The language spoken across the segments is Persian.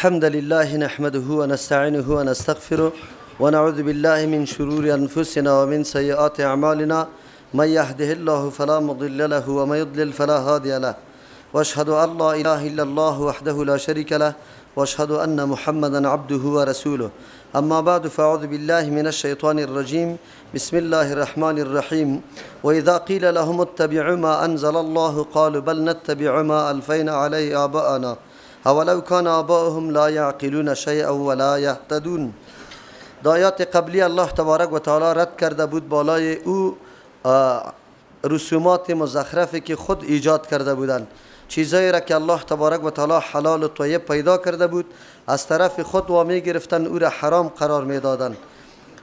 الحمد لله نحمده ونستعينه ونستغفره ونعوذ بالله من شرور أنفسنا ومن سيئات أعمالنا. من يهده الله فلا مضل له ومن يضلل فلا هادي له. واشهد أن لا إله إلا الله وحده لا شريك له واشهد أن محمدا عبده ورسوله. أما بعد، فأعوذ بالله من الشيطان الرجيم. بسم الله الرحمن الرحيم. وإذا قيل لهم اتبعوا ما أنزل الله قالوا بل نتبع ما ألفينا عليه آباءنا أولو كان آباؤهم لا يعقلون شيئا ولا يهتدون. در آیات قبلی الله تبارک و تعالی رد کرده بود بالای او رسومات مزخرفی که خود ایجاد کرده بودند، چیزایی را که الله تبارک و تعالی حلال و طیب پیدا کرده بود از طرف خود و می گرفتن، او را حرام قرار می دادن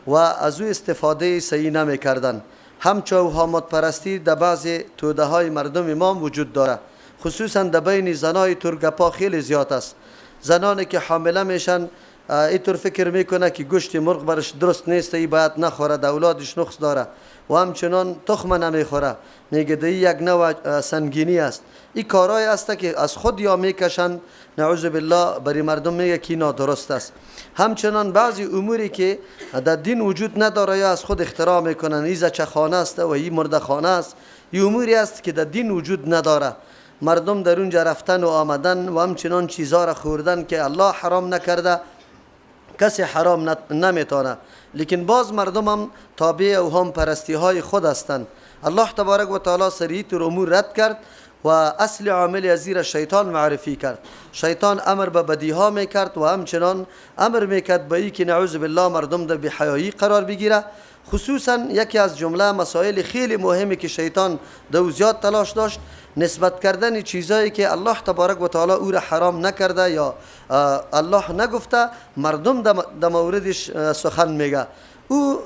و از او استفاده صحیح نمی کردن. همچو اوهامات پرستی در بعض توده های مردم ما وجود داره، خصوصا در بین زنای ترگپا خیلی زیاد است. زنانی که حامله میشن اینطور فکر میکنه که گوشت مرغ برش درست نیست، ای باید نخوره، در اولادش نقص داره و همچنان تخم نمیخوره، میگه ده یک نوع سنگینی است. این کارای است که از خود یا میکشن، نعوذ بالله، برای مردم میگه که نادرست است. همچنان بعضی اموری که در دین وجود نداره یا از خود اختراع میکنن، این زچه است و این مرده خانه است. این اموری است که در دین وجود نداره. مردم در اونجا رفتن و آمدن و همچنان چیزها را خوردن که الله حرام نکرده، کسی حرام نمیتونه، لیکن باز مردم هم تابع اوهام پرستی های خود هستند. الله تبارک و تعالی سریع امور رد کرد و اصل عامل ازی را شیطان معرفی کرد. شیطان امر به بدی ها میکرد و همچنان امر میکرد به ای که نعوذ بالله مردم در بی‌حیایی قرار بگیره. خصوصا یکی از جمله مسائل خیلی مهمی که شیطان دو زیاد تلاش داشت، نسبت کردن چیزایی که الله تبارک و تعالی او را حرام نکرده یا الله نگفته، مردم در موردش سخن میگه. او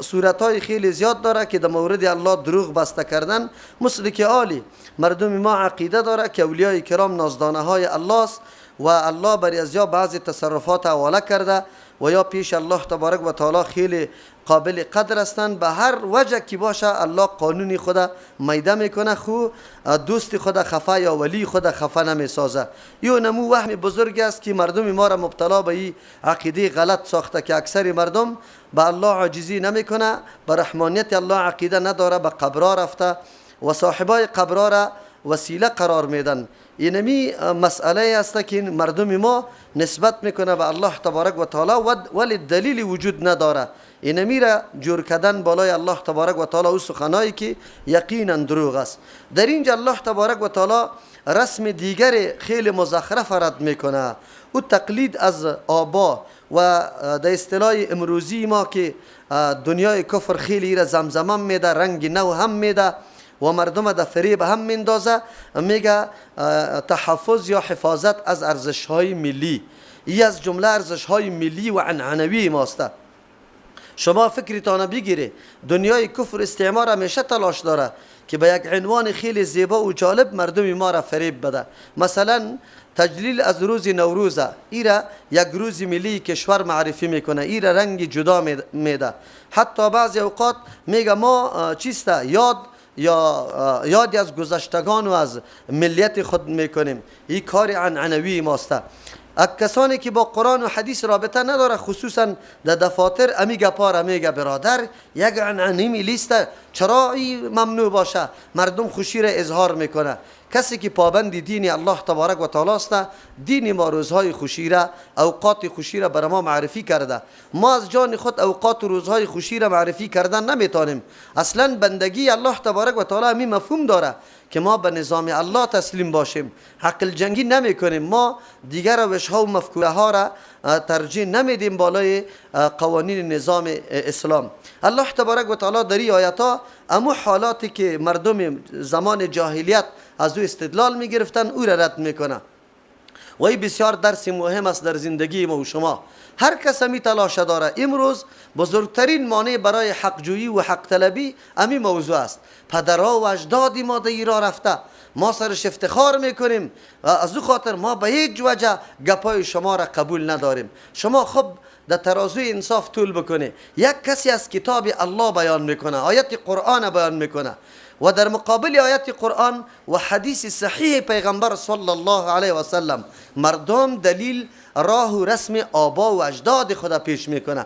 صورتهای خیلی زیاد داره که در مورد الله دروغ بسته کردن، مثل که عالی مردم ما عقیده داره که اولیای کرام نازدانه های الله است و الله بر از یا بعضی تصرفات حواله کرده و یا پیش الله تبارک و تعالی خیلی قابل قدر هستند. به هر وجه که باشه الله قانونی خود میده میکنه، خو دوست خود خفه یا ولی خود خفه نمیسازه. یو نمو وهم بزرگ است که مردم ما را مبتلا به این عقیده غلط ساخته که اکثر مردم به الله عاجزی نمیکنه، به رحمانیت الله عقیده نداره، به قبرا رفته و صاحبای قبرا را وسیله قرار میدن. اینمی مسئله است که مردم ما نسبت میکنه به الله تبارک و تعالی ولی دلیل وجود نداره. اینمی را جور کردن بالای الله تبارک و تعالی او سخنایی که یقینا دروغ است. در اینجا الله تبارک و تعالی رسم دیگر خیلی مزخرف رد میکنه، او تقلید از آبا و در اصطلاح امروزی ما که دنیای کفر خیلی را زمزمه میده، رنگ نو هم میده و مردم در فریب هم میندازه، میگه تحفظ یا حفاظت از ارزش های ملی. ای از جمله ارزش های ملی و عنعنوی ماست. شما فکرتان بگیره، دنیای کفر استعمار همیشه تلاش داره که به یک عنوان خیلی زیبا و جالب مردم ما را فریب بده. مثلا تجلیل از روز نوروز، ایرا یک روز ملی کشور معرفی میکنه، ایرا رنگ جدا میده. حتی بعضی اوقات میگه ما چیسته یاد یا یادی از گذشتگان و از ملیت خود میکنیم. این کار عنعنوی ماست. کسانی که با قرآن و حدیث رابطه نداره، خصوصا در دفاتر امی گپا میگه برادر یک عنعنی ملیست، چرا ای ممنوع باشه؟ مردم خوشی را اظهار میکنه. کسی که پابند دین الله تبارک و تعالی است، دین ما روزهای خوشی را، اوقات خوشی را بر ما معرفی کرده. ما از جان خود اوقات و روزهای خوشی را معرفی کردن نمیتونیم. اصلا بندگی الله تبارک و تعالی می مفهوم داره که ما به نظام الله تسلیم باشیم، عقل جنگی نمی کنیم. ما دیگر روش ها و مفکوره ها را ترجیح نمیدیم بالای قوانین نظام اسلام. الله تبارک و تعالی در این آیات ها امو حالاتی که مردم زمان جاهلیت از او استدلال می گرفتن او را رد میکنه و این بسیار درس مهم است در زندگی ما و شما. هر کس همی تلاش داره. امروز بزرگترین مانع برای حقجویی و حق طلبی امی موضوع است. پدرها و اجداد ما در ایران رفته، ما سرش افتخار میکنیم و از او خاطر ما به هیچ وجه گپای شما را قبول نداریم. شما خب در ترازوی انصاف طول بکنه. یک کسی از کتاب الله بیان میکنه، آیت قرآن بیان میکنه و در مقابل آیت قرآن و حدیث صحیح پیغمبر صلی الله علیه و سلم مردم دلیل راه و رسم آبا و اجداد خدا پیش میکنه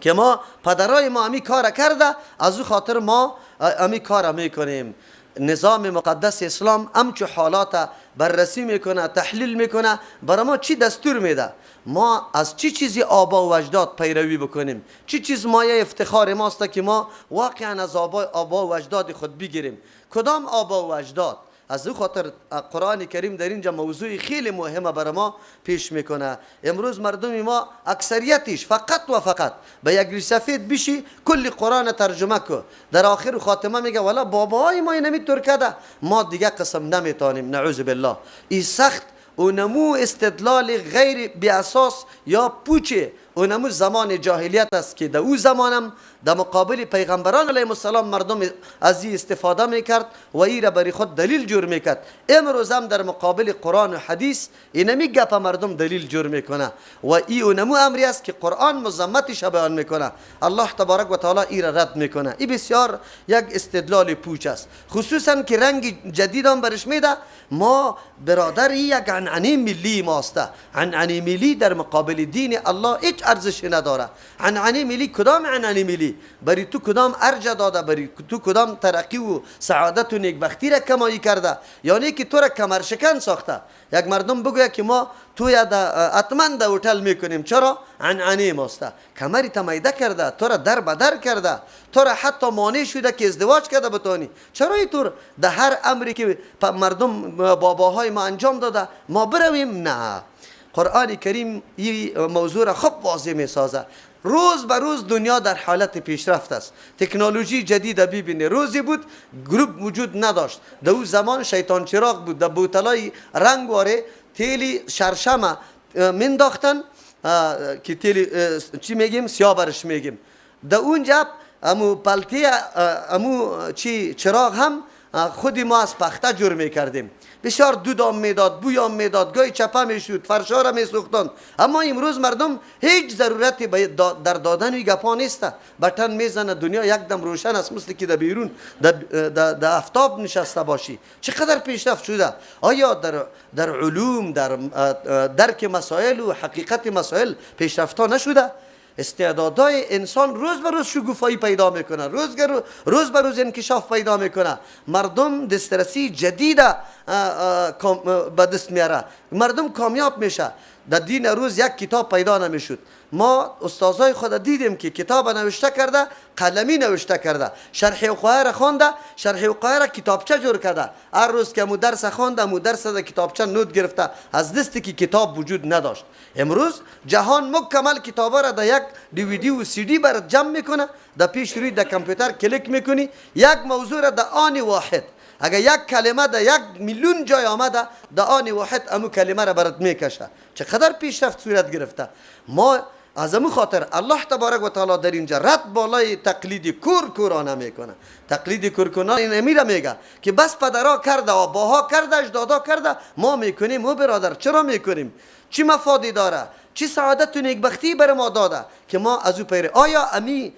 که ما پدرای ما امی کار کرده، از او خاطر ما امی کار میکنیم. نظام مقدس اسلام همچو حالات بررسی میکنه، تحلیل میکنه، برای ما چی دستور میده، ما از چی چیزی آبا و اجداد پیروی بکنیم، چی چیز مایه افتخار ماست که ما واقعا از آبا و اجداد خود بگیریم، کدام آبا و اجداد. از او خاطر قرآن کریم در اینجا موضوع خیلی مهمه برای ما پیش میکنه. امروز مردم ما اکثریتش فقط و فقط به یک ریش سفید بشی کل قرآن ترجمه کو، در آخر خاتمه میگه والا باباهای ما اینمی طور کده، ما دیگه قسم نمیتونیم، نعوذ بالله. این سخت اونمو استدلال غیر بی اساس یا پوچه، اونمو زمان جاهلیت است که در او زمانم در مقابل پیغمبران علیهم السلام مردم از این استفاده میکرد و ای را برای خود دلیل جور میکرد. امروز هم در مقابل قرآن و حدیث اینمی گپ مردم دلیل جور میکنه و ای اونمو امری است که قرآن مذمتش بیان میکنه، الله تبارک و تعالی ای را رد میکنه. ای بسیار یک استدلال پوچ است، خصوصا که رنگ جدید هم برش میده. ما برادر یک عنعنه ملی ماست، عنعنه ملی در مقابل دین الله هیچ ارزشی نداره. عنعنه ملی کدام عنعنه ملی بری تو کدام ارج داده، بری تو کدام ترقی و سعادت و نیکبختی را کمایی کرده، یعنی که تو را کمرشکن ساخته. یک مردم بگوید که ما تو یا اتمن در هتل میکنیم، چرا؟ عنعنه ماست، کمری تمیده کرده، تو را در بدر کرده، تو را حتی مانع شده که ازدواج کرده بتانی. چرا اینطور در هر امری که مردم باباهای ما انجام داده ما برویم؟ نه، قرآن کریم این موضوع را خوب واضح میسازه. روز به روز دنیا در حالت پیشرفت است، تکنولوژی جدید ببینی. روزی بود گروپ وجود نداشت، در او زمان شیطان چراغ بود، در بوتلای رنگ واره تیلی شرشمه منداختن که تیلی چی میگیم سیاه برش میگیم، در اونجا امو پلتی امو چی چراغ هم خودی ما از پخته جور میکردیم، بسیار دودام میداد، بویام میداد، گاهی چپه میشد، فرشا را میسوختند. اما امروز مردم هیچ ضرورتی در دادن این گپا نیست، بटन میزنه دنیا یک دم روشن است، مثل که در بیرون در افتاب نشسته باشی. چقدر پیشرفت شده. آیا در علوم، در درک مسائل و حقیقت مسائل پیشرفت ها نشده؟ استعدادهای انسان روز به روز شگوفایی پیدا میکنه، روز به روز انکشاف پیدا میکنه. مردم دسترسی جدید به دست میاره، مردم کامیاب میشه. در دین روز یک کتاب پیدا نمیشد. ما استادای خود دیدیم که کتاب نوشته کرده، قلمی نوشته کرده، شرح وقایع را خوانده، شرح وقایع را کتابچه جور کرده. هر روز که مو درس خوانده، مو درس در کتابچه نوت گرفته، از دستی که کتاب وجود نداشت. امروز جهان مکمل کتابا را در یک دیویدی و سی دی برات جمع میکنه، در پیش روی در کامپیوتر کلیک میکنی، یک موضوع را در آن واحد، اگر یک کلمه در 1 میلیون جای آمده، در آن واحد امو کلمه را برات میکشه. چقدر پیشرفت صورت گرفته. ما از امو خاطر الله تبارک و تعالی در اینجا رد بالای تقلید کور کورانه میکنه. تقلید کور کورانه این امیره میگه که بس پدرا کرده و باها کرده، اجدادا کرده، ما میکنیم. او برادر چرا میکنیم؟ چی مفادی داره؟ چی سعادت و نیکبختی بر ما داده که ما از او پیروی؟ آیا امی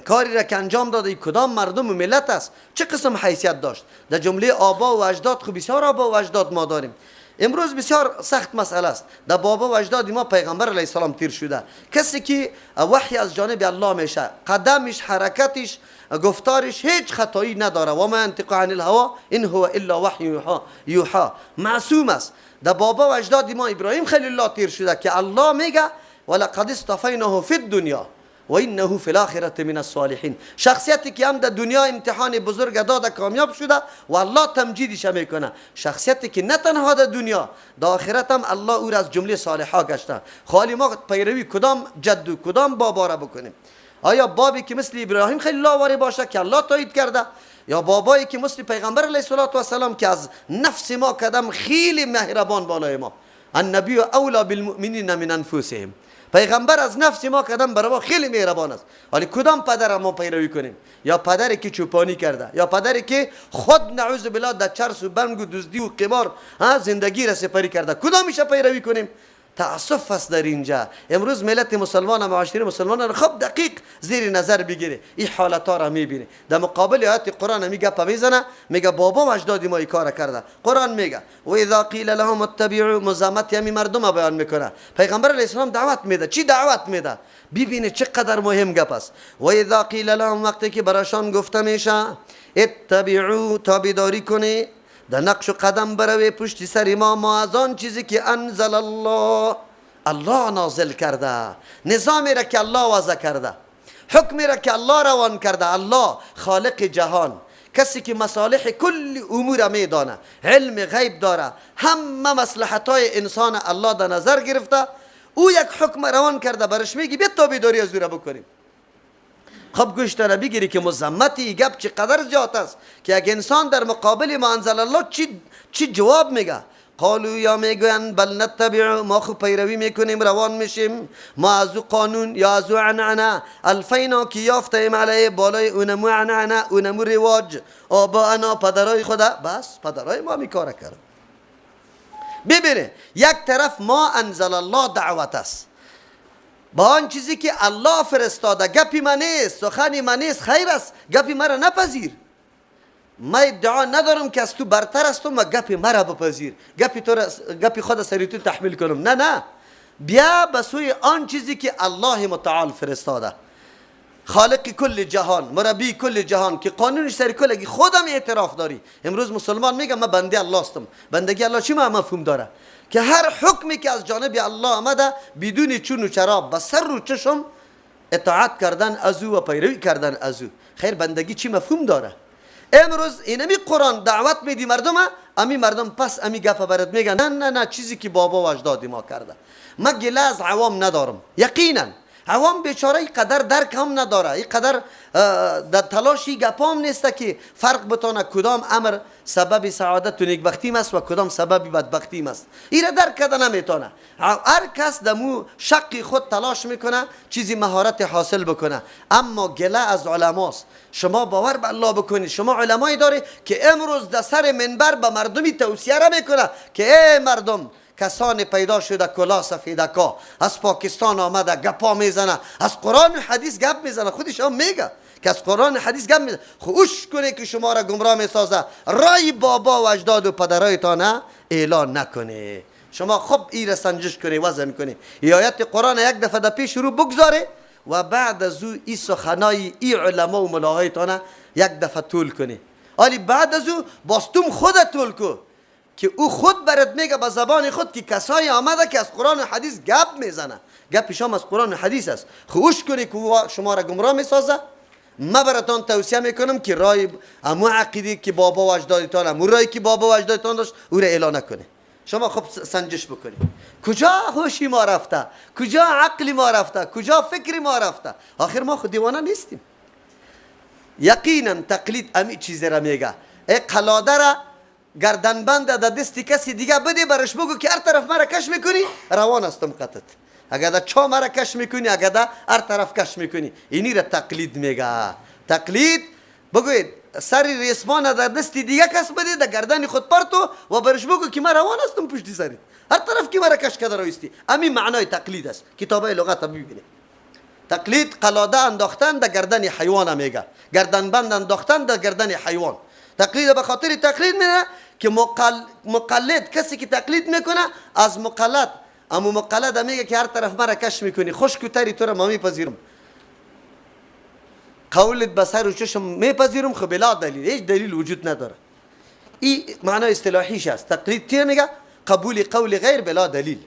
کاری را که انجام داده کدام مردم و ملت است؟ چه قسم حیثیت داشت در جمله آبا و اجداد؟ خب بسیار آبا و اجداد ما داریم. امروز بسیار سخت مسئله است. در بابا و اجداد ما پیغمبر علیه السلام تیر شده، کسی که وحی از جانب الله میشه، قدمش، حرکتش، گفتارش هیچ خطایی نداره. و ما ینطق عن الهوا ان هو الا وحی یوحی، معصوم است. در بابا و اجداد ما ابراهیم خلیل الله تیر شده که الله میگه ولقد اصطفیناه فی الدنیا و انه فی الاخره من الصالحین. شخصیتی که هم در دنیا امتحان بزرگ داده کامیاب شده و الله تمجیدش میکنه، شخصیتی که نه تنها در دنیا، در آخرت هم الله او را از جمله صالحا گشته. خالی ما پیروی کدام جد و کدام بابا را بکنیم؟ آیا بابی که مثل ابراهیم خلیل الله واری باشه که الله تایید کرده، یا بابایی که مثل پیغمبر علیه الصلاه و که از نفس ما کدم خیلی مهربان بالای ما؟ النبی اولی بالمؤمنین من انفسهم. پیغمبر از نفس ما کدام برای ما خیلی مهربان است. ولی کدام پدر ما پیروی کنیم؟ یا پدری که چوپانی کرده، یا پدری که خود نعوذ بالله در چرس و بنگ و دزدی و قمار زندگی را سپری کرده؟ کدامش پیروی کنیم؟ تأسف است در اینجا. امروز ملت مسلمان و معاشره مسلمان را خب دقیق زیر نظر بگیره، این حالت ها را میبینه. در مقابل آیات قرآن می گپ میزنه، میگه بابا و اجداد ما این کار کرده. قرآن میگه و اذا قیل لهم اتبعوا، مزامت یمی مردم بیان میکنه. پیغمبر علیه السلام دعوت میده. چی دعوت میده؟ ببینه چقدر مهم گپ است. و اذا قیل لهم، وقتی که براشان گفته میشه اتبعوا، تابعداری کنی، در نقش و قدم بروی پشت سر ما از آن چیزی که انزل الله، الله نازل کرده، نظامی را که الله وضع کرده، حکمی را که الله روان کرده. الله خالق جهان، کسی که مصالح کل امور میدانه، علم غیب داره، همه مصلحت های انسان الله در نظر گرفته، او یک حکم روان کرده، برش میگی بیا تابعداری از او را بکنیم. خب گوش را بگیری که مذمت گپ چقدر زیاد است که یک انسان در مقابل ما انزل الله چی جواب میگه. قالو، یا میگوین بل نتبع، ما خو پیروی میکنیم، روان میشیم، ما از او قانون یا از او عنعنه الفینا که یافتیم علیه، بالای اونمو عنعنه، اونمو رواج، آباءنا، پدرای خدا، بس پدرای ما می کار کرد. ببینه یک طرف ما انزل الله دعوت است با آن چیزی که الله فرستاده، گپی من نیست، سخنی من نیست، خیر است، گپی مرا نپذیر. ما ادعا ندارم که از تو برتر است، ما گپی مرا بپذیر، گپی تو گپی خود سری تو تحمیل کنم. نه نه، بیا به سوی آن چیزی که الله متعال فرستاده، خالق کل جهان، مربی کل جهان، که قانونش سر کلگی خودم اعتراف داری. امروز مسلمان میگه من بنده الله هستم. بندگی الله چی مفهوم داره؟ که هر حکمی که از جانب الله آمده بدون چون و چرا به سر و چشم اطاعت کردن از او و پیروی کردن از او. خیر، بندگی چی مفهوم داره؟ امروز اینمی قرآن دعوت میدی مردم، امی مردم پس امی گپ برات میگن نه نه نه، چیزی که بابا و اجداد ما کرده. من گله از عوام ندارم، یقینا عوام بیچاره قدر درک هم نداره، این قدر در تلاشی گپام نیست که فرق بتانه کدام امر سبب سعادت و نیکبختی است و کدام سبب بدبختی است. این را درک کرده نمیتونه. هر کس دمو شق خود تلاش میکنه چیزی مهارت حاصل بکنه. اما گله از علماست. شما باور به الله بکنید، شما علمایی داره که امروز در سر منبر به مردمی توصیه را میکنه که ای مردم، کسانی پیدا شده کلا سفیدکا از پاکستان آمده، گپا میزنه، از قرآن و حدیث گپ میزنه، خودش هم میگه که از قرآن و حدیث گپ میزنه. خوش کنه که شما را گمراه میسازه، رای بابا و اجداد و پدرایتان اعلان نکنه. شما خب ای را سنجش کنی، وزن کنی، ای آیت قرآن یک دفعه در پیش رو بگذاره و بعد از او ای سخنای ای علما و ملاهایتان یک دفعه طول کنی. ولی بعد از او باستوم خود طول کو که او خود برات میگه به زبان خود که کسایی آمده که از قرآن و حدیث گپ میزنه، گپ شما از قرآن و حدیث است. خوش کنی که شما را گمراه میسازه. ما براتان توصیه میکنم که رای امو عقیده که بابا و اجدادتان، امو رای که بابا و اجدادتان داشت، او را اعلان نکنه. شما خب سنجش بکنید کجا هوشی ما رفته، کجا عقل ما رفته، کجا فکر ما رفته. آخر ما خود دیوانه نیستیم. یقینا تقلید امی چیز را میگه. ای قلاده را گردنبند در دست کسی دیگه بده، برش بگو که هر طرف مرا کش میکنی روان هستم قطت، اگر در چا مرا کش میکنی، اگر در هر طرف کش میکنی، اینی را تقلید میگه. تقلید بگوید سر ریسمان در دست دیگه کس بده، در گردن خود پرتو و برش بگو که من روان هستم پشتی سرت، هر طرف که مرا کش کرده رویستی. امی معنای تقلید است. کتابای لغت ببینید. تقلید قلاده انداختن در گردن حیوان میگه، گردنبند انداختن در گردن حیوان. تقلید به خاطر تقلید میگه که مقلد، کسی که تقلید میکنه از مقلد، اما مقلد میگه که هر طرف مرا کش میکنی، خشک و تری تو را ما میپذیرم، قولت به سر و چشم میپذیرم، خب بلا دلیل، هیچ دلیل وجود نداره. این معنای اصطلاحیش است. تقلید چیه میگه؟ قبول قول غیر بلا دلیل،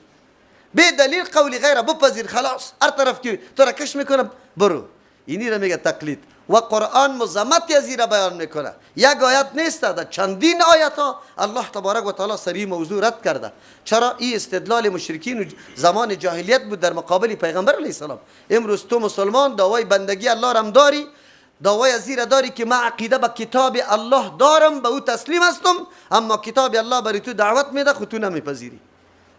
بی دلیل قول غیر بپذیر، خلاص هر طرف که تو را کش میکنم برو. اینی را میگه تقلید. و قرآن مذمت از را بیان میکنه. یک آیت نیست، در چندین آیت ها الله تبارک و تعالی سری موضوع رد کرده. چرا؟ این استدلال مشرکین زمان جاهلیت بود در مقابل پیغمبر علیه السلام. امروز تو مسلمان دعوای بندگی الله رم داری، دعوای از را داری که من عقیده به کتاب الله دارم، به او تسلیم هستم، اما کتاب الله برای تو دعوت میده، خود تو نمیپذیری.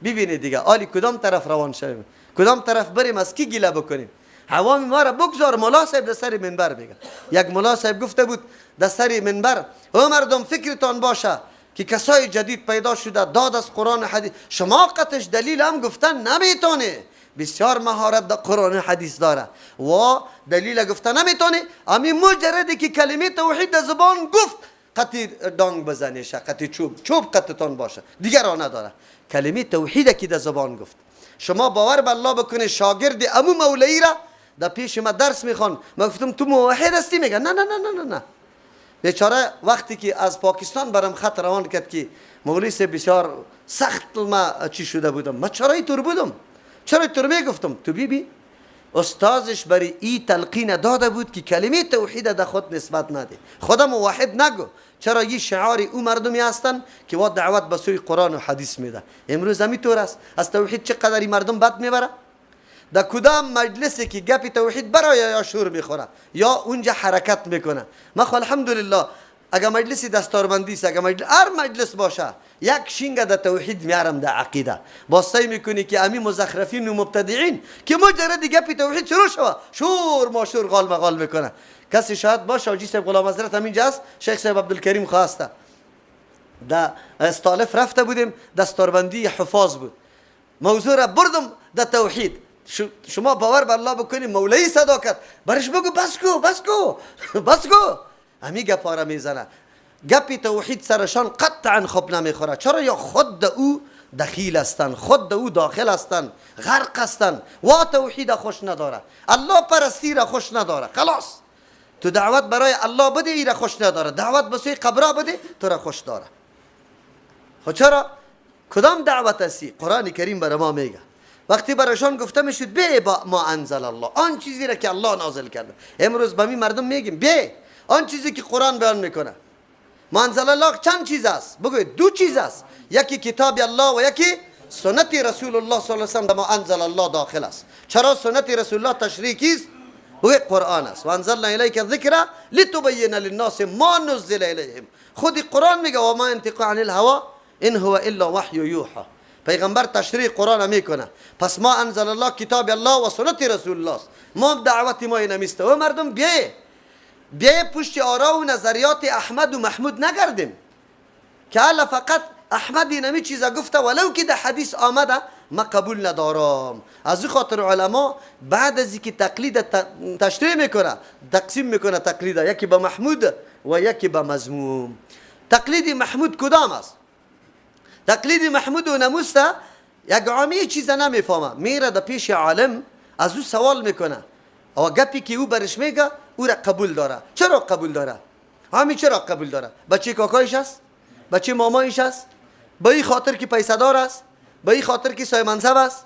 ببینید دیگه آلی کدام طرف روان شویم، کدام طرف بریم، از کی گله بکنیم؟ عوام ما را بگذار ملا صاحب در سر منبر میگه. یک ملا صاحب گفته بود در سر منبر، او مردم فکرتان باشه که کسای جدید پیدا شده داد از قرآن و حدیث، شما قطش دلیل هم گفتن نمیتونه، بسیار مهارت در قرآن و حدیث داره و دلیل گفتن نمیتونه. امی مجردی که کلمه توحید در زبان گفت قطی دانگ بزنیشه، قطی چوب چوب قطتان باشه، دیگر را نداره. کلمه توحید که در زبان گفت، شما باور به الله بکنه شاگرد امو مولوی را در پیش ما درس میخوان، ما گفتم تو موحد هستی؟ میگه نه نه نه نه نه نه. بیچاره وقتی که از پاکستان برام خط روان کرد که مولوی صاحب بسیار سخت ما چی شده بودم، ما چرا اینطور بودم، چرا اینطور میگفتم؟ تو بی بی استادش برای ای تلقین داده بود که کلمه توحید در خود نسبت نده، خدا موحد نگو. چرا یه شعار او مردمی هستن که وا دعوت به سوی قرآن و حدیث میده. امروز همینطور است، از توحید چقدر مردم بد میبره. در کدام مجلسی که گپ توحید برای یا شور میخوره یا اونجا حرکت میکنه. ما خو الحمدلله اگر مجلسی دستاربندی است، اگر مجلس هر مجلس باشه، یک شینگ در توحید میارم در عقیده. با سعی میکنی که امی مزخرفین و مبتدعین که مجرد گپ توحید شروع شوه شور ماشور غال مغال میکنه. کسی شاید باشه، حاجی صاحب غلام حضرت همینجا است، شیخ صاحب عبدالکریم خواسته، در استالف رفته بودیم، دستاربندی حفاظ بود، موضوع را بردم در توحید. شما باور به الله بکنی مولوی صدا کرد برش بگو بس کو بس کو بس کو، همی گپا را میزنه. گپی توحید سرشان قطعا خوب نمیخوره. چرا؟ یا خود او دخیل هستند، خود او داخل هستند، غرق هستند و توحید خوش نداره، الله پرستی را خوش نداره. خلاص تو دعوت برای الله بده ای را خوش نداره، دعوت به سوی قبر بده تو را خوش داره. خب چرا؟ کدام دعوت هستی؟ قرآن کریم برای ما میگه وقتی برایشان گفته میشد بی با ما انزل الله، آن چیزی را که الله نازل کرده. امروز به می مردم میگیم بی آن چیزی که قرآن بیان میکنه. ما انزل الله چند چیز است؟ بگوید دو چیز است، یکی کتاب الله و یکی سنت رسول الله صلی الله علیه و سلم. ما انزل الله داخل است. چرا سنت رسول الله تشریح کیست؟ بگوید قرآن است. و انزلنا الیک الذکر لتبین للناس ما نزل الیهم. خود قرآن میگه و ما ينطق عن الهوى ان هو الا وحی یوحى. پیغمبر تشریح قرآن میکنه. پس ما انزل الله کتاب الله و سنت رسول الله است. ما دعوت ما اینمیسته و مردم بیه بیه پشت آرا و نظریات احمد و محمود نگردیم که الا فقط احمد اینمی چیزا گفته ولو که در حدیث آمده ما قبول ندارم. از این خاطر علما بعد از اینکه تقلید تشریح میکنه تقسیم میکنه تقلید، یکی به محمود و یکی به مذموم. تقلید محمود کدام است؟ تقلید محمود و نموسته یک عامی چیز نمیفهمه، میره در پیش عالم از او سوال میکنه و گپی که او برش میگه او را قبول داره. چرا قبول داره؟ عامی چرا قبول داره؟ بچه کاکایش است؟ بچه مامایش است؟ به این خاطر که پیسه دار است؟ به این خاطر که صاحب منصب است؟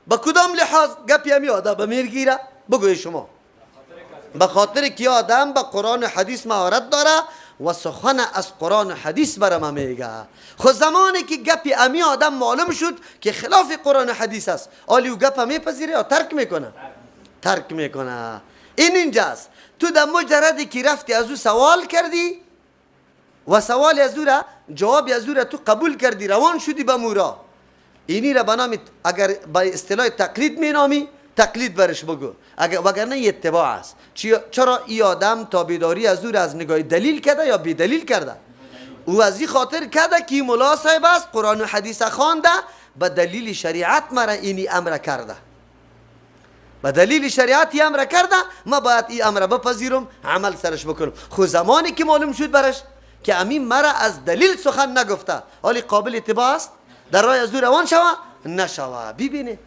به کدام لحاظ گپی همی آدم میگیره؟ بگوی شما. به خاطر که آدم به قرآن و حدیث مهارت داره و سخن از قرآن و حدیث برای ما میگه. خو زمانی که گپی امی آدم معلوم شد که خلاف قرآن و حدیث است، آلی او گپ میپذیره یا ترک میکنه؟ ترک میکنه. این اینجاست. تو در مجردی که رفتی از او سوال کردی و سوال از او را جواب از او را تو قبول کردی، روان شدی به مورا، اینی را به نام اگر به اصطلاح تقلید مینامی تقلید برش بگو، اگر وگرنه اتباع است. چرا ای آدم تابعداری از او را از نگاه دلیل کرده یا بی دلیل کرده؟ او از این خاطر کرده که ملا صاحب است، قرآن و حدیث خوانده، به دلیل شریعت مرا اینی امر کرده، به دلیل شریعت ای امر کرده، ما باید این امر بپذیرم، عمل سرش بکنم. خو زمانی که معلوم شد برش که امین مرا از دلیل سخن نگفته، حالی قابل اتباع است؟ در راه از او روان شوه؟ نشوه. ببینید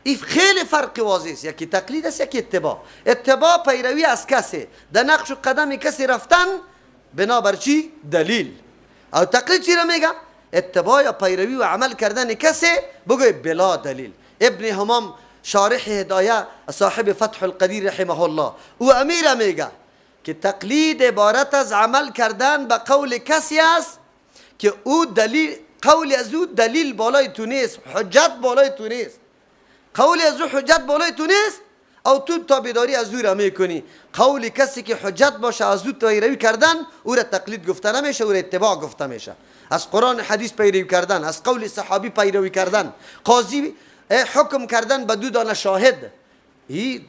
این خیلی فرق واضح است، یکی تقلید است یکی اتباع. اتباع پیروی از کسی، در نقش و قدم کسی رفتن بنابر چی؟ دلیل. او تقلید چی را میگه؟ اتباع یا پیروی و عمل کردن کسی بگوی بلا دلیل. ابن همام شارح هدایه صاحب فتح القدیر رحمه الله او امیر میگه که تقلید عبارت از عمل کردن به قول کسی است که او دلیل، قول از او دلیل بالای تو نیست، حجت بالای تو نیست، قول از او حجت بالای تو نیست، او تو تابعداری از او را میکنی. قول کسی که حجت باشه از او پیروی کردن، او را تقلید گفته نمیشه، او را اتباع گفته میشه. از قرآن حدیث پیروی کردن، از قول صحابی پیروی کردن، قاضی حکم کردن به دو دانه شاهد، این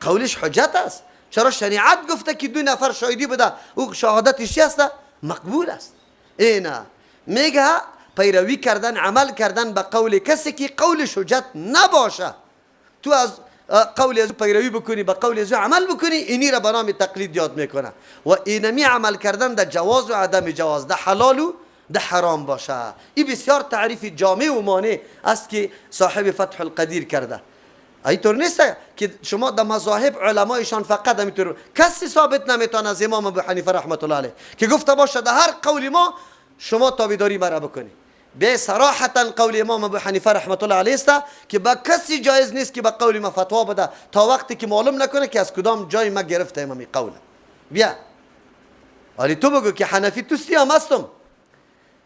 قولش حجت است. چرا شریعت گفته که دو نفر شاهدی بده، او شهادتش چی است؟ مقبول است. اینا میگه پیروی کردن، عمل کردن به قول کسی که قولش حجت نباشه، تو از قول از پیروی بکنی، به قول از عمل بکنی، اینی را به نام تقلید یاد میکنه. و اینمی عمل کردن در جواز و عدم جواز، در حلال و در حرام باشه. این بسیار تعریف جامع و مانع است که صاحب فتح القدیر کرده. اینطور نیست که شما در مذاهب علمایشان فقط همینطور، کسی ثابت نمیتونه از امام ابو حنیفه رحمت الله علیه که گفته باشه در هر قول ما شما تابعداری مرا بکنی. به صراحتا قول امام ابو حنیفه رحمت الله علیه است که با کسی جایز نیست که با قول ما فتوا بده تا وقتی که معلوم نکنه که از کدام جای ما گرفته امامی قول. بیا ولی تو بگو که حنفی توستی یا هستم،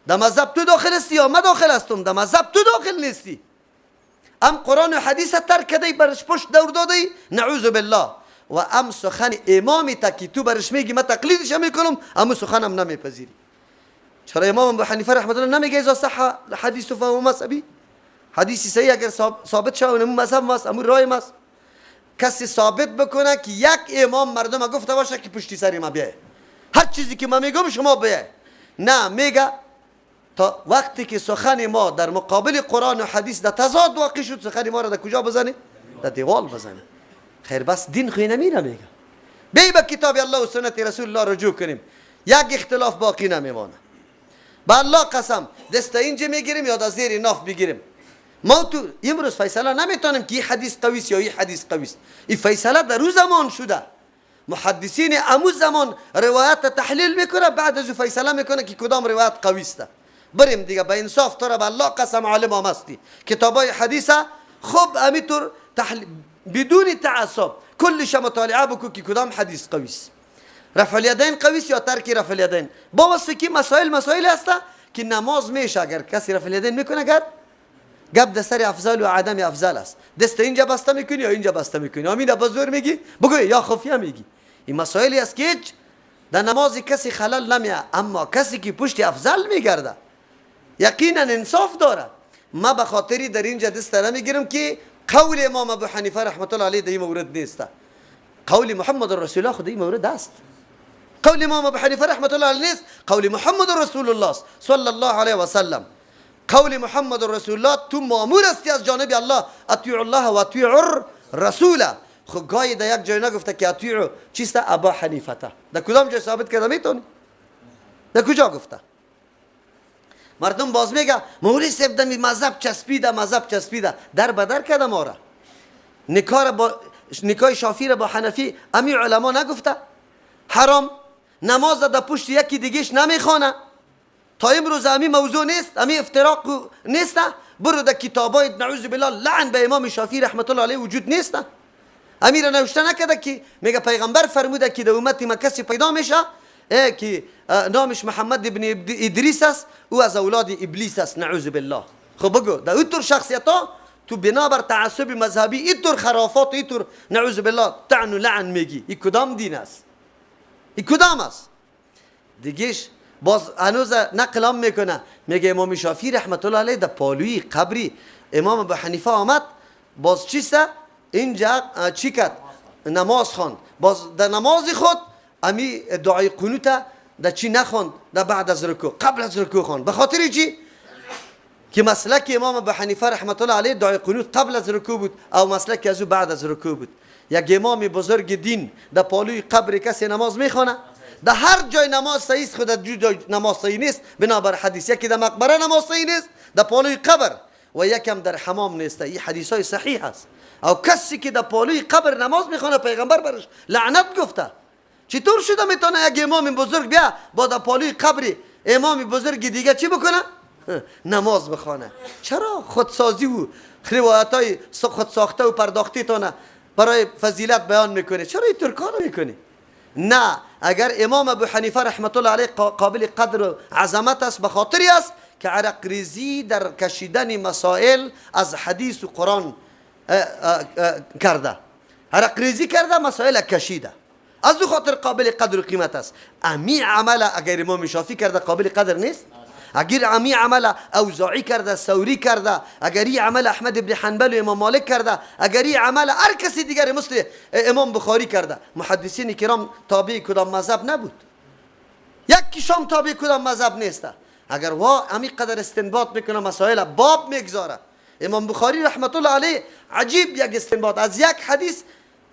در مذهب تو داخل هستی یا ما داخل هستم؟ در مذهب تو داخل نیستی، ام قرآن و حدیث ترک کردی، برش پشت دور دادی، نعوذ بالله. و ام سخن امامی تا که تو برش میگی ما تقلیدش میکنم، ام سخنم نمیپذیری. چرا امام ابو حنیفه رحمت الله نمیگه اذا صح حدیث فهو مذهبی؟ حدیثی صحیح اگر ثابت شود اون مذهب ماست، امون رای ماست. کسی ثابت بکنه که یک امام مردم گفته باشه که پشتی سر ما بیای، هر چیزی که ما میگم شما بیای، نه، میگه تا وقتی که سخن ما در مقابل قرآن و حدیث در تضاد واقع شد، سخن ما را در کجا بزنه؟ در دیوال بزنه. خیر بس دین خوی نمیره. میگه بی به کتاب الله و سنت رسول الله رجوع کنیم، یک اختلاف باقی نمیمانه. به الله قسم دست اینجا میگیریم یا در زیر ناف بگیریم. ما تو امروز فیصله نمیتونیم که این حدیث قوی است یا این حدیث قوی است. این فیصله در روز زمان شده. محدثین امو زمان روایت تحلیل میکنه، بعد از فیصله میکنه که کدام روایت قوی است. بریم دیگه به انصاف تو را به الله قسم عالم هم هستی، کتابای حدیث خب امیطور بدون تعصب کلش مطالعه بکو که کدام حدیث قوی است، رفع الیدین قوی است یا ترک رفع الیدین. با وصف که مسائل هست که نماز میشه اگر کسی رفع الیدین میکنه، اگر گپ در سر افضل و عدم افضل است، دست اینجا بسته میکنی یا اینجا بسته میکنی، امین با زور میگی بگو یا خفیه میگی. این مسائلی است که هیچ در نماز کسی خلل نمیه، اما کسی که پشت افضل میگرده یقینا انصاف داره. ما به خاطری در اینجا دست نمیگیرم که قول امام ابو حنیفه رحمت الله علیه در این مورد نیست، قول محمد رسول الله خود این مورد است. قول امام ابو حنیفه رحمت الله علیه نیست، قول محمد رسول الله صلی الله علیه و سلم. قول محمد رسول الله تو مامور استی از جانب الله، اطیع الله و اطیع الرسول. خو گاهی در یک جای نگفته که اطیع چیست ابا حنیفه، در کدام جای ثابت کرده میتونی؟ در کجا گفته؟ مردم باز میگه مولوی صاحب دمی مذهب چسبیده، مذهب چسبیده، در بدر کرده ما را. نکاح شافعی را با حنفی امی علما نگفته حرام، نماز در پشت یکی دیگهش نمیخوانه. تا امروز امی موضوع نیست، امی افتراق نیست. برو در کتابای نعوذ بالله لعن به امام شافعی رحمت الله علیه وجود نیست. امیر نوشته نکرده که میگه پیغمبر فرموده که در امت ما کسی پیدا میشه که نامش محمد ابن ادریس است، او از اولاد ابلیس است، نعوذ بالله. خب بگو در اینطور شخصیت ها تو بنابر تعصب مذهبی اینطور خرافات اینطور نعوذ بالله طعن و لعن میگی، این کدام دین است؟ این کدام است؟ دیگهش باز هنوز نقل هم میکنه، میگه امام شافعی رحمت الله علیه در پالوی قبری امام ابو حنیفه آمد، باز چیست اینجا چی کرد؟ نماز خواند. باز در نماز خود امی دعای قنوت در چی نخواند؟ در بعد از رکوع، قبل از رکوع خواند. به خاطر چی؟ که مسلک امام ابو حنیفه رحمت الله علیه دعای قنوت قبل از رکوع بود او مسلک از او بعد از رکوع بود. یک امام بزرگ دین در پالوی قبر کسی نماز میخوانه، در هر جای نماز صحیح است، خود در جای نماز صحیح نیست بنابر حدیث. یکی در مقبره نماز صحیح نیست، در پالوی قبر، و یکم در حمام نیست. این حدیث های صحیح است. او کسی که در پالوی قبر نماز میخوانه پیغمبر برش لعنت گفته. چطور شده میتونه یک امام بزرگ بیا با در پالوی قبر امام بزرگ دیگه چی بکنه؟ نماز بخوانه. چرا خودسازی و روایت های خود ساخته و پرداختی تانه برای فضیلت بیان میکنه؟ چرا اینطور کار میکنی؟ نه، اگر امام ابو حنیفه رحمت الله علیه قابل قدر و عظمت است، به خاطری است که عرق ریزی در کشیدن مسائل از حدیث و قرآن کرده، عرق ریزی کرده، مسائل کشیده، از او خاطر قابل قدر و قیمت است. امی عمل اگر امام شافعی کرده قابل قدر نیست؟ اگر امی عمل اوزاعی کرده، ثوری کرده، اگر این عمل احمد بن حنبل و امام مالک کرده، اگر این عمل هر کسی دیگر مثل امام بخاری کرده، محدثین کرام تابع کدام مذهب نبود، یک کشام تابع کدام مذهب نیست. اگر وا امی قدر استنباط میکنه، مسائل باب میگذاره. امام بخاری رحمت الله علیه عجیب یک استنباط از یک حدیث،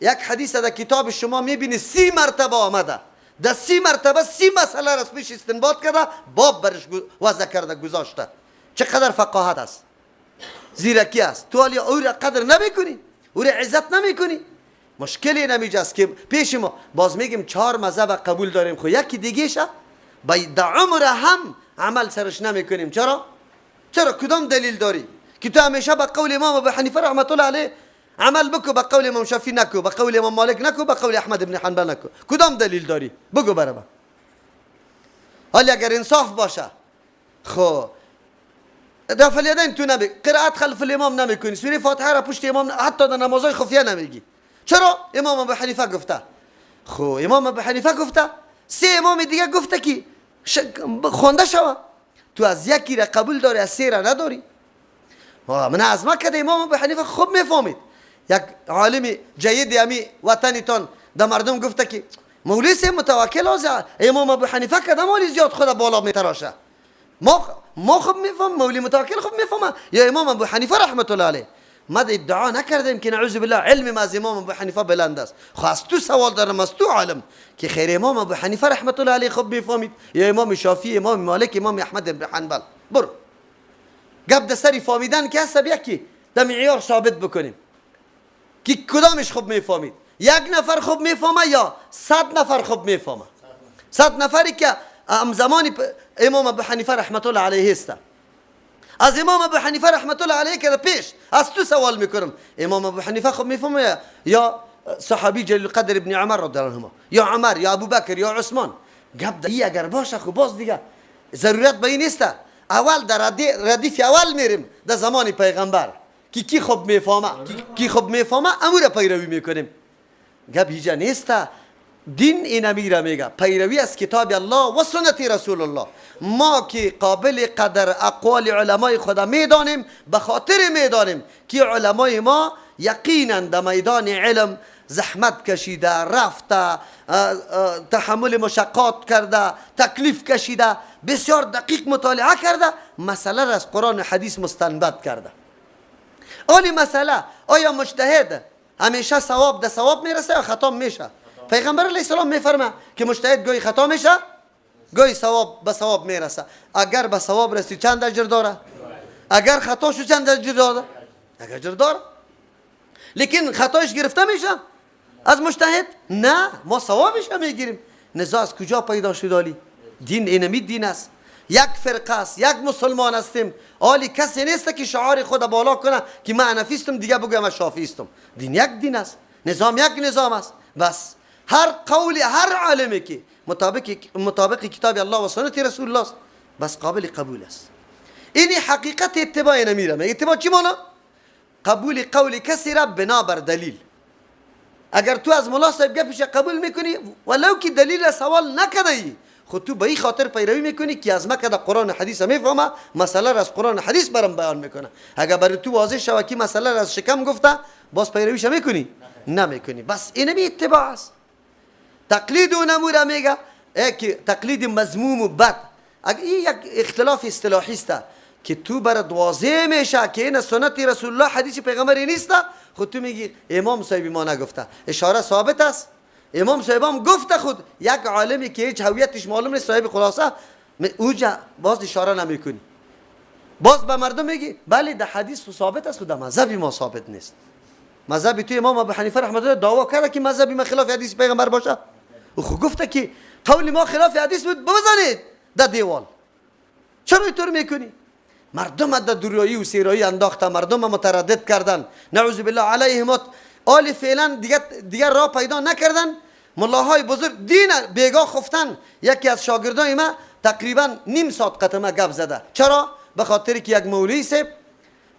یک حدیث در کتاب شما میبینی 30 مرتبه آمده، در 30 مرتبه 30 مسئله را پیش استنباط کرده، باب برش وضع کرده گذاشته. چقدر فقاهت است، زیرکی است. تو حالی او را قدر نمیکنی، او را عزت نمیکنی. مشکلی نمیجاست که پیش ما باز میگیم 4 مذهب قبول داریم، خو یکی دیگه شه با عمر هم عمل سرش نمیکنیم. چرا؟ چرا؟ کدام دلیل داری که تو همیشه به قول امام ابو حنیفه رحمت الله علیه عمل بکو، به قول امام شافعی نکو، به قول امام مالک نکو، به قول احمد بن حنبل نکو؟ کدام دلیل داری؟ بگو برای من. حالا اگر انصاف باشه، خو رفع الیدین تو نمی، قرائت خلف الامام نمیکنی، سوره فاتحه را پشت امام حتی در نمازهای خفیه نمیگی. چرا؟ امام ابو حنیفه گفته. خو امام ابو حنیفه گفته، 3 امام دیگه گفته که خوانده شوه. تو از یکی را قبول داری، از 3 را نداری. من از ما کده امام ابو حنیفه خوب میفهمید. یک عالم جید امی وطنتان در مردم گفته که مولوی سه متوکل از امام ابو حنیفه کدام مالی زیاد خدا بالا میتراشه. ما خوب میفهم، مولوی متوکل خوب میفهمه یا امام ابو حنیفه رحمت الله علیه. ما ادعا نکردیم که نعوذ بالله علم ما از امام ابو حنیفه بلند است. خو از تو سوال دارم، از تو عالم که خیر امام ابو حنیفه رحمت الله علیه خوب میفهمید یا امام شافعی، امام مالک، امام احمد بن حنبل؟ برو گپ در سری فهمیدن که هست، یکی در معیار ثابت بکنیم که کدامش خوب میفهمید. یک نفر خوب میفهمه یا 100 نفر خوب میفهمه؟ 100 نفری که هم زمانی امام ابو حنیفه رحمت الله علیه است. از امام ابو حنیفه رحمت الله علیه که پیش از تو سوال میکنم، امام ابو حنیفه خوب میفهمه یا صحابی جلیل القدر ابن عمر رضی الله عنهما، یا عمر، یا ابوبکر، یا عثمان؟ گپ ای اگر باشه خب باز دیگه ضرورت به این نیست. اول در ردیف اول میریم در زمان پیغمبر کی کی خوب میفهمه، کی خوب میفهمه امور پیروی میکنیم. گپ هیچ نیست. دین این امیره میگه پیروی از کتاب الله و سنت رسول الله. ما که قابل قدر اقوال علمای خدا میدانیم، به خاطر میدانیم که علمای ما یقینا در میدان علم زحمت کشیده، رفته، تحمل مشقات کرده، تکلیف کشیده، بسیار دقیق مطالعه کرده، مسئله را از قرآن و حدیث مستنبط کرده. آن مسئله آیا مجتهد همیشه ثواب ده ثواب میرسه یا خطا میشه؟ پیغمبر علیه السلام میفرمه که مجتهد گاهی خطا میشه، گاهی ثواب به ثواب میرسه. اگر به ثواب رسید چند اجر داره؟ اگر خطا شد چند اجر داره؟ اجر داره. لیکن خطایش گرفته میشه از مجتهد؟ نه، ما ثوابش میگیریم. نزاع از کجا پیدا شد؟ آلی دین اینمی دین است، یک فرقه است، یک مسلمان هستیم. آلی کسی نیست که شعار خود بالا کنه که من حنفی استم دیگه بگم من شافعی استم. دین یک دین است، نظام یک نظام است. بس هر قول هر عالمی که مطابق کتاب الله و سنت رسول الله است بس قابل قبول است. این حقیقت اتباع نمیرم. اتباع چی مانا؟ قبول قول کسی را بنابر دلیل. اگر تو از ملا صاحب گپش قبول میکنی ولو که دلیل سوال نکده ای، خود تو به این خاطر پیروی میکنی که از مکه در قرآن و حدیث میفهمه، مسئله را از قرآن و حدیث برام بیان میکنه. اگر برای تو واضح شوه که مسئله را از شکم گفته، باز پیرویش میکنی؟ نمیکنی. بس اینمی اتباع است. تقلید و نموره میگه که تقلید مذموم و بد. اگر این یک اختلاف اصطلاحی است که تو برات واضح میشه که این سنت رسول الله حدیث پیغمبری نیست، خود تو میگی امام صاحب ما نگفته، اشاره ثابت است. امام صاحب هم گفته، خود یک عالمی که هیچ هویتش معلوم نیست، صاحب خلاصه، اوجا باز اشاره نمیکنی، باز به مردم میگی بله در حدیث ثابت است، خود در مذهب ما ثابت نیست. مذهب تو امام ابو حنیفه رحمت الله دعوا کرده که مذهب ما خلاف حدیث پیغمبر باشه، او خو گفته که قول ما خلاف حدیث بود، بزنید در دیوال. چرا اینطور میکنی؟ مردم در دریایی و سیرایی انداخته، مردم متردد کردن، نعوذ بالله علیهم. آلی فعلا دیگه راه پیدا نکردن. ملاهای بزرگ دین بیگاه خفتن. یکی از شاگردای ما تقریبا نیم ساعت قطمه گپ زده. چرا؟ به خاطر که یک مولوی صاحب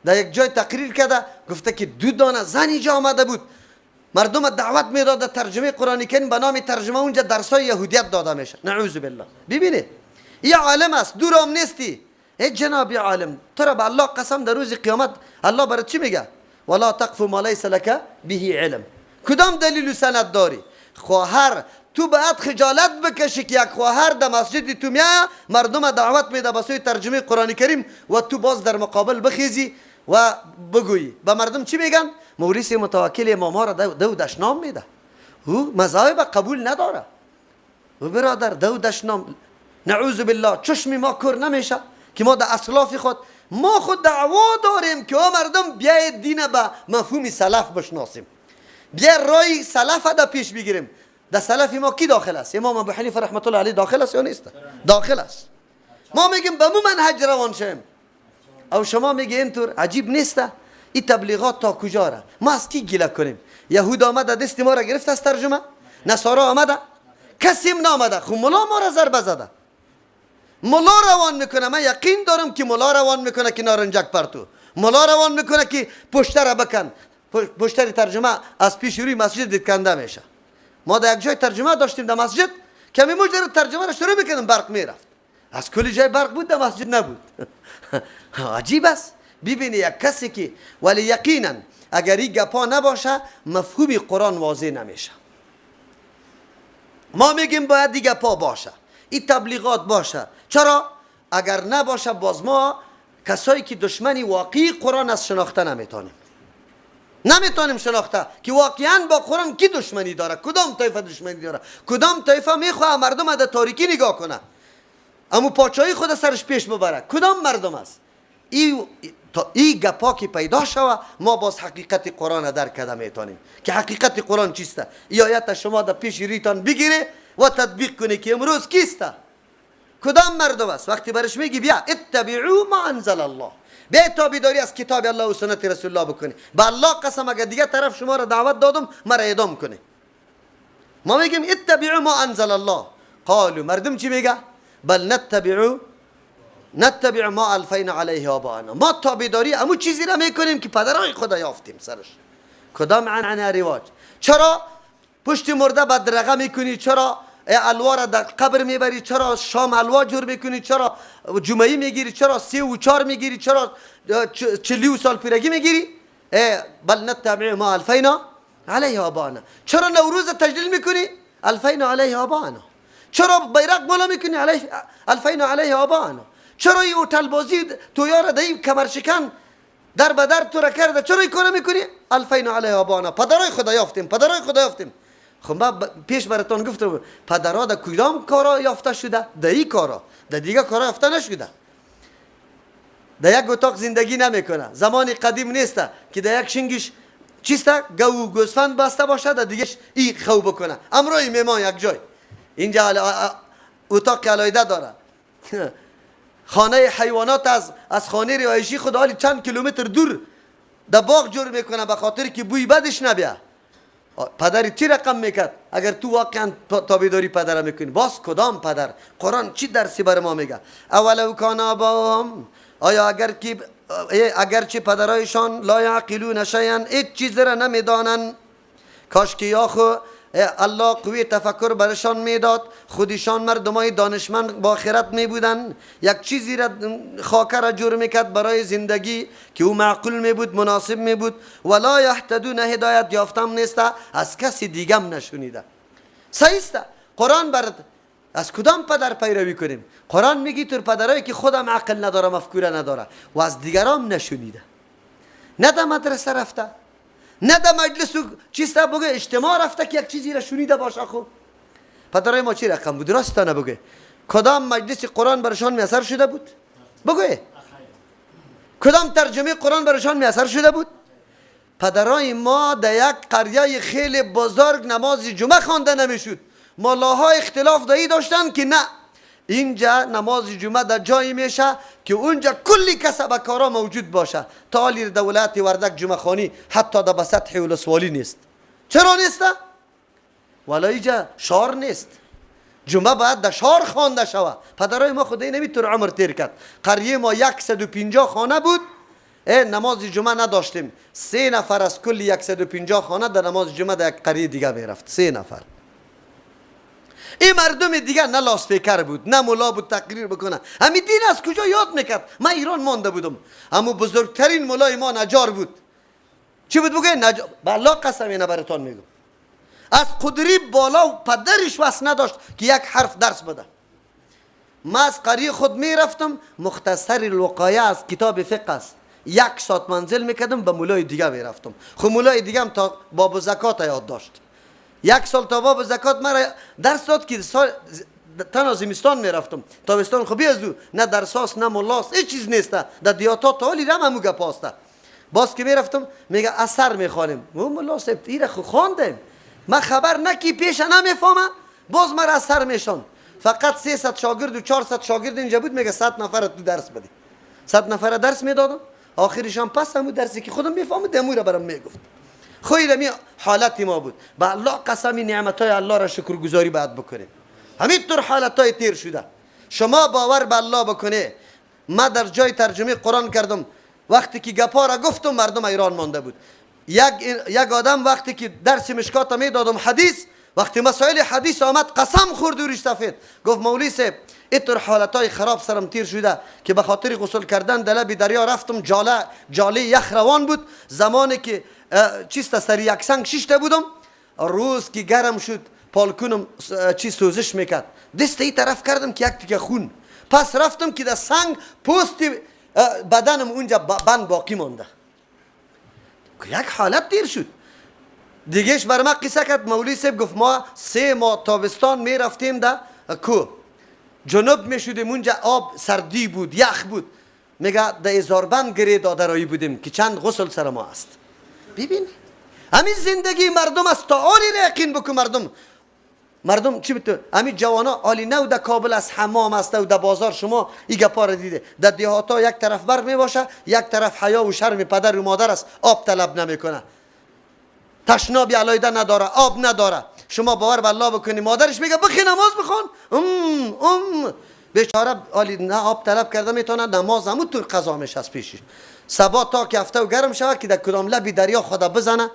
در یک جای تقریر کرده، گفته که 2 دانه زن اینجا آمده بود، مردم دعوت میداد ترجمه قرآن کریم به نام ترجمه اونجا درسای یهودیت داده میشه. نعوذ بالله. ببینید یه عالم است، دورم نیستی. ای جناب عالم، تو را به الله قسم در روز قیامت الله برات چی میگه؟ ولا تقف ما لیس لک به علم. کدام دلیل و سند داری؟ خواهر تو باید خجالت بکشی که یک خواهر در مسجد تو میایه مردم دعوت میده به سوی ترجمه قرآن کریم و تو باز در مقابل بخیزی و بگویی به مردم چی میگن؟ موریس متوکل امام را دو دشنام میده، او مذاهب قبول نداره. و برادر دو دشنام، نعوذ بالله، چشم ما کور نمیشه که ما در اسلاف خود، ما خود دعوا داریم که او مردم بیاید دین به مفهوم سلف بشناسیم، بیا رای سلف در پیش بگیریم. در سلف ما کی داخل است؟ امام ابو حنیفه رحمت الله علیه داخل است یا نیست؟ داخل است. ما میگیم به مو منهج روان شیم، او شما میگه اینطور. عجیب نیست این تبلیغات تا کجا را؟ ما از کی گله کنیم؟ یهود آمده دست ما را گرفت از ترجمه، نصارا آمده، کسی هم نامده. خب ملا ما را ضربه زده، ملا روان میکنه. من یقین دارم که ملا روان میکنه که نارنجک پرتو، ملا روان میکنه که پشت را بکن، پشتر ترجمه از پیش روی مسجد دید کنده میشه. ما در یک جای ترجمه داشتیم در مسجد، کمی مجرد ترجمه را شروع میکردم برق میرفت، از کلی جای برق بود در مسجد نبود. عجیب است. ببینی یک کسی که، ولی یقینا اگر این گپا نباشه مفهوم قرآن واضح نمیشه. ما میگیم باید این گپا باشه، این تبلیغات باشه. چرا؟ اگر نباشه باز ما کسایی که دشمنی واقعی قرآن از شناخته نمیتونیم، نمیتونیم شناخته که واقعا با قرآن کی دشمنی داره، کدام طایفه دشمنی داره، کدام طایفه میخواه مردم در تاریکی نگاه کنه، اما پاچایی خود سرش پیش ببره، کدام مردم است. ای گپا که پیدا شوه ما باز حقیقت قرآن درک کرده میتونیم که حقیقت قرآن چیسته. ای آیت شما در پیش ریتان بگیره و تطبیق کنه که امروز کیسته، کدام مردم است. وقتی برش میگی بیا اتبعوا ما انزل الله، بیا تابعداری از کتاب الله و سنت رسول الله بکنی، به الله قسم اگر دیگه طرف شما را دعوت دادم مرا اعدام کنه. ما میگیم اتبعوا ما انزل الله، قالوا مردم چی میگه؟ بل نتبع ما الفینا علیه آباءنا. ما تابعداری امو چیزی را میکنیم که پدرای خدا یافتیم سرش. کدام عنعنه رواج؟ چرا پشت مرده بدرقه میکنی؟ چرا الوا را در قبر میبری؟ چرا شام الوا جور میکنی؟ چرا جمعی میگیری؟ چرا 3 و 4 میگیری؟ چرا 40 سال پیرگی میگیری؟ بل نتبع ما الفینا علیه آباءنا. چرا نوروز تجلیل میکنی؟ الفینا علیه آباءنا. چرا بیرق بالا میکنی؟ الفینا علیه آباءنا. چرا این هتل بازی تویا را در کمرشکن در به در تو را کرده، چرا این کارو میکنی؟ الفینا علیه آباءنا. پدرای خدا یافتیم، پدرای خدا یافتیم. خب ما پیش براتون گفتم پدرها در کدام کارا یافته شده؟ در این کارا، در دیگه کارا یافته نشده. در یک اتاق زندگی نمیکنه. زمان قدیم نیست که در یک شنگش چیست گو و گوسفند بسته باشه، در دیگهش ای خو بکنه. امروی میمان یک جای اینجا اتاق علایده داره. خانه حیوانات از خانه رهایشی خود حالی چند کیلومتر دور در باغ جور میکنه به خاطر که بوی بدش نبیا. پدر چی رقم میکرد؟ اگر تو واقعا تابعداری پدر میکنی، باز کدام پدر؟ قرآن چی درسی بر ما میگه؟ اولو کان آباهم، آیا اگرچه پدرایشان لا یعقلون شیئا، هیچ چیز را نمیدانند. کاش که یا خو الله قوی تفکر برشان میداد، خودشان مردمای دانشمند با خیرت می بودن، یک چیزی را خاکه را جور میکرد برای زندگی که او معقول می بود، مناسب می بود. ولا یهتدون، هدایت یافتم نیست، از کسی دیگم نشنیده. صحیح است. قرآن برد از کدام پدر پیروی کنیم؟ قرآن میگی تو پدرایی که خودم عقل نداره، مفکوره نداره و از دیگرام نشنیده، نه در مدرسه رفته، نه در مجلس و چیست بگه اجتماع رفته که یک چیزی را شنیده باشه. خب پدرای ما چی رقم بود؟ راست بگه کدام مجلس قرآن برشان میسر شده بود؟ بگه کدام ترجمه قرآن برشان میسر شده بود؟ پدرای ما در یک قریه خیلی بزرگ نماز جمعه خوانده نمیشد. ملاها اختلاف دایی داشتن که نه اینجا نماز جمعه در جایی میشه که اونجا کلی کسب کارا موجود باشه. تا حالی دولت وردک جمعه خوانی حتی در به سطح ولسوالی نیست. چرا نیست؟ ولی اینجا شار نیست، جمعه باید در شار خوانده شوه. پدرای ما خدای نمیتونه عمر تیر کرد. قریه ما 150 خانه بود، نماز جمعه نداشتیم. 3 نفر از کل 150 خانه در نماز جمعه در یک قریه دیگه میرفت. 3 نفر. این مردم دیگه نه لاسپیکر بود نه ملا بود تقریر بکنه. همین دین از کجا یاد میکرد؟ من ایران مانده بودم، اما بزرگترین ملای ما نجار بود. چی بود بگه؟ نجار. به الله قسم اینا براتون میگم. از قدری بالا و پدرش وس نداشت که یک حرف درس بده. ما از قریه خود میرفتم، مختصر الوقایه از کتاب فقه است، یک ساعت منزل میکردم به مولای دیگه میرفتم. خب مولای دیگه هم تا باب زکات یاد داشت. یک سال تا باب زکات مرا درس داد که سال تنها زمستان میرفتم، تابستان خب از دو نه درساس نه ملاس هیچ چیز نیست. در دیاتا تا حالی رم همو گپ هسته. باز که میرفتم میگه اثر میخوانیم. ملا صاحب ایره خو خواندیم، من خبر نکی پیش نمیفهمه، باز مرا اثر میشان. فقط 300 شاگرد و 400 شاگرد اینجا بود، میگه 100 نفر تو درس بده. 100 نفر درس میدادم، آخرشان پس همون درسی که خودم میفهمم دمو را برام میگفت. خیلی می حالت ما بود. به الله قسم نعمتای الله را شکرگزاری باید بکنیم. همینطور حالتای تیر شده. شما باور به الله بکنه. ما در جای ترجمه قرآن کردم، وقتی که گپا را گفتم مردم ایران مانده بود. یک آدم وقتی که درس مشکات میدادم حدیث، وقتی مسائل حدیث آمد قسم خورد و ریش سفید گفت مولوی صاحب اینطور حالتای خراب سرم تیر شده که به خاطر غسل کردن در لب دریا رفتم، جاله یخ روان بود. زمانی که چیست سر یک سنگ شیشته بودم، روز که گرم شد پالکونم چی سوزش میکرد، دست این طرف کردم که یک تیکه خون، پس رفتم که در سنگ پوست بدنم اونجا بند باقی مانده. یک حالت تیر شد. دیگهش بر ما قصه کرد مولوی صاحب، گفت ما 3 ماه تابستان می رفتیم در کو جنوب می شدیم، اونجا آب سردی بود یخ بود، میگه در ازاربند گره دادرایی بودیم که چند غسل سر ما است. ببین همین زندگی مردم است. تا آلی را یقین بکن مردم چی بتو همین جوانا آلی نو در کابل از حمام است و در بازار شما این گپا را دیده. در دیهاتا یک طرف برق می باشه، یک طرف حیا و شرم پدر و مادر است، آب طلب نمیکنه، تشنابی علایده نداره، آب نداره. شما باور به الله بکنی مادرش میگه بخی نماز بخوان، بیچاره آلی نه آب طلب کرده میتونه، نماز همون طور قضا میشه از پیشش. صبا تا که هفته و گرم شود که در کدام لبی دریا خدا بزنه،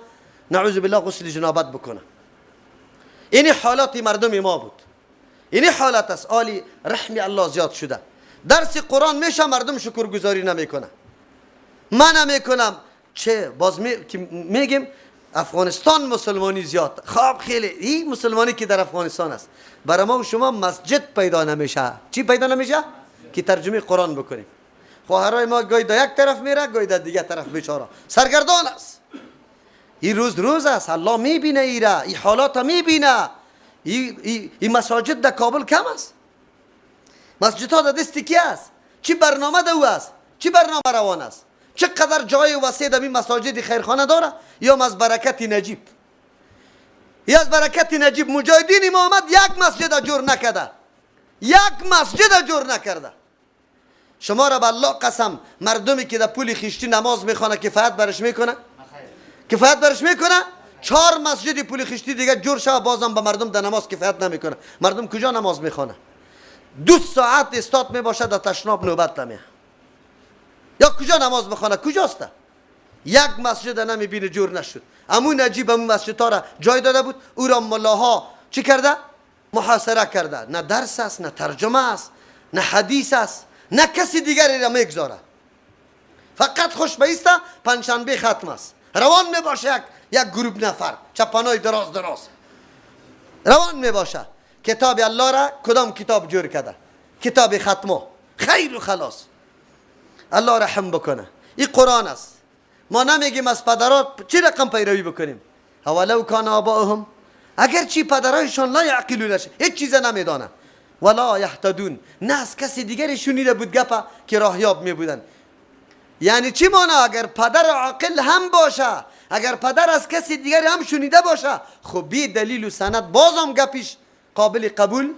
نعوذ بالله غسل جنابت بکنه. اینی حالات مردم ما بود، اینی حالت است. آلی رحم الله زیاد شده. درس قرآن میشه مردم شکرگزاری نمیکنه. من نمیکنم چه باز میگیم افغانستان مسلمانی زیاد. خب خیلی این مسلمانی که در افغانستان است، برای ما و شما مسجد پیدا نمیشه. چی پیدا نمیشه؟ که ترجمه قرآن بکنیم. خواهرای ما گاهی در یک طرف میره، گاهی در دیگه طرف، بیچاره سرگردان است. این روز روز است، الله میبینه ایره، این حالات میبینه. این مساجد در کابل کم است، مسجدها در دست کی است؟ چی برنامه ده او است؟ چی برنامه روان است؟ چقدر جای وسیع در این مساجد خیرخانه داره؟ یا از برکت نجیب، یا از برکت نجیب مجاهدین ما آمد یک مسجد جور نکرده، یک مسجد جور نکرده. شما را به الله قسم مردمی که در پول خیشتی نماز میخوانه کفایت برش میکنه؟ کفایت برش میکنه؟ 4 مسجد پول خیشتی دیگه جور شوه بازم به مردم در نماز کفایت نمیکنه. مردم کجا نماز میخوانه؟ 2 ساعت استاد میباشه در تشناب نوبت نمیه. یا کجا نماز بخوانه؟ کجاست؟ یک مسجد نمیبینه جور نشد. امون نجیب امون مسجد ها را جای داده بود، او را ملاها چی کرده؟ محاصره کرده. نه درس است، نه ترجمه است، نه حدیث است، نه کسی دیگری را میگذاره. فقط خوش بیسته پنجشنبه ختم است، روان میباشه یک گروپ نفر چپانای دراز دراز روان میباشه. کتاب الله را کدام کتاب جور کرده؟ کتاب ختمه. خیر و خلاص. الله رحم بکنه. این قرآن است. ما نمیگیم از پدرات چی رقم پیروی بکنیم. ولو کان آباؤهم، اگر چی پدرایشان لا یعقلون، هیچ چیز نمیدانه، ولا یهتدون، نه از کسی دیگری شنیده بود گپه که راهیاب می بودن. یعنی چی مانا؟ اگر پدر عاقل هم باشه، اگر پدر از کسی دیگری هم شنیده باشه، خب بی دلیل و سند بازم گپش قابل قبول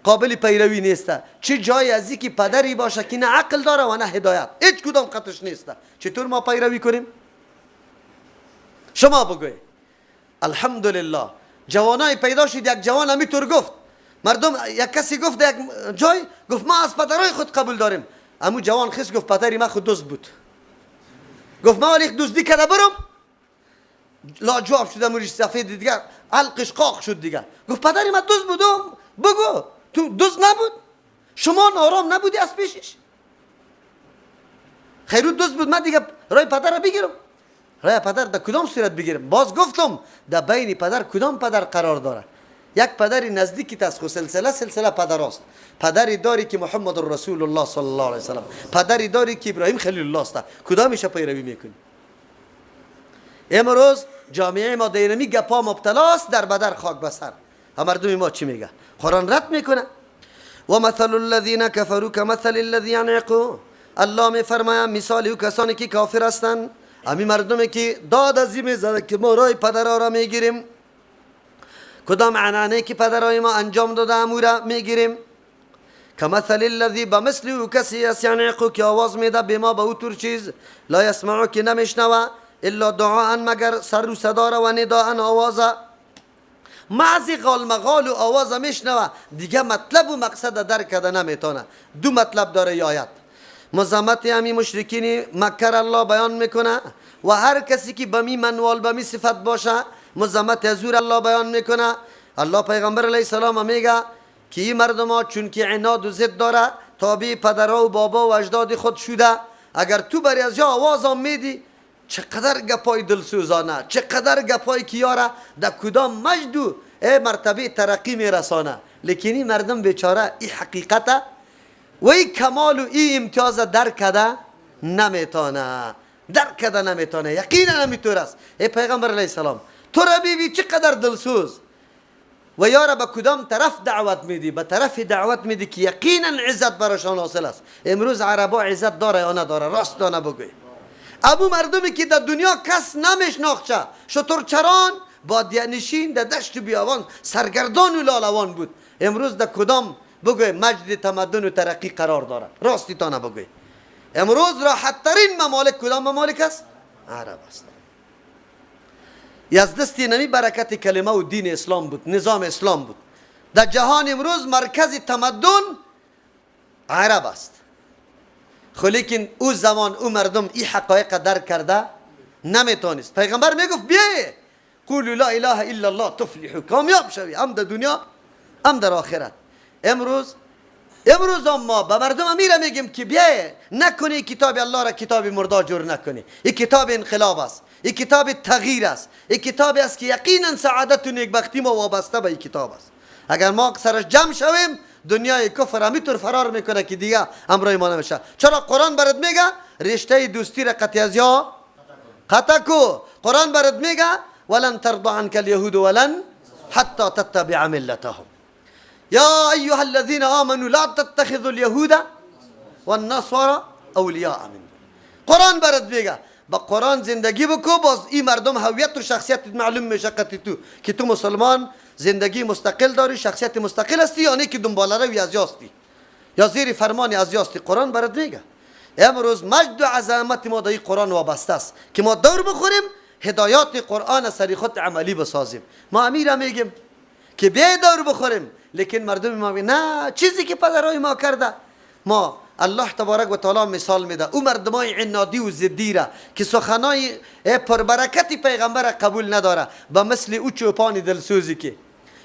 قابل پیروی نیست. چه جای از که پدری باشه که نه عقل داره و نه هدایت، هیچ کدام قطش نیست، چطور ما پیروی کنیم؟ شما بگوی. الحمدلله جوانای پیدا شد. یک جوان همیطور گفت، مردم یک کسی گفت یک جای، گفت ما از پدرای خود قبول داریم. امو جوان خس گفت پدری ما خود دزد بود. گفت ما ولی دزدی کرده برم لا جواب شد. امو ریش سفید دیگه علقش قاق شد دیگه. گفت پدری ما دزد بودم. بگو تو دزد نبود؟ شما نارام نبودی از پیشش؟ خیرو دزد بود، من دیگه رای پدر را بگیرم. رای پدر در کدام صورت بگیریم؟ باز گفتم در بین پدر کدام پدر قرار داره؟ یک پدر نزدیکی است، خو سلسله سلسله پدر است. پدری داری که محمد رسول الله صلی الله علیه وسلم، پدری داری که ابراهیم خلیل الله است. کدامش پیروی میکنی؟ امروز جامعه ما دینمی گپا مبتلا است، در بدر خاک بسر. مردم ما چی میگه؟ قرآن رد میکنه. و مثل الذین کفروا کمثل الذی ینعق. الله میفرماید مثال او کسانی که کافر هستند، امی مردمی که داد از این میزنه که ما رای پدرها را میگیریم، کدام عنعنه که پدرای ما انجام داده امو را میگیریم. کمثل الذی، به مثل او کسی است، ینعق، که آواز میده به ما به او طور چیز، لا یسمع، که نمیشنوه، الا دعاء، مگر سر و صدا را، و نداء، آواز. محض غالمغال و آواز میشنوه، دیگه مطلب و مقصد درک کرده نمیتونه. دو مطلب داره آیت. مذمت همی مشرکین مکه را الله بیان میکنه و هر کسی که به می منوال به می صفت باشه مذمت از الله بیان میکنه. الله پیغمبر علیه السلام میگه که این مردم ها چون که عناد و ضد داره، تابع پدرها و بابا و اجداد خود شده، اگر تو بری از یا آواز هم میدی، چقدر گپای دلسوزانه، چقدر گپای کیاره در کدام مجد و مرتبه ترقی میرسانه، لیکن این مردم بیچاره این حقیقت و این کمال و این امتیاز درک کرده نمیتونه، درک کرده نمیتونه. یقینا همینطور است. ای پیغمبر علیه السلام، تو را بیبی چقدر دلسوز و یارا به کدام طرف دعوت میدی؟ به طرف دعوت میدی که یقینا عزت براشان حاصل است. امروز عربا عزت داره یا نداره؟ راست دانه بگوی. ابو مردمی که در دنیا کس نمیشناخته، شترچران، بادیه نشین، در دشت بیابان سرگردان و لالوان بود، امروز در کدام بگوی مجد تمدن و ترقی قرار داره؟ راستی تانه بگوی. امروز راحت ترین ممالک کدام ممالک است؟ عرب است. از دست نمی برکت کلمه و دین اسلام بود، نظام اسلام بود. در جهان امروز مرکز تمدن عرب است. خو لیکن او زمان او مردم این حقایق درک کرده نمیتونست. پیغمبر میگفت بیای قولوا لا اله الا الله تفلحوا، کامیاب شوی هم در دنیا هم در آخرت. امروز ما به مردم امیره میگیم که بیای نکنی کتاب الله را کتاب مردا جور نکنی. این کتاب انقلاب است، این کتاب تغییر است، این کتاب است که یقینا سعادت و نیکبختی ما وابسته به این کتاب است. اگر ما سرش جمع شویم دنیای کفر همینطور فرار میکنه که دیگه امرای ما نمیشه. چرا قرآن برات میگه رشته دوستی را قطع از یا قطع کو. قرآن برات میگه ولن ترضى عنك اليهود ولن حتى تتبع ملتهم یا ایها الذين آمنوا لا تتخذوا اليهود والنصارى اولیاء من. قرآن برات میگه با قرآن زندگی بکو، باز این مردم هویت و شخصیت معلوم میشه قطعی تو که تو مسلمان زندگی مستقل داری، شخصیت مستقل هستی، یا که دنباله روی از یاستی یا زیر فرمان از یاستی. قرآن برات میگه. امروز مجد و عظمت ما در قرآن وابسته است که ما دور بخوریم هدایات قرآن سری خود عملی بسازیم. ما امیره میگیم که بیای دور بخوریم، لیکن مردم ما میگن نه، چیزی که پدرای ما کرده. ما الله تبارک و تعالی مثال میده او مردمای عنادی و ضدی را که سخنای پربرکتی پیغمبر قبول نداره، به مثل او چوپان دلسوزی که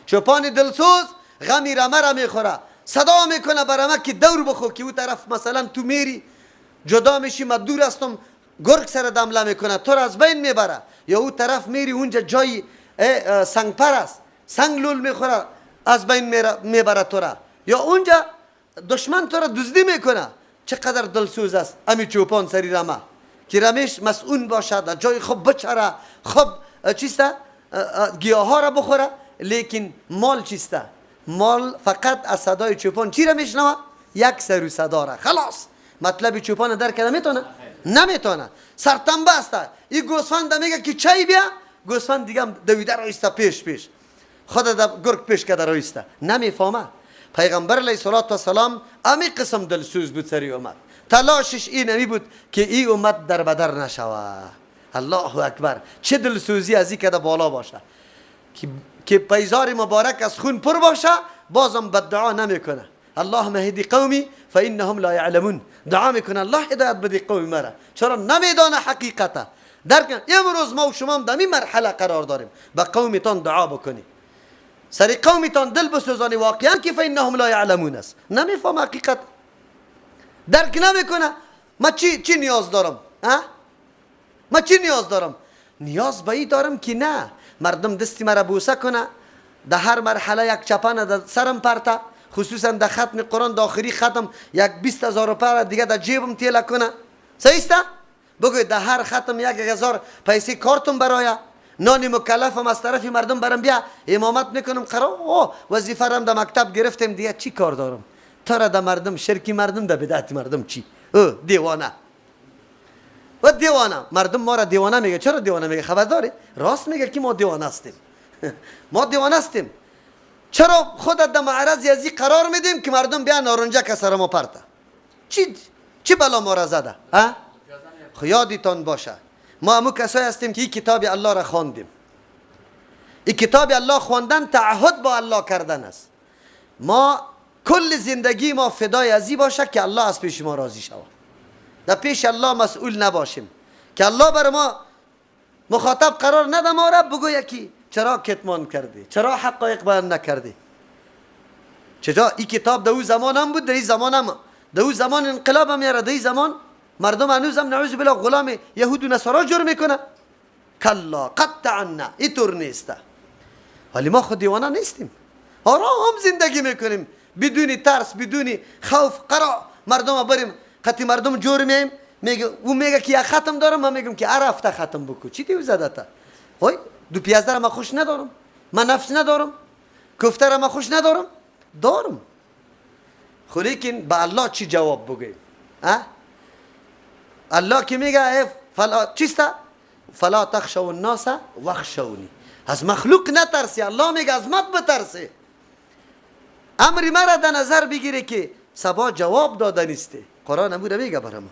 چوپان دلسوز غمی رمه را میخوره، صدا میکنه برمه که دور بخو، که او طرف مثلا تو میری جدا میشی، ما دور هستم، گرگ سر دمله میکنه تو را از بین میبره، یا او طرف میری اونجا جای سنگپر است، سنگ لول میخوره از بین میبره تو را، یا اونجا دشمن تو را دزدی میکنه. چقدر دلسوز است امی چوپان سری رمه که رمش مسئول باشد، جای خوب بچره، خوب چیسته گیاه را بخوره، لیکن مال چیسته؟ مال فقط از صدای چوپان چی را میشنوه؟ یک سر و صدا را. خلاص مطلب چوپان درک کرده میتونه؟ نمیتونه. سرتنبه است. این گوسفند میگه که چای بیا، گوسفند دیگه دویده رایسته پیش پیش، خود گرگ پیش کرده رایسته، نمیفهمه. پیغمبر علیه الصلاة والسلام امی قسم دلسوز بود سری امت. تلاشش این امی بود که این امت در بدر نشوه. الله اکبر، چه دلسوزی از این که بالا باشه که پیزار مبارک از خون پر باشه، بازم بدعا نمیکنه. اللهم اهدی قومی فانهم لا یعلمون. دعا میکنه الله هدایت بدی قوم مرا، چرا نمیدانه حقیقته. درک امروز ما و شما در این مرحله قرار داریم. به قومتان دعا بکنی، سری قومتان دل بسوزانی، واقعا که فانهم لا یعلمون است، نمیفهم حقیقت، درک نمیکنه. ما چی نیاز دارم؟ ها؟ ما چی نیاز دارم؟ نیاز به این دارم که نه مردم دستی مرا بوسه کنه، در هر مرحله یک چپنه در سرم پرته، خصوصا در ختم قرآن در آخری ختم یک 20,000 روپیه دیگه در جیبم تیله کنه. صحیح است؟ بگوید در هر ختم 1,000 پیسه کارتم برای نانی مکلفم از طرف مردم برم بیا امامت میکنم، قرار وظیفه رم در مکتب گرفتم، دیگه چی کار دارم؟ تره در مردم شرکی مردم در بدعت مردم چی؟ او دیوانه و دیوانه. مردم ما را دیوانه میگه. چرا دیوانه میگه؟ خبر داری؟ راست میگه که ما دیوانه هستیم. ما دیوانه هستیم. چرا خودت در معرض ازی قرار میدیم که مردم بیا نارنجک سر ما پرته؟ چی بلا ما را زده؟ ها؟ یادتان باشه ما همو کسایی هستیم که این کتاب الله را خواندیم. این کتاب الله خواندن تعهد با الله کردن است. ما کل زندگی ما فدای ازی باشه که الله از پیش ما راضی شود، در پیش الله مسئول نباشیم که الله بر ما مخاطب قرار نده، ما را بگوید که چرا کتمان کردی، چرا حقایق بیان نکردی. چرا این کتاب در او زمان هم بود، در این زمان هم، در او زمان انقلاب هم میاره، در این زمان مردم هنوز هم نعوذ بالله غلام یهود و نصارا جور میکنه. کلا قطعا اینطور نیست. ولی ما خود دیوانه نیستیم، آرام زندگی میکنیم بدون ترس بدون خوف. قرار مردم بریم قطی مردم جور میم، میگه او میگه که ختم دارم، من میگم که هر هفته ختم بکن. چی دیو زده تا وای دو پیاز دارم، من خوش ندارم، من نفس ندارم، کوفته را من خوش ندارم، دارم. خو لیکن به الله چی جواب بگیم؟ الله که میگه فلا چیست؟ فلا تخشوا الناس واخشونی. از مخلوق نترسی، الله میگه از مت بترسی. امر مرا در نظر بگیری که سبا جواب داده نیستی. قرآن امور میگه برای ما.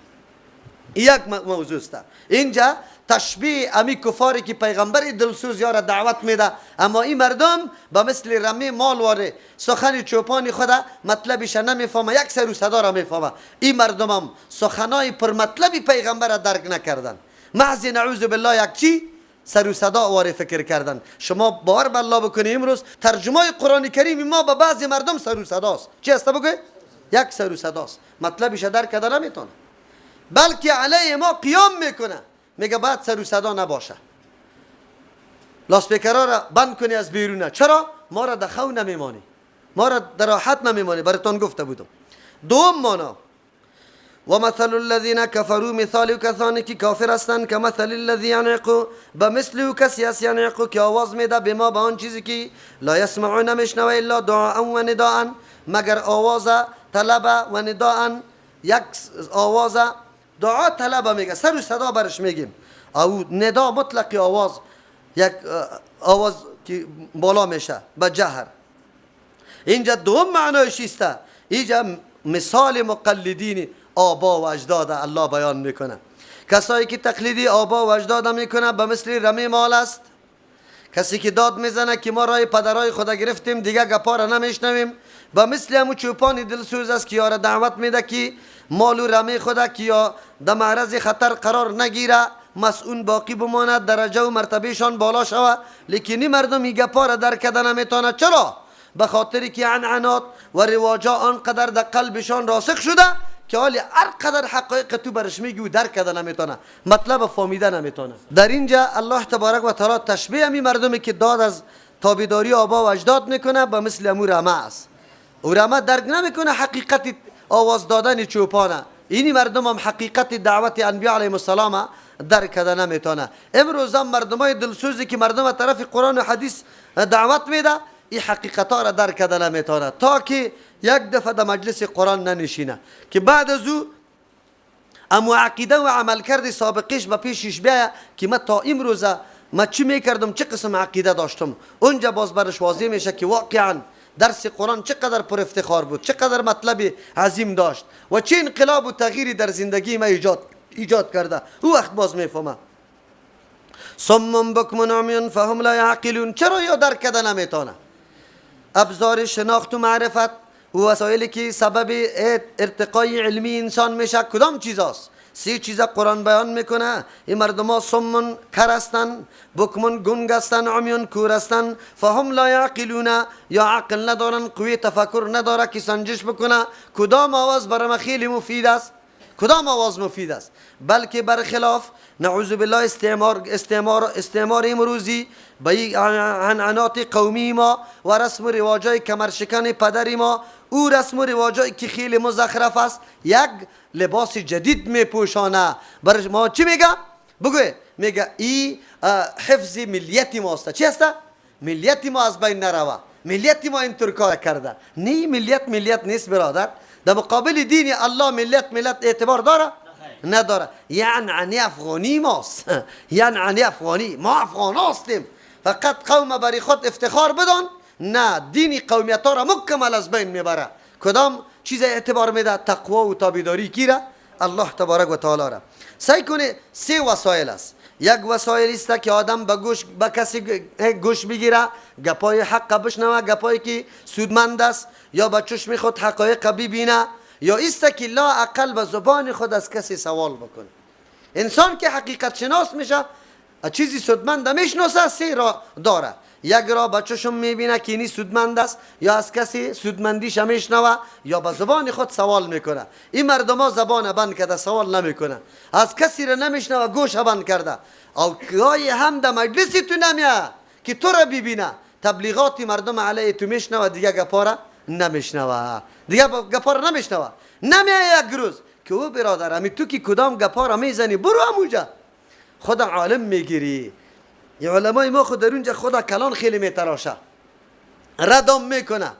یک موضوع است اینجا، تشبیه امی کفاری که پیغمبر دلسوز یارا دعوت میده، اما این مردم به مثل رمی مال واره سخن چوپانی خدا مطلبش نمیفهمه، یک سر و صدا را میفهمه. این مردم هم سخنای پر مطلبی پیغمبر را درک نکردن، محض نعوذ بالله یک چی سر و صدا واره فکر کردن. شما باور به الله بکنی امروز ترجمه قرآن کریم ما به بعضی مردم سر و صداست. چی است بگوی؟ یک سر و صداست، مطلبش درک کرده نمیتونه، بلکه علیه ما قیام میکنه، میگه بعد سر و صدا نباشه، لاسپیکرها را بند کنی از بیرونه. چرا؟ ما را در خو نمیمانی، ما را در راحت نمیمانی. براتون گفته بودم. دوم مانا و مثل الذین کفروا، مثال کسانی که کافر هستند، که مثل الذی ینعق، به مثل کسی است ینعق که آواز میده به ما، به آن چیزی که لا یسمعون نمیشنوه الا دعاء و نداء، مگر آواز طلب و نداء، یک آواز دعا طلب میگه، سر و صدا برش میگیم، او ندا مطلق آواز، یک آواز که بالا میشه به جهر. اینجا دوم معنایش است. اینجا مثال مقلدین آبا و اجداد الله بیان میکنه. کسایی که تقلیدی آبا و اجداد میکنه به مثل رمی مال است. کسی که داد میزنه که ما رای پدرای خدا گرفتیم دیگه گپا را نمیشنویم، به مثل همو چوپان دلسوز است که یارا دعوت میده که مال و رمی خدا که یا در معرض خطر قرار نگیره، مسئول باقی بماند، درجه و مرتبهشان بالا شوه. لیکن این مردم این گپا را درک کرده نمیتونه. چرا؟ به خاطر که عنعنات و رواجا آنقدر در قلبشان راسخ شده که حالی هر قدر حقایق تو برش میگی و درک کرده نمیتونه، مطلب فهمیده نمیتونه. در اینجا الله تبارک و تعالی تشبیه همی مردمی که داد از تابعداری آبا و اجداد میکنه به مثل امو رمه است. او رمه درک نمیکنه حقیقت آواز دادن چوپانه. اینی مردم هم حقیقت دعوت انبیا علیهم السلام درک کرده نمیتونه. امروز هم مردمای دلسوزی که مردم طرف قرآن و حدیث دعوت میده این حقیقت ها را درک کرده نمیتونه، تا که یک دفعه در مجلس قرآن ننشینه که بعد از او امو عقیده و عملکرد سابقش به پیشش بیایه که من تا امروز ما چی میکردم، چه قسم عقیده داشتم. اونجا باز برش واضح میشه که واقعا درس قرآن چقدر پر افتخار بود، چقدر مطلب عظیم داشت و چه انقلاب و تغییری در زندگی ما ایجاد کرده. او وقت باز میفهمه. صم بکم عمی فهم لا یعقلون. چرا یا درک کرده نمیتونه؟ ابزار شناخت و معرفت و وسایلی که سبب ارتقای علمی انسان میشه کدام چیز است؟ سه چیز قرآن بیان میکنه. این مردم ها صم کر هستن، بکمن گنگ هستن، عمیون کور هستن. فهم لا یعقلون، یا عقل ندارن، قوی تفکر نداره که سنجش بکنه کدام آواز برای ما خیلی مفید است، کدام آواز مفید است؟ بلکه برخلاف نعوذ بالله استعمار امروزی به عنعنات قومی ما و رسم و رواجای کمرشکن پدر ما، او رسم و رواجایی که خیلی مزخرف است، یک لباس جدید میپوشانه. برای ما چی میگه؟ بگو. میگه ای حفظ ملیت ما است. چی است؟ ملیت ما از بین نروه، ملیت ما اینطور کار کرده. نه، ملیت ملیت نیست برادر. در مقابل دین الله ملیت ملت اعتبار داره؟ نداره. یعنی افغانی ماست، یعنی افغانی ما افغان هستیم. فقط قوم برای خود افتخار بدان، نه، دین قومیت ها را مکمل از بین میبره. کدام چیز اعتبار میده؟ تقوا و تابعداری کی را؟ الله تبارک و تعالی را. سیل کنه، سه وسایل است. یک وسایل است که آدم به گوش به کسی گوش بگیره، گپای حق بشنوه، گپایی که سودمند است، یا به چشم خود حقایق ببینه، یا است که لا اقل به زبان خود از کسی سوال بکنه. انسان که حقیقت شناس میشه، چیزی سودمند میشناسه، سه راه داره. یک راه به چشم میبینه که اینی سودمند است، یا از کسی سودمندیش میشنوه، یا به زبان خود سوال میکنه. این مردم ها زبان بند کرده، سوال نمیکنه، از کسی را نمیشنوه، گوش بند کرده. او گاهی هم در مجلس تو نمیه که تو را ببینه، تبلیغات مردم علیه تو میشنوه، دیگه گپا را نمیشنوه، دیگه گپا را نمیشنوه. نمیه یک روز که او برادر امی تو که کدام گپا را میزنی، برو اموجا خود عالم میگیری. یه علمای ما خود در اونجا خدا کلان خیلی میتراشه، ردم میکنه.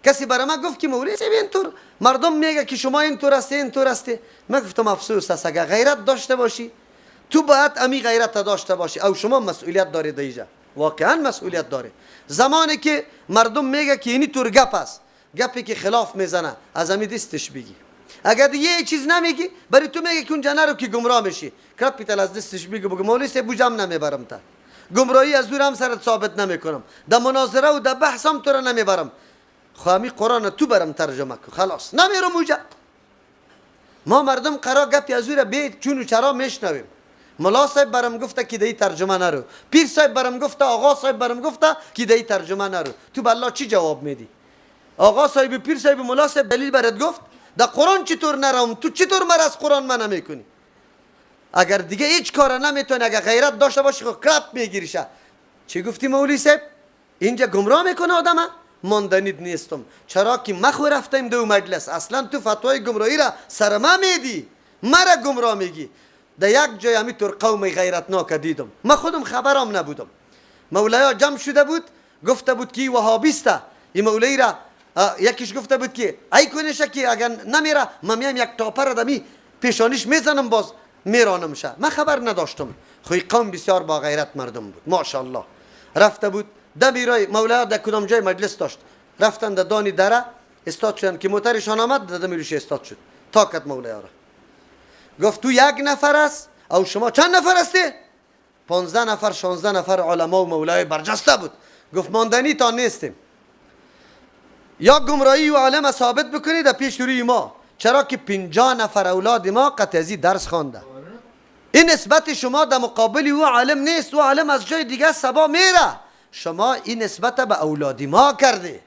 کسی برای من گفت که مولوی صاحب اینطور مردم میگه که شما اینطور هستی، اینطور هستی. من گفتم افسوس است، اگر غیرت داشته باشی تو باید امی غیرت داشته باشی. او شما مسئولیت داری دیجا، واقعا مسئولیت داری. زمانی که مردم میگه که اینی طور گپ است، گپی که خلاف میزنه، از امی دستش بگی. اگر دیگه یه چیز نمیگی، برای تو میگه که اونجا نرو که گمراه میشی، کاپیتال از دستش بگی، بگو مولوی صاحب بوجم نمیبرم تا گمراهی از دور هم سرت ثابت نمیکنم، در مناظره و در بحث هم تو را نمیبرم. خو همی قرآن تو برم ترجمه کن، خلاص نمیرم اونجا. ما مردم قرار گپی از او را بی چون و چرا میشنویم. ملا صاحب برم گفته که دی ترجمه نرو، پیر صاحب برم گفته، آقا صاحب برم گفته که دی ترجمه نرو. تو به الله چی جواب میدی؟ آقا صاحب، پیر صاحب، ملا صاحب دلیل برات گفت در قرآن چطور نروم؟ تو چطور مر از قرآن منع میکنی؟ اگر دیگه هیچ کار نمیتونی، اگر غیرت داشته باشی خب کرپ میگیریشه. چی گفتی مولوی صاحب؟ اینجا گمراه میکنه آدمه، ماندنید نیستم. چرا که مخو رفتیم دو مجلس. اصلا تو فتوای گمراهی را سر ما میدی، مرا گمراه میگی. در یک جای همیطور قوم غیرتناک دیدم، من خودم خبرم نبودم. مولیا جمع شده بود، گفته بود که وهابیسته این مولایی را. یکیش گفته بود که ای کنشه که اگر نمیره من میام یک تاپر دمی پیشانیش میزنم باز میرانم شه. من خبر نداشتم. خو قوم بسیار با غیرت مردم بود ماشاءالله. رفته بود دمیرای مولا در کدام جای مجلس داشت، رفتن در دانی دره استاد شدن که موترشان آمد، در دمیروش استاد شد. تاکت مولا را گفت تو یک نفر است او شما چند نفر هستی؟ 15 نفر، 16 نفر علما و مولای برجسته بود. گفت ماندنی تا نیستیم، یا گمراهی و عالم ثابت بکنید در پیش روی ما، چرا که 50 نفر اولاد ما قطعی درس خوانده. این نسبت شما در مقابل او عالم نیست، او عالم از جای دیگه سبا میره، شما این نسبت به اولاد ما کرده،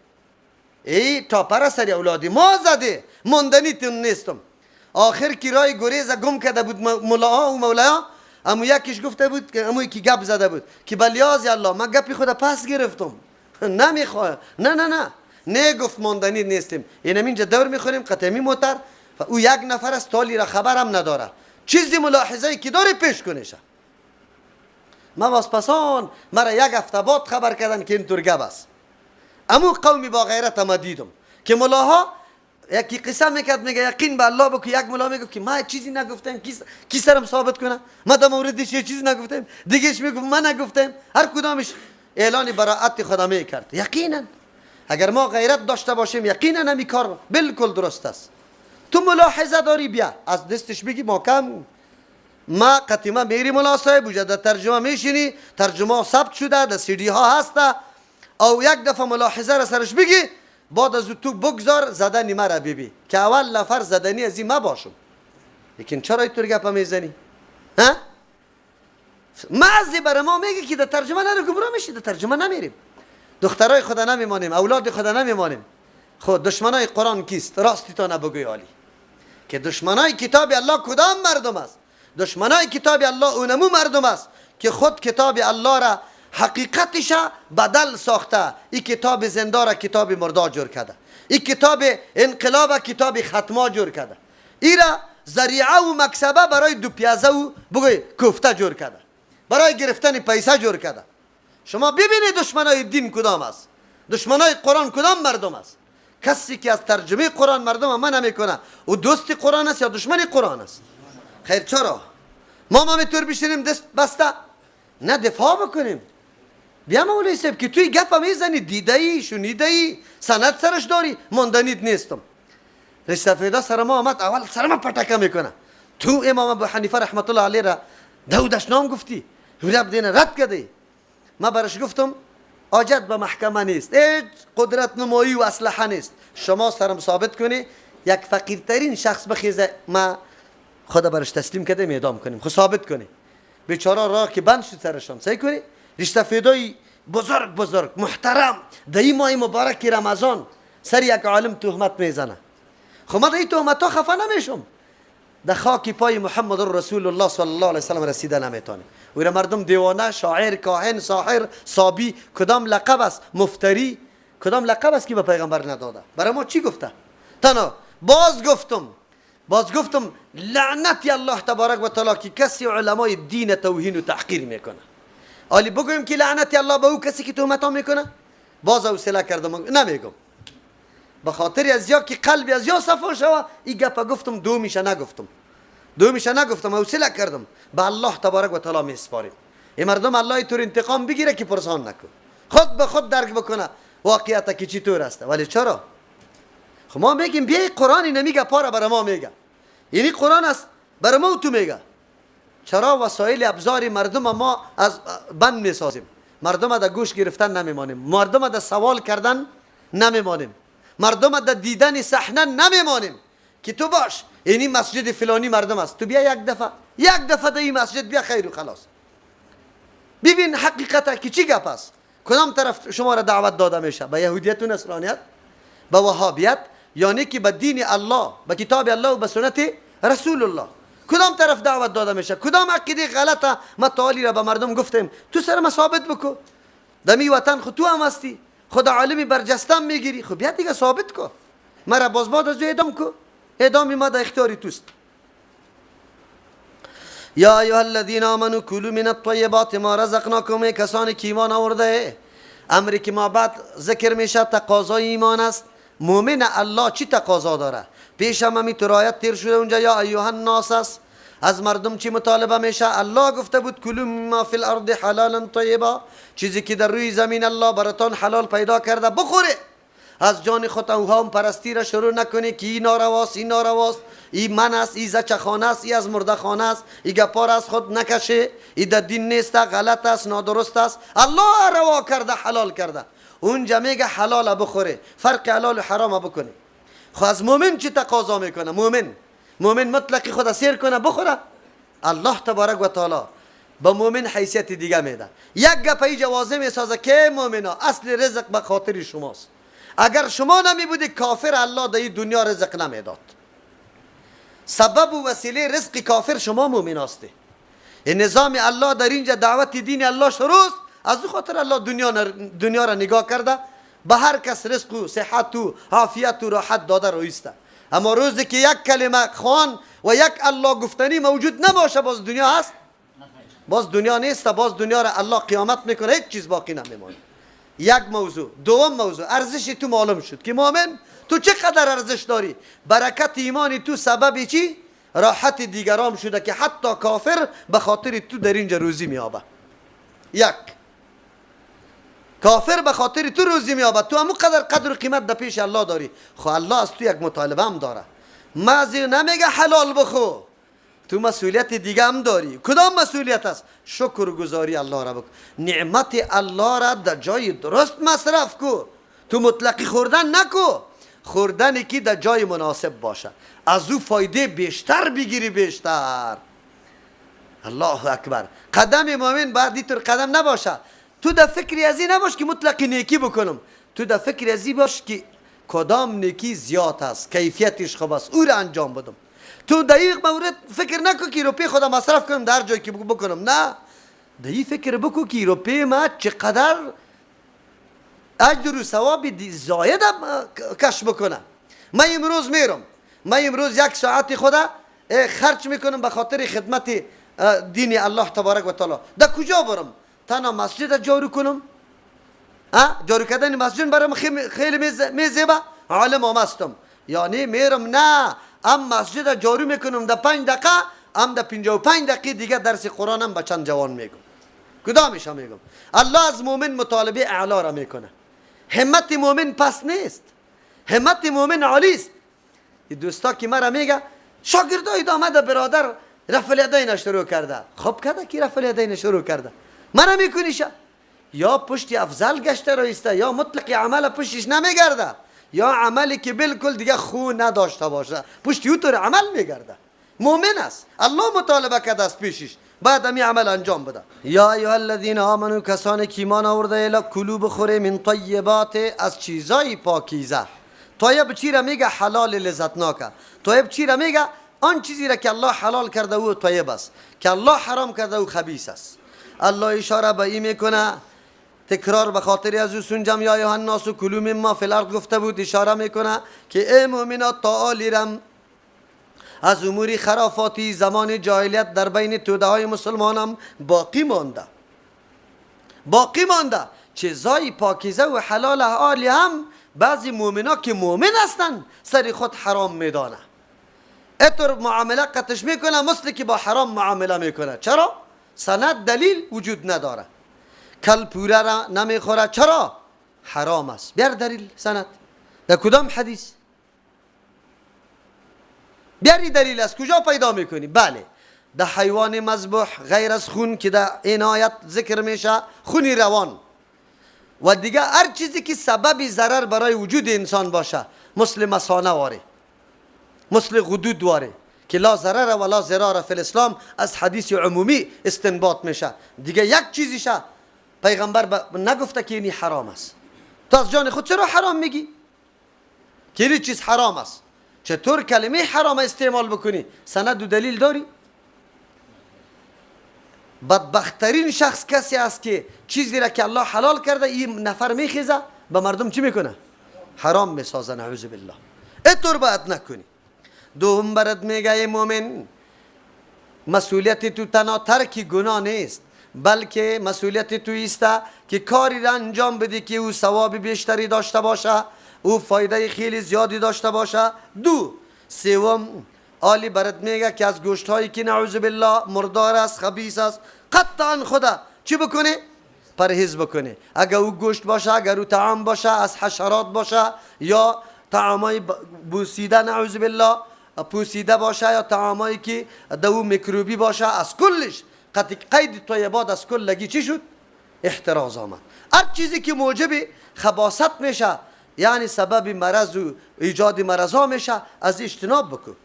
ای تاپر سر اولاد ما زده، ماندنی تون نیستم. آخر کی رای گریز گم کرده بود ملاها و مولاها، امو یکیش گفته بود که امو یکی گپ زده بود که بلیاز الله من گپی خود پس گرفتم، نمیخواه، نه نه نه نه، گفت ماندنی نیستیم، اینم اینجا دور میخوریم قطعی موتر و او یک نفر است تالی را خبرم نداره، چیزی ملاحظه که داره پیش کنشه. ما باز پسان مرا یک هفته بعد خبر کردن که اینطور گپ است. امو قومی با غیرت ما دیدم که ملاها یکی قصه میکرد، میگه یقین به الله بکو، یک ملا میگفت که ما چیزی نگفتم، کی سرم ثابت کنه؟ ما در موردش یه چیزی نگفتم. دیگهش میگفت ما نگفتم. هر کدامش اعلان براعت خدا میکرد. یقینا اگر ما غیرت داشته باشیم یقینا همی کار بالکل درست است. تو ملاحظه داری بیا از دستش بگی، ما کم ما قطیمه میری ملا صاحب در ترجمه میشینی، ترجمه ثبت شده در سی دی ها هسته، او یک دفعه ملاحظه را سرش بگی، بعد از تو بگذار زدنی مرا ببی که اول نفر زدنی از این ما باشم. لیکن چرا اینطور گپ میزنی؟ ها؟ بعضی برای ما میگه که در ترجمه نرو گمراه میشی، در ترجمه نمیریم، دخترای خدا نمیمانیم، اولاد خدا نمیمانیم. خود دشمنای قرآن کیست؟ راستی تا نبگوی عالی. که دشمنای کتاب الله کدام مردم است؟ دشمنای کتاب الله اونمو مردم است که خود کتاب الله را حقیقتش بدل ساخته. این کتاب زنده را کتاب مردا جور کرده، این کتاب انقلاب کتاب ختما جور کرده، این را ذریعه و مکسبه برای دو پیازه و بگوی کوفته جور کرده، برای گرفتن پیسه جور کرده. شما ببینید دشمنای دین کدام است، دشمنای قرآن کدام مردم است. کسی که از ترجمه قرآن مردم من نمیکنه او دوست قرآن است یا دشمن قرآن است؟ خیر، چرا ما میتور بشینیم دست بسته نه دفاع بکنیم؟ بیا مولوی صاحب که توی گپ میزنی، دیده ای، شنیده ای، سند سرش داری، ماندنیت نیستم. ریش سفیدا سر ما آمد، اول سر ما پټکه میکنه. تو امام ابو حنیفه رحمت الله علیه را داودش نام گفتی، رب دین رد کردی. ما برش گفتم حاجت به محکمه نیست، هیچ قدرت نمایی و اسلحه نیست، شما سرم ثابت کنی یک فقیرترین شخص بخیزه ما خدا برش تسلیم کرده اعدام کنیم، خب ثابت کنی. بیچاره راه که بند شد سرشان، سعی کنی ریش سفیدای بزرگ بزرگ محترم در این ماه مبارک رمضان سر یک عالم تهمت میزنه. خب ما در این تهمت ها خفه نمیشم، در خاک پای محمد رسول الله صلی الله علیه وسلم رسیده نمیتونه. و مردم دیوانه، شاعر، کاهن، ساحر، صابی، کدام لقب است؟ مفتری، کدام لقب است که به پیغمبر نداده؟ برای ما چی گفته؟ تنها باز گفتم، باز گفتم لعنت الله تبارک و تعالی که کسی علمای دین توهین و تحقیر میکنه. آلی بگویم که لعنت الله به او کسی که تهمت ها میکنه؟ باز حوصله کردم نمیگم، به خاطر از یا که قلب از یا صفا شوه. این گپ گفتم، دو میشه نگفتم، دو میشه نگفتم، حوصله کردم. به الله تبارک و تعالی میسپاریم. این مردم الله طور انتقام بگیره که پرسان نکن، خود به خود درک بکنه واقعیت که چی طور است. ولی چرا؟ خب ما میگیم بیای قرآن نمیگه پاره برای ما میگه، یعنی قرآن است برای ما و تو میگه. چرا وسایل ابزار مردم ما از بند میسازیم؟ مردم در گوش گرفتن نمیمانیم، مردم در سوال کردن نمیمانیم، مردم در دیدن صحنه نمیمانیم که تو باش یعنی مسجد فلانی مردم است، تو بیا یک دفعه، یک دفعه در این مسجد بیا خیر و خلاص، ببین حقیقت که چی گپ است. کدام طرف شما را دعوت داده میشه؟ به یهودیت و نصرانیت، به وهابیت، یعنی که به دین الله، به کتاب الله و به سنت رسول الله. کدام طرف دعوت داده میشه؟ کدام عقیده غلطه ما تعالی را به مردم گفتیم تو سر ما ثابت بکو، دمی وطن خود تو هم هستی، خدا عالمی برجستم میگیری، خب بیا دیگه ثابت کو، مرا باز بعد از اعدام کو، اعدام ما در اختیار توست. یا ایها الذین آمنوا کلوا من الطیبات ما رزقناکم، کسانی که ایمان آورده، امری که ما بعد ذکر میشه تقاضای ایمان است. مؤمن الله چی تقاضا داره؟ پیش هم همی آیت تیر شده اونجا یا ایها الناس است. از مردم چی مطالبه میشه؟ الله گفته بود کلوا مما فی الارض حلالا طیبا، چیزی که در روی زمین الله براتان حلال پیدا کرده بخوره. از جان خود اوهام پرستی را شروع نکنی که این نارواست، این نارواست، این من است، این زچه خانه است، این از مرده خانه است، این گپار از خود نکشه، این در دین نیست، غلط است، نادرست است. الله روا کرده، حلال کرده. اونجا میگه حلال بخوره، فرق حلال و حرام بکنه. خب از مؤمن چی تقاضا میکنه؟ مؤمن مطلقی خود سیر کنه بخوره. الله تبارک و تعالی به مؤمن حیثیت دیگه میده. یک گپ اینجا واضح میسازه که مؤمنا اصل رزق به خاطر شماست. اگر شما نمی بودی کافر الله در این دنیا رزق نمیداد. سبب و وسیله رزق کافر شما مؤمن هستی. این نظام الله در اینجا دعوت دین الله شروع، از او خاطر الله دنیا را نگاه کرده، به هر کس رزق و صحت و عافیت و راحت داده رویسته. اما روزی که یک کلمه خوان و یک الله گفتنی موجود نباشه، باز دنیا هست؟ باز دنیا نیست. باز دنیا را الله قیامت میکنه، هیچ چیز باقی نمیمانه. یک موضوع. دوم موضوع، ارزش تو معلوم شد که مؤمن تو چقدر ارزش داری. برکت ایمان تو سبب چی؟ راحت دیگران شده که حتی کافر به خاطر تو در اینجا روزی میابه. یک کافر به خاطر تو روزی میابه، تو همون قدر قدر و قیمت در پیش الله داری. خب الله از تو یک مطالبه هم داره. مازی نمیگه حلال بخو، تو مسئولیت دیگه هم داری. کدام مسئولیت است؟ شکرگزاری الله را بکن، نعمت الله را در جای درست مصرف کو. تو مطلقی خوردن نکو، خوردن که در جای مناسب باشه، از او فایده بیشتر بگیری بیشتر. الله اکبر. قدم مؤمن باید اینطور قدم نباشه. تو در فکر از این نباش که مطلقی نیکی بکنم، تو در فکر از این باش که کدام نیکی زیاد است، کیفیتش خوب است، او را انجام بدم. تو در این مورد فکر نکن که روپی خودم مصرف کنم در جایی که بکنم، نه، در این فکر بکن که روپی ما چقدر اجر و ثواب زاید کشف بکنه. من امروز میرم، من امروز یک ساعت خدا خرج میکنم به خاطر خدمت دین الله تبارک و تعالی. در کجا برم؟ تنها مسجد جارو کنم؟ جارو کردن مسجد برام خیلی میزیبه، عالم هم هستم، یعنی میرم نه، ام مسجد جارو میکنم در 5 دقیقه، ام در 55 دقیقه دیگه درس قرآنم به چند جوان میگم. کدامش میگم؟ الله از مؤمن مطالبه اعلا را میکنه. همت مؤمن پس نیست، همت مؤمن عالی است. دوستا که مرا میگه شاگردای دامد برادر رفع الیدین شروع کرده، خب کده کی رفع الیدین شروع کرده؟ مرا میکنیشه یا پشت افضل گشته رایسته، یا مطلق عمل پشتش نمیگرده، یا عملی که بالکل دیگه خو نداشته باشه پشت او طور عمل میگرده. مؤمن است، الله مطالبه کرده از پیشش، بعد همی عمل انجام بده. یا ایها الذین آمنو، کسانی که ایمان آورده، الا کلو بخوره من طیبات، از چیزای پاکیزه. طیب چی را میگه؟ حلال لذتناکه. طیب چی را میگه؟ آن چیزی را که الله حلال کرده او طیب است، که الله حرام کرده او خبیث است. الله اشاره به این میکنه، تکرار به خاطر از او سنجم یا ایها الناس کلوا مما فی الارض گفته بود، اشاره میکنه که ای مؤمنات تا آلیرم از امور خرافاتی زمان جاهلیت در بین توده های مسلمانم باقی مانده، باقی مانده چیزای پاکیزه و حلال آلی هم بعضی مؤمنا که مؤمن هستند سر خود حرام میدانه، اطور معامله قطش میکنه مثل که با حرام معامله میکنه. چرا؟ سند دلیل وجود نداره. کل پوره را نمیخوره، چرا؟ حرام است. بیار دلیل سند، در کدام حدیث؟ بیاری دلیل از کجا پیدا میکنی؟ بله، در حیوان مذبوح غیر از خون که در این آیت ذکر میشه، خونی روان و دیگه هر چیزی که سبب ضرر برای وجود انسان باشه، مثل مثانه واره، مثل غدود واره که لا ضرر و لا ضرار فی الاسلام از حدیث عمومی استنباط میشه. دیگه یک چیزیشه پیغمبر نگفته که اینی حرام است. تو از جان خود چرا حرام میگی که این چیز حرام است؟ چطور کلمه حرام استعمال بکنی؟ سند و دلیل داری؟ بدبختترین شخص کسی است که چیزی را که الله حلال کرده این نفر میخیزه به مردم چی میکنه؟ حرام میسازه، نعوذ بالله. اینطور باید نکنی. دوم برات میگه ای مؤمن، مسئولیت تو تنها ترک گناه نیست، بلکه مسئولیت تو ایست که کاری را انجام بدی که او ثواب بیشتری داشته باشه، او فایده خیلی زیادی داشته باشه. دو سوم آلی برات میگه که از گوشت هایی که نعوذ بالله مردار است، خبیث است، قطعا خدا چی بکنه؟ پرهیز بکنه. اگر او گوشت باشه، اگر او طعام باشه، از حشرات باشه یا طعامای بوسیده نعوذ بالله پوسیده باشه، یا طعامایی که دو میکروبی باشه، از کلش قید طیبات از کلگی چی شد؟ احتراز آمد. هر چیزی که موجب خباثت میشه، یعنی سبب مرض و ایجاد مرض ها میشه، از اجتناب بکن.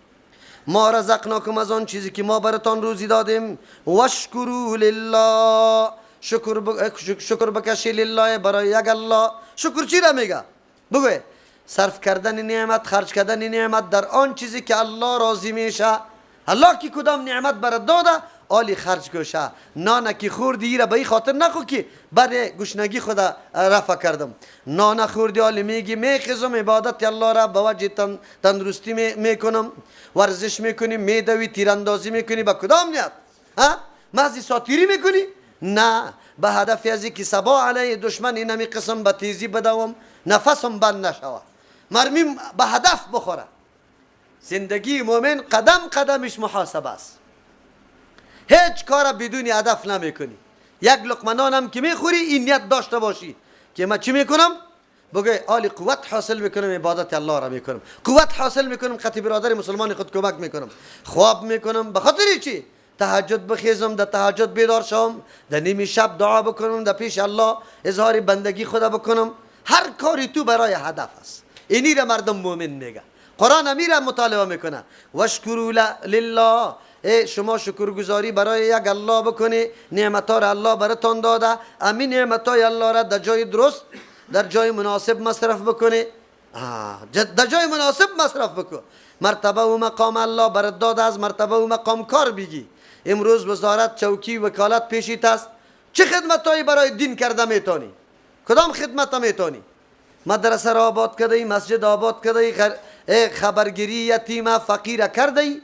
ما رزقناکم، از آن چیزی که ما براتان روزی دادیم. واشکروا لله، شکر بکشی لله، برای یک الله. شکر چی را میگه؟ بگو صرف کردن نعمت، خرج کردن نعمت در آن چیزی که الله راضی میشه. الله کی کدام نعمت برات داده آلی خرج کوشه. نان که خوردی را به این خاطر نخو که برای گشنگی خدا رفع کردم. نان خوردی آلی میگی میخزم عبادت الله را به وجه تندرستی میکنم، ورزش میکنی، میدوی، تیراندازی میکنی، با کدام نیت؟ ها؟ مزی ساتیری میکنی؟ نه، به هدف از که صبا علیه دشمن اینمی قسم به تیزی بدوم، نفسم بند نشوه، مرمیم به هدف بخوره. زندگی مؤمن قدم قدمش محاسبه است. هیچ کار بدون هدف نمیکنی. یک لقمه نان هم که میخوری این نیت داشته باشی که من چی میکنم؟ بگه آلی قوت حاصل میکنم، عبادت الله را میکنم، قوت حاصل میکنم، قطع برادر مسلمان خود کمک میکنم، خواب میکنم، به خاطر چی؟ تهجد بخیزم، در تهجد بیدار شم، در نیمی شب دعا بکنم، در پیش الله اظهار بندگی خدا بکنم. هر کاری تو برای هدف است. اینی را مردم مؤمن میگه. قرآن امی را مطالبه میکنه. واشکروا لله، ای شما شکرگزاری برای یک الله بکنی، نعمت‌ها را الله براتان داده، امی نعمت‌های الله را در جای درست، در جای مناسب مصرف بکنی. در جای مناسب مصرف بکن. مرتبه و مقام الله برات داده، از مرتبه و مقام کار بگی. امروز وزارت، چوکی، وکالت پیشیت است، چه خدمتهایی برای دین کرده میتونی؟ کدام خدمت میتونی؟ مدرسه را آباد کرده ای، مسجد آباد کرده ای، خبرگیری یتیم فقیر کرده ای،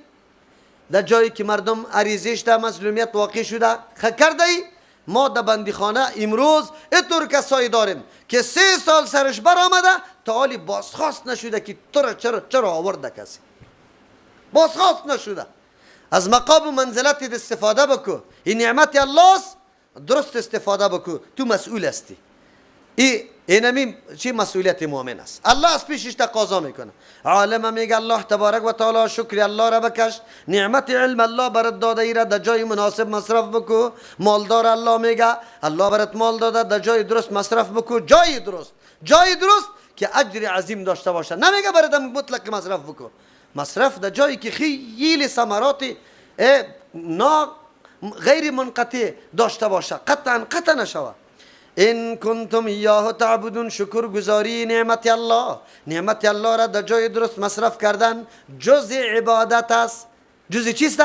در جایی که مردم عریضش در مظلومیت واقع شده کرده ای. ما در بندیخانه امروز اینطور کسایی داریم که 3 سال سرش برآمده تا حالی بازخواست نشده که تو را چرا آورده، کسی بازخواست نشده. از مقام و منزلت استفاده بکو، این نعمت الله است، درست استفاده بکو، تو مسئول هستی. اینمی چی مسئولیت مؤمن است. الله از پیشش تقاضا میکنه. عالم میگه الله تبارک و تعالی شکر الله را بکش، نعمت علم الله برات داده ای را در جای مناسب مصرف بکو. مالدار الله میگه الله برات مال داده، در جای درست مصرف بکو، جای درست، جای درست که اجر عظیم داشته باشه. نمیگه برات مطلق مصرف بکو، مصرف در جایی که خیلی ثمرات نا غیر منقطع داشته باشه، قطعا قطع نشوه. ان کنتم ایاه تعبدون، شکر گزاری نعمت الله، نعمت الله را در جای درست مصرف کردن جز عبادت است. جز چیست؟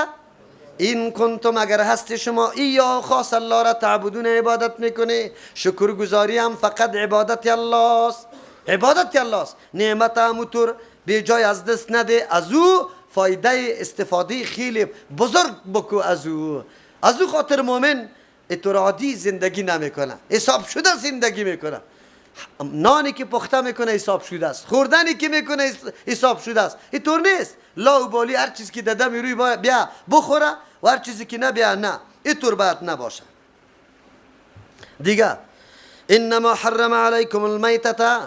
این کنتم، اگر هست شما، ایاه خاص الله را تعبدون عبادت میکنه، شکر گزاری هم فقط عبادت الله است، عبادت الله است. نعمت همونطور به جای از دست نده، از او فایده استفاده خیلی بزرگ بکو. از او خاطر مؤمن اتور عادی زندگی نمیکنه، حساب شده زندگی میکنه. نانی که پخته میکنه حساب شده است، خوردنی که میکنه حساب شده است. اینطور نیست لا و بالی هر چیز که داده میروی بیا بخوره و هر چیزی که نه بیا نه، اینطور باید نباشه. دیگه انما حرم علیکم المیتة،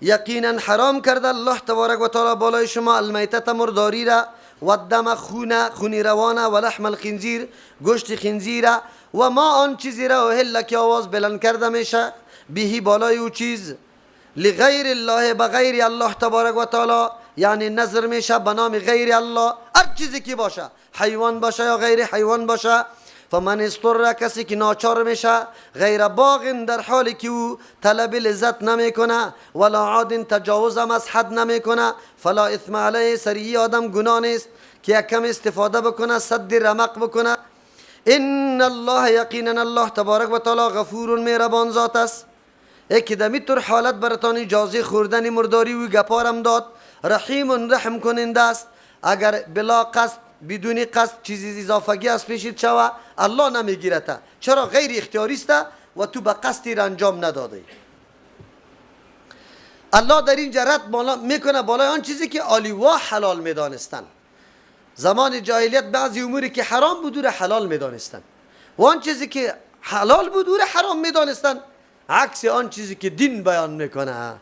یقینا حرام کرده الله تبارک و تعالی بالای شما المیتة مرداری را، و الدم خونه، خونی روانه، و لحم الخنزیر گوشت خنزیر، و ما آن چیزی را اهل که آواز بلند کرده میشه بهی بالای او چیز، لغیر الله بغیر الله تبارک و تعالی، یعنی نظر میشه به نام غیر الله، هر چیزی که باشه، حیوان باشه یا غیر حیوان باشه. فمن اضطر، کسی که ناچار میشه، غیر باغ در حالی که او طلب لذت نمیکنه، ولا عاد تجاوز هم از حد نمیکنه، فلا اثم علیه، سریع آدم گناه نیست که کم استفاده بکنه، صد رمق بکنه. ان الله یقینا الله تبارک و تعالی غفور مهربان ذات است. ای دمی طور حالت براتان اجازه خوردن مرداری و گپارم داد، رحیم رحم کننده است. اگر بلا قصد بدون قصد چیزی اضافگی از پیشت شوه الله نمیگیرد، چرا غیر اختیاری است و تو به قصدی را انجام نداده. الله در اینجا رد بالا میکنه بالای آن چیزی که آلیوا حلال میدانستن. زمان جاهلیت بعضی اموری که حرام بود او را حلال میدانستن و آن چیزی که حلال بود او را حرام میدانستن، عکس آن چیزی که دین بیان میکنه.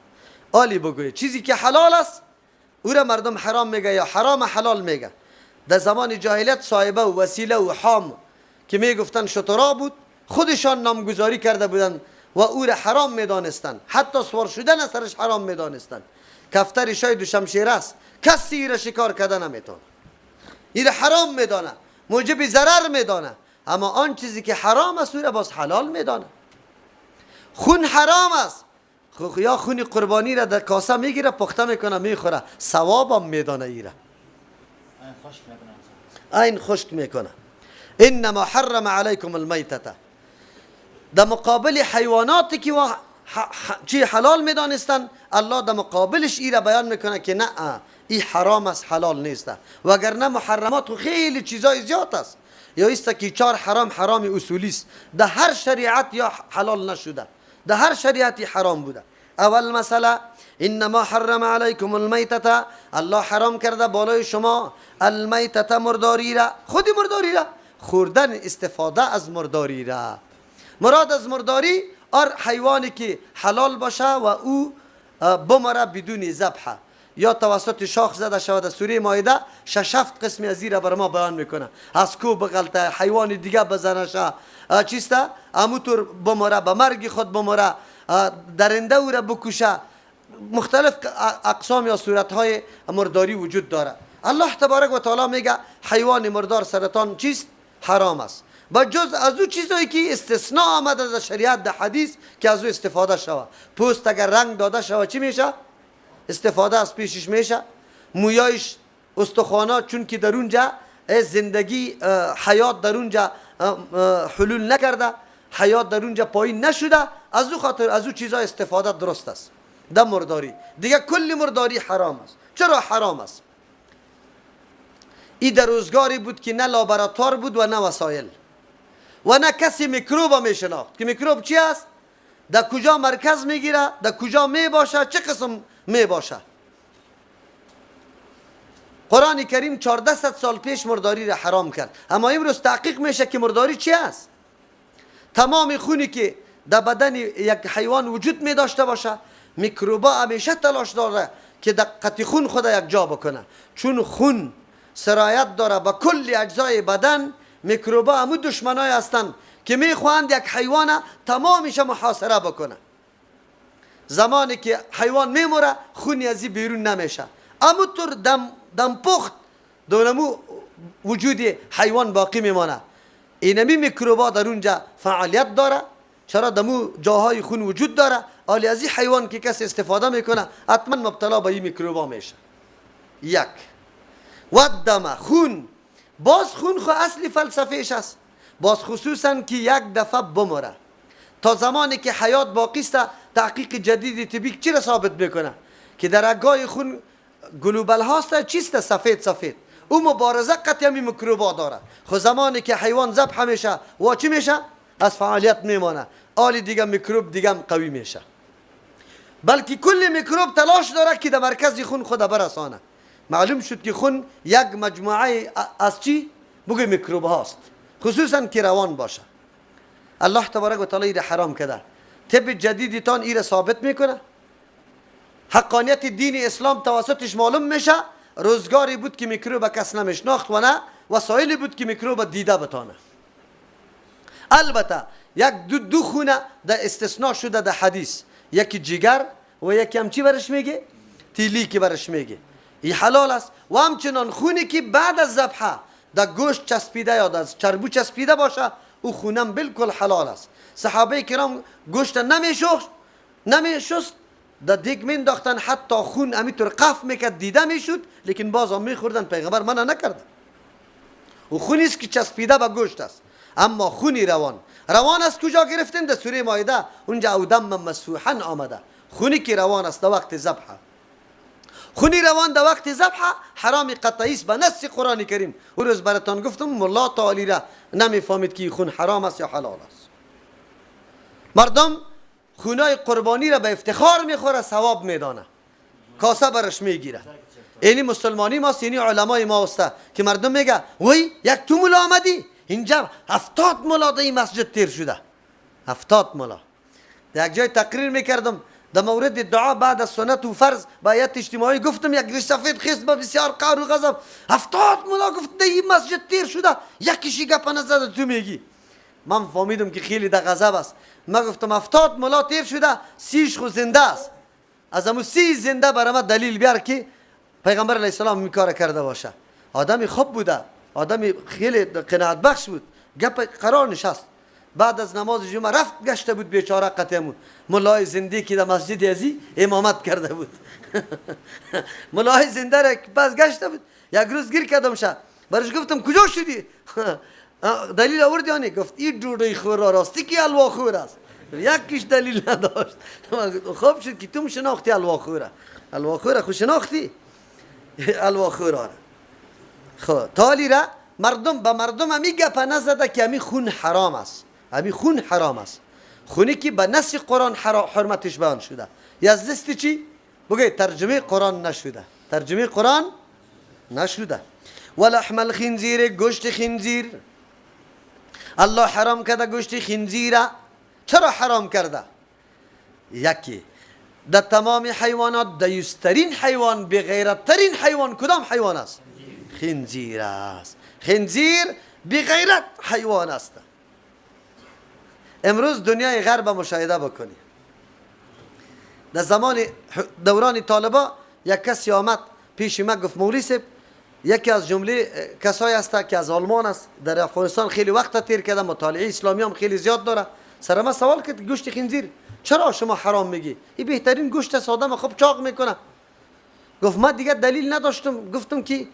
آلی بگوی چیزی که حلال است او را مردم حرام میگه یا حرام حلال میگه. در زمان جاهلیت صاحبه و وسیله و حام که میگفتن شترا بود، خودشان نامگذاری کرده بودند و او را حرام میدانستند، حتی سوار شدن از سرش حرام میدانستند. کفتر شاید و شمشیر است، کسی را شکار کرده نمیتونه، این حرام میدانه، موجب ضرر میدانه. اما آن چیزی که حرام است او را باز حلال میدانه. خون حرام است، یا خون قربانی را در کاسه میگیره، پخته میکنه، میخوره، ثوابم میدانه، ایره این خشک میکنه. انما حرم علیکم المیتة، در مقابل حیواناتی که چی حلال میدانستن، الله در مقابلش ای را بیان میکنه که نه، ای حرام است، حلال نیست. وگرنه محرمات خیلی چیزای زیاد است. یا است که 4 حرام حرام اصولی است، در هر شریعت یا حلال نشده، در هر شریعتی حرام بوده. اول مسئله انما حرم علیکم المیتة، الله حرام کرده بالای شما المیتة مرداری را، خود مرداری را، خوردن استفاده از مرداری را. مراد از مرداری هر حیوانی که حلال باشه و او بمره بدون ذبح یا توسط شاخ زده شود. سوره مائده 6 7 قسم از را بر ما بیان میکنه. از کو بغلطه، حیوان دیگه بزنه شه، چیسته اموتور بمره، به مرگ خود بمره، درنده او را بکشه. مختلف اقسام یا صورتهای مرداری وجود داره. الله تبارک و تعالی میگه حیوان مردار سرطان چیست؟ حرام است، با جز از او چیزایی که استثناء آمده از شریعت در حدیث که از او استفاده شود. پوست اگر رنگ داده شود چی میشه؟ استفاده از پیشش میشه. مویایش استخوانا چون که در اونجا زندگی حیات در اونجا حلول نکرده، حیات در اونجا پایین نشده، از او خاطر از او چیزا استفاده درست است. در مرداری دیگه کل مرداری حرام است. چرا حرام است؟ ای در روزگاری بود که نه لابراتوار بود و نه وسایل و نه کسی میکروب می شناخت که میکروب چی است، در کجا مرکز میگیره، در کجا می باشه، چه قسم می باشه. قرآن کریم 1400 سال پیش مرداری را حرام کرد، اما امروز تحقیق میشه که مرداری چی است. تمام خونی که در بدن یک حیوان وجود می داشته باشه، میکروبا همیشه تلاش داره که در قطع خون خود یک جا بکنه، چون خون سرایت داره به کل اجزای بدن. میکروبا همو دشمنای هستند که میخواهند یک حیوان تمامش محاصره بکنه. زمانی که حیوان میموره خونی از بیرون نمیشه، اما طور دم پخت دونمو وجود حیوان باقی میمانه. اینمی میکروبا در اونجا فعالیت داره، چرا دمو جاهای خون وجود داره. آلی از این حیوان که کسی استفاده میکنه حتما مبتلا به این میکروبا میشه. یک و دم خون، باز خون خو اصل فلسفهش است، باز خصوصا که یک دفعه بمره تا زمانی که حیات باقی است. تحقیق جدید طبی چی را ثابت میکنه که در رگای خون گلوبل هاست چیست سفید سفید، او مبارزه قطعی میکروبا داره. خو زمانی که حیوان ذبح میشه و چی میشه؟ از فعالیت میمانه، آلی دیگه میکروب دیگه هم قوی میشه، بلکه کل میکروب تلاش داره که در مرکز خون خود برسانه. معلوم شد که خون یک مجموعه از چی؟ بگوی میکروب هاست، خصوصا که روان باشه. الله تبارک و تعالی ایره حرام کرده. طب جدیدتان ایره ثابت میکنه. حقانیت دین اسلام توسطش معلوم میشه. روزگاری بود که میکروب کس نمیشناخت و نه وسایلی بود که میکروب دیده بتانه. البته یک دو خونه در استثناء شده در حدیث، یکی جگر و یکی هم چی برش میگه؟ تیلی که برش میگه، این حلال است. و همچنان خونی که بعد از ذبحه در گوشت چسبیده یا در چربو چسبیده باشه، او خونم بالکل حلال است. صحابه کرام گوشت نمیشست، در دیگ مینداختن حتی خون امیطور قف میکرد دیده میشد، لیکن باز هم میخوردن. پیغمبر منع نکرده. او خونی است که چسبیده به گوشت است. اما خونی روان، روان از کجا گرفتن؟ در سوره مائده اونجا او دم مسفوحا آمده. خونی که روان است در وقت ذبح، خونی روان در وقت ذبح حرام قطعی است به نص قرآن کریم. او روز براتان گفتم ملا تعالی را نمیفهمید که خون حرام است یا حلال است. مردم خونای قربانی را به افتخار میخوره، ثواب میدانه، کاسه برش میگیره. اینی مسلمانی ماست، اینی علمای ما است که مردم میگه وای یک تو ملا آمدی اینجا 70 ملا در این مسجد تیر شده، 70 ملا. در یک جای تقریر میکردم در مورد دعا بعد از سنت و فرض با هیئت اجتماعی، گفتم یک ریش سفید خیست با بسیار قهر و غضب، 70 ملا گفت در این مسجد تیر شده، یکیشی گپ نزده تو میگی. من فهمیدم که خیلی در غضب است. من گفتم 70 ملا تیر شده، 30 خو زنده است، از امو 30 زنده برای من دلیل بیار که پیغمبر علیه السلام این کار کرده باشه. آدمی خوب بوده، آدمی خیلی قناعت بخش بود، گپ قرار نشست. بعد از نماز جمعه رفت گشته بود بیچاره قطعمون ملای زنده که در مسجد ازی امامت کرده بود. ملای زنده را پس گشته بود. یک روز گیر کردم شه برش گفتم کجا شدی؟ دلیل آوردی یا نه؟ گفت این ډوډۍ خور را راستی که حلوا خور است. یکیش دلیل نداشت. خوب شد که تو شناختی حلوا خوره، حلوا خوره خو شناختی حلوا خوره. خب تالی را مردم به مردم همی گپ نزده که همی خون حرام است، همی خون حرام است. خونی که به نص قرآن حرمتش بیان شده، یا از دست چی؟ بگه ترجمه قرآن نشده، ترجمه قرآن نشده. ولحم الخنزیر، گوشت خنزیر الله حرام کرده. گوشت خنزیر چرا حرام کرده؟ یکی در تمام حیوانات دیوسترین حیوان، بغیرتترین حیوان کدام حیوان است؟ خنزیر است. خنزیر بغیرت حیوان است. امروز دنیای غرب مشاهده بکنی. در زمان دوران طالبا یک کسی آمد پیش ما گفت مولوی صاحب، یکی از جمله کسایی است که از آلمان است، در افغانستان خیلی وقت تیر کرده، مطالعه اسلامی هم خیلی زیاد داره. سر ما سوال کرد گوشت خنزیر چرا شما حرام میگی؟ این بهترین گوشت است، آدم خوب چاق میکنه. گفت من دیگه دلیل نداشتم، گفتم که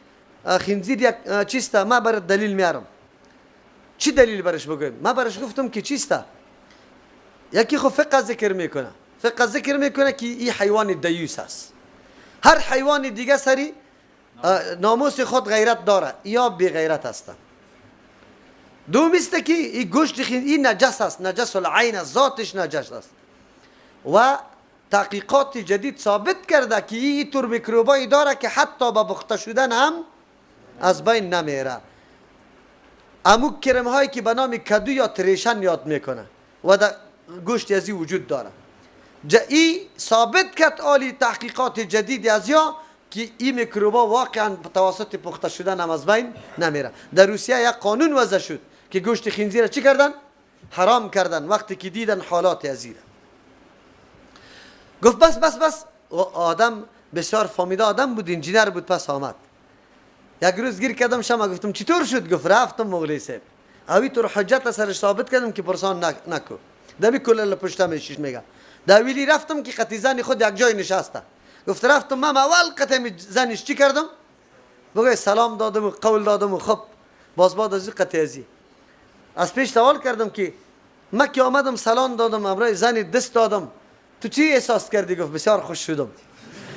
خنزیر یک چیسته، ما برات دلیل میارم. چی دلیل برش بگویم؟ ما برش گفتم که چیسته؟ یکی خو فقه ذکر میکنه، فقه ذکر میکنه که این حیوان دیوس است. هر حیوان دیگه سری ناموس خود غیرت داره یا بی غیرت هستن. دوم است که این گوشت این نجس است، نجس العین است، ذاتش نجس است. و تحقیقات جدید ثابت کرده که این طور میکروبایی داره که حتی با پخته شدن هم از بین نمیره. امو کرم هایی که به نام کدو یا تریشن یاد میکنه و در گوشت ازی وجود داره. ای ثابت کرد عالی تحقیقات جدید از یا که این میکروبا واقعا توسط پخته شدن هم از بین نمیره. در روسیه یک قانون وضع شد که گوشت خنزیر چی کردن؟ حرام کردن وقتی که دیدن حالات ازیره. گفت بس بس بس. و آدم بسیار فامیده آدم بود، انجینر بود. پس آمد یک روز گیر کردم شما، گفتم چطور شد؟ گفت رفتم مولوی صاحب اوی طور حجت سرش ثابت کردم که پرسان نکو دمی کل پشتم میشیش میگه. دویلی رفتم که قطی زن خود یک جای نشسته. گفت رفتم من اول قطعی زنش چی کردم؟ بگه سلام دادم و قول دادم و خب باز بعد از قطعی ازی از پیش سوال کردم که من که آمدم سلام دادم امرای زن دست دادم، تو چی احساس کردی؟ گفت بسیار خوش شدم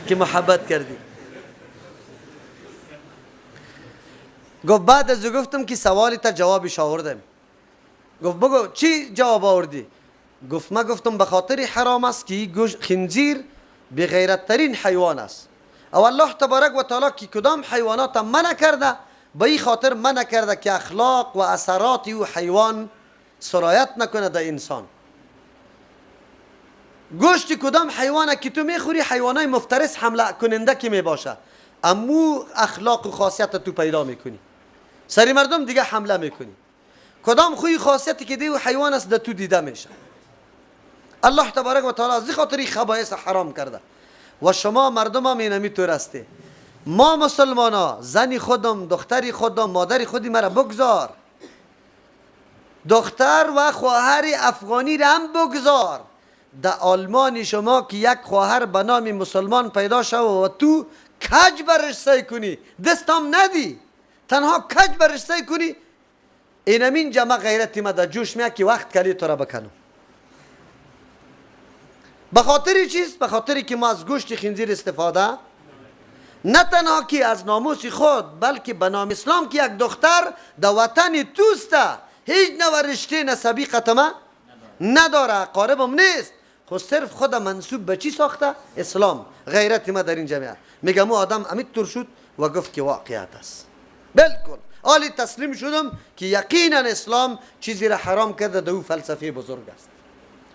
که محبت کردی. گفت بعد از گفتم که سوالی تا جوابش آوردم. گفت بگو چی جواب آوردی؟ گفت ما گفتم به خاطر حرام است که خنزیر بغیرت ترین حیوان است. او الله تبارک و تعالی که کدام حیوانات منع کرده، به این خاطر منع کرده که اخلاق و اثرات او حیوان سرایت نکنه در انسان. گوشت کدام حیوانه که تو میخوری حیوانای مفترس حمله کننده که میباشه، امو اخلاق و خاصیت تو پیدا میکنی، سری مردم دیگه حمله میکنی. کدام خوی خاصیتی که دیو حیوان است در تو دیده میشه. الله تبارک و تعالی از خاطر خبائث حرام کرده. و شما مردم هم اینمی طور هستی. ما مسلمان ها زنی خودم، دختری خودم، مادری خودی مرا بگذار، دختر و خواهر افغانی را هم بگذار. در آلمان شما که یک خواهر به نام مسلمان پیدا شو و تو کج برش سعی کنی، دستم ندی، تنها کج برش سعی کنی، اینمین جمع غیرتی ما در جوش میاد که وقت کلی تو را بکنم. به خاطر چیز؟ به خاطر که ما از گوشت خنزیر استفاده نه تنها که از ناموس خود، بلکه به نام اسلام که یک دختر در وطن توسته، هیچ نوع رشته نسبی قطمه نداره، قاربم نیست، خود صرف خود منسوب به چی ساخته؟ اسلام. غیرت ما در این جامعه. میگم او آدم امید تر شد و گفت که واقعیت است. بالکل آلی تسلیم شدم که یقینا اسلام چیزی را حرام کرده، در او فلسفه بزرگ است.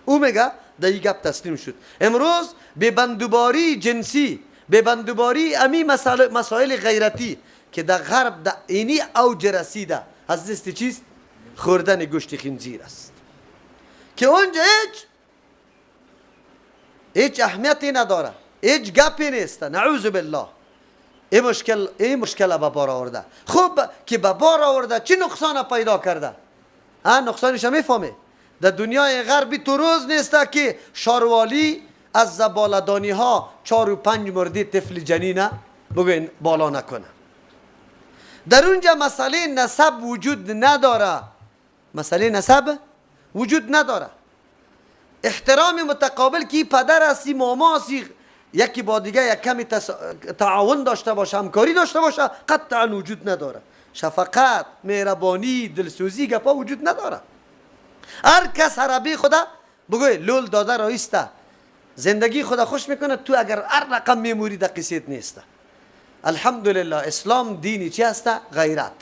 او میگه در این گپ تسلیم شد. امروز به بندوباری جنسی، به بندوباری امی مسائل غیرتی که در غرب در اینی اوج رسیده، از دست چیست؟ خوردن گوشت خنزیر است که اونجا هیچ اهمیتی نداره، هیچ گپی نیست. نعوذ بالله. این مشکل به بار آورده. خوب که به بار آورده چی نقصان پیدا کرده؟ ها نقصانش میفهمی؟ در دنیای غربی تو روز نیست که شاروالی از زبالدانی ها 4 و 5 مردی طفل جنینه بگوین بالا نکنه. در اونجا مسئله نسب وجود نداره، مسئله نسب وجود نداره. احترام متقابل که پدر هستی، ماما هستی، یکی با دیگه یک کمی تعاون داشته باشه، همکاری داشته باشه، قطعا وجود نداره. شفقت، مهربانی، دلسوزی گپا وجود نداره. هر کس عربی خدا بگوی لول داده رایسته، زندگی خدا خوش میکنه، تو اگر هر رقم میموری در قصیت نیسته. الحمدلله اسلام دینی چی هسته؟ غیرت.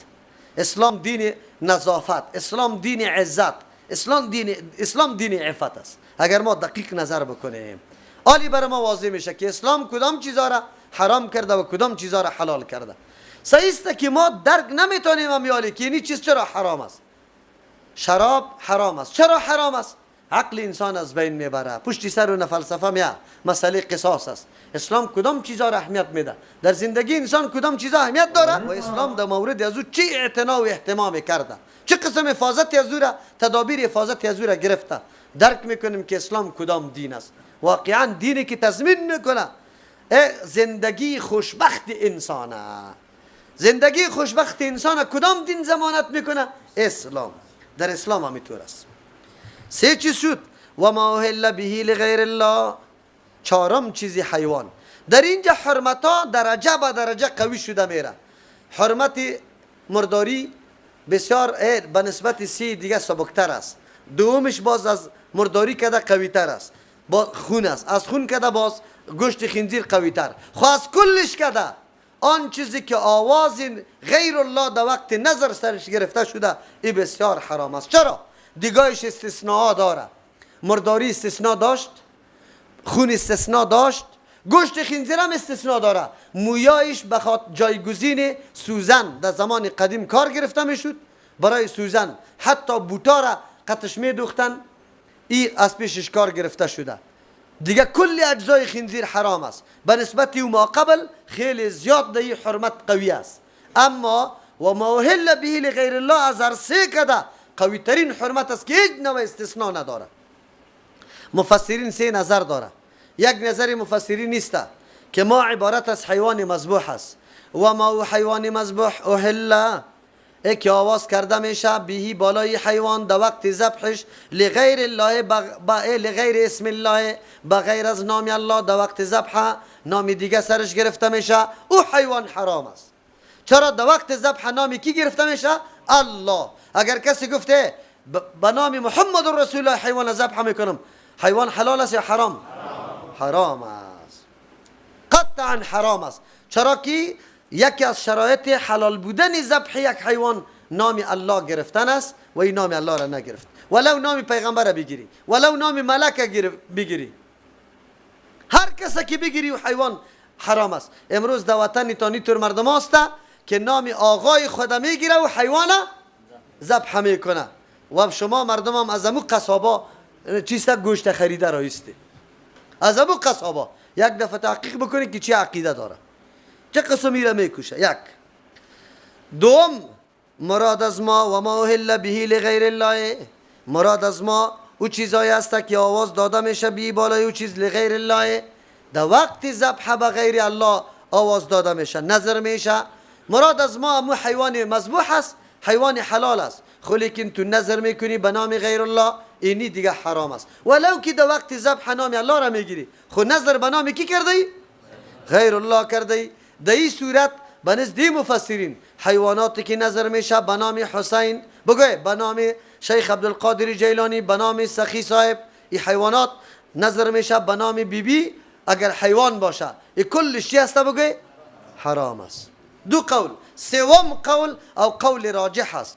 اسلام دین نظافت، اسلام دین عزت، اسلام دین عفت است. اگر ما دقیق نظر بکنیم آلی برای ما واضح میشه که اسلام کدام چیزا را حرام کرده و کدام چیزا را حلال کرده. صحیح است که ما درک نمیتونیم امیالی که این چیز چرا حرام است. شراب حرام است. چرا حرام است؟ عقل انسان از بین میبره، پشت سر و فلسفه میاد، مسئله قصاص است. اسلام کدام چیزا را اهمیت میده؟ در زندگی انسان کدام چیزا اهمیت داره؟ و اسلام در مورد از او چی اعتنا و اهتمام کرده؟ چه قسم حفاظت از او را، تدابیر حفاظت از او را گرفته؟ درک میکنیم که اسلام کدام دین است. واقعا دینی که تضمین میکنه زندگی خوشبخت انسانه، زندگی خوشبخت انسان کدام دین ضمانت میکنه؟ اسلام. در اسلام همینطور است. سه چیز شد. و ما اهل به لغیر الله. چهارم چیزی حیوان. در اینجا حرمت ها درجه به درجه قوی شده میره. حرمت مرداری بسیار به نسبت سی دیگه سبکتر است. دومش باز از مرداری کده قوی تر است، با خون است، از خون کده باز گوشت خنزیر قوی تر. خو از کلش کده آن چیزی که آواز غیر الله در وقت نظر سرش گرفته شده، ای بسیار حرام است. چرا؟ دیگایش استثناء داره. مرداری استثناء داشت، خون استثناء داشت، گوشت خنزیر هم استثناء داره. مویایش بخاطر جایگزین سوزن در زمان قدیم کار گرفته میشد برای سوزن، حتی بوتا را قطش می دوختن، ای از پیشش کار گرفته شده. دیگه کل اجزای خنزیر حرام است. به نسبت او ما قبل خیلی زیاد در حرمت قوی است. اما و ما اهل به لغیر الله از هر سه کده قوی ترین حرمت است که هیچ نوع استثناء نداره. مفسرین سه نظر داره. یک نظر مفسرین نیست که ما عبارت از حیوان مذبوح است. و ما او حیوان مذبوح اهل، ای که آواز کرده میشه بهی بالای حیوان در وقت ذبحش لغیر الله لغیر اسم الله، بغیر از نام الله در وقت ذبح نام دیگه سرش گرفته میشه، او حیوان حرام است. چرا در وقت ذبح نام کی گرفته میشه؟ الله. اگر کسی گفته به نام محمد رسول الله حیوان ذبح میکنم، حیوان حلال است یا حرام؟ حرام است، قطعا حرام است. چرا که یکی از شرایط حلال بودن ذبح یک حیوان نام الله گرفتن است و این نام الله را نگرفت. ولو نام پیغمبر بگیری، ولو نام ملک بگیری، هر کس که بگیری و حیوان حرام است. امروز در وطن تانی تور مردم است که نام آقای خود میگیره و حیوان ذبح میکنه و شما مردم هم از امو قصابا چیست گوشت خریده رایسته، از امو قصابا یک دفعه تحقیق بکنی که چی عقیده داره، چه قسمی را میکشه. یک. دوم، مراد از ما و ما اهل به لغیر الله، مراد از ما او چیزایی است که آواز داده میشه بی بالای او چیز لغیر الله، در وقت ذبح به غیر الله آواز داده میشه، نظر میشه. مراد از ما امو حیوان مذبوح است، حیوان حلال است، خو لیکن تو نظر میکنی به نام غیر الله، اینی دیگه حرام است. ولو که در وقت ذبح نام الله را میگیری، خو نظر به نام کی کرده؟ غیر الله کرده. در این صورت به نزد مفسرین حیواناتی که نظر میشه به نام حسین، بگوی به نام شیخ عبدالقادر جیلانی، به نام سخی صاحب، این حیوانات نظر میشه به نام بیبی، اگر حیوان باشه این کلش چی هست؟ بگوی حرام است. دو قول. سوم قول او قول راجح است،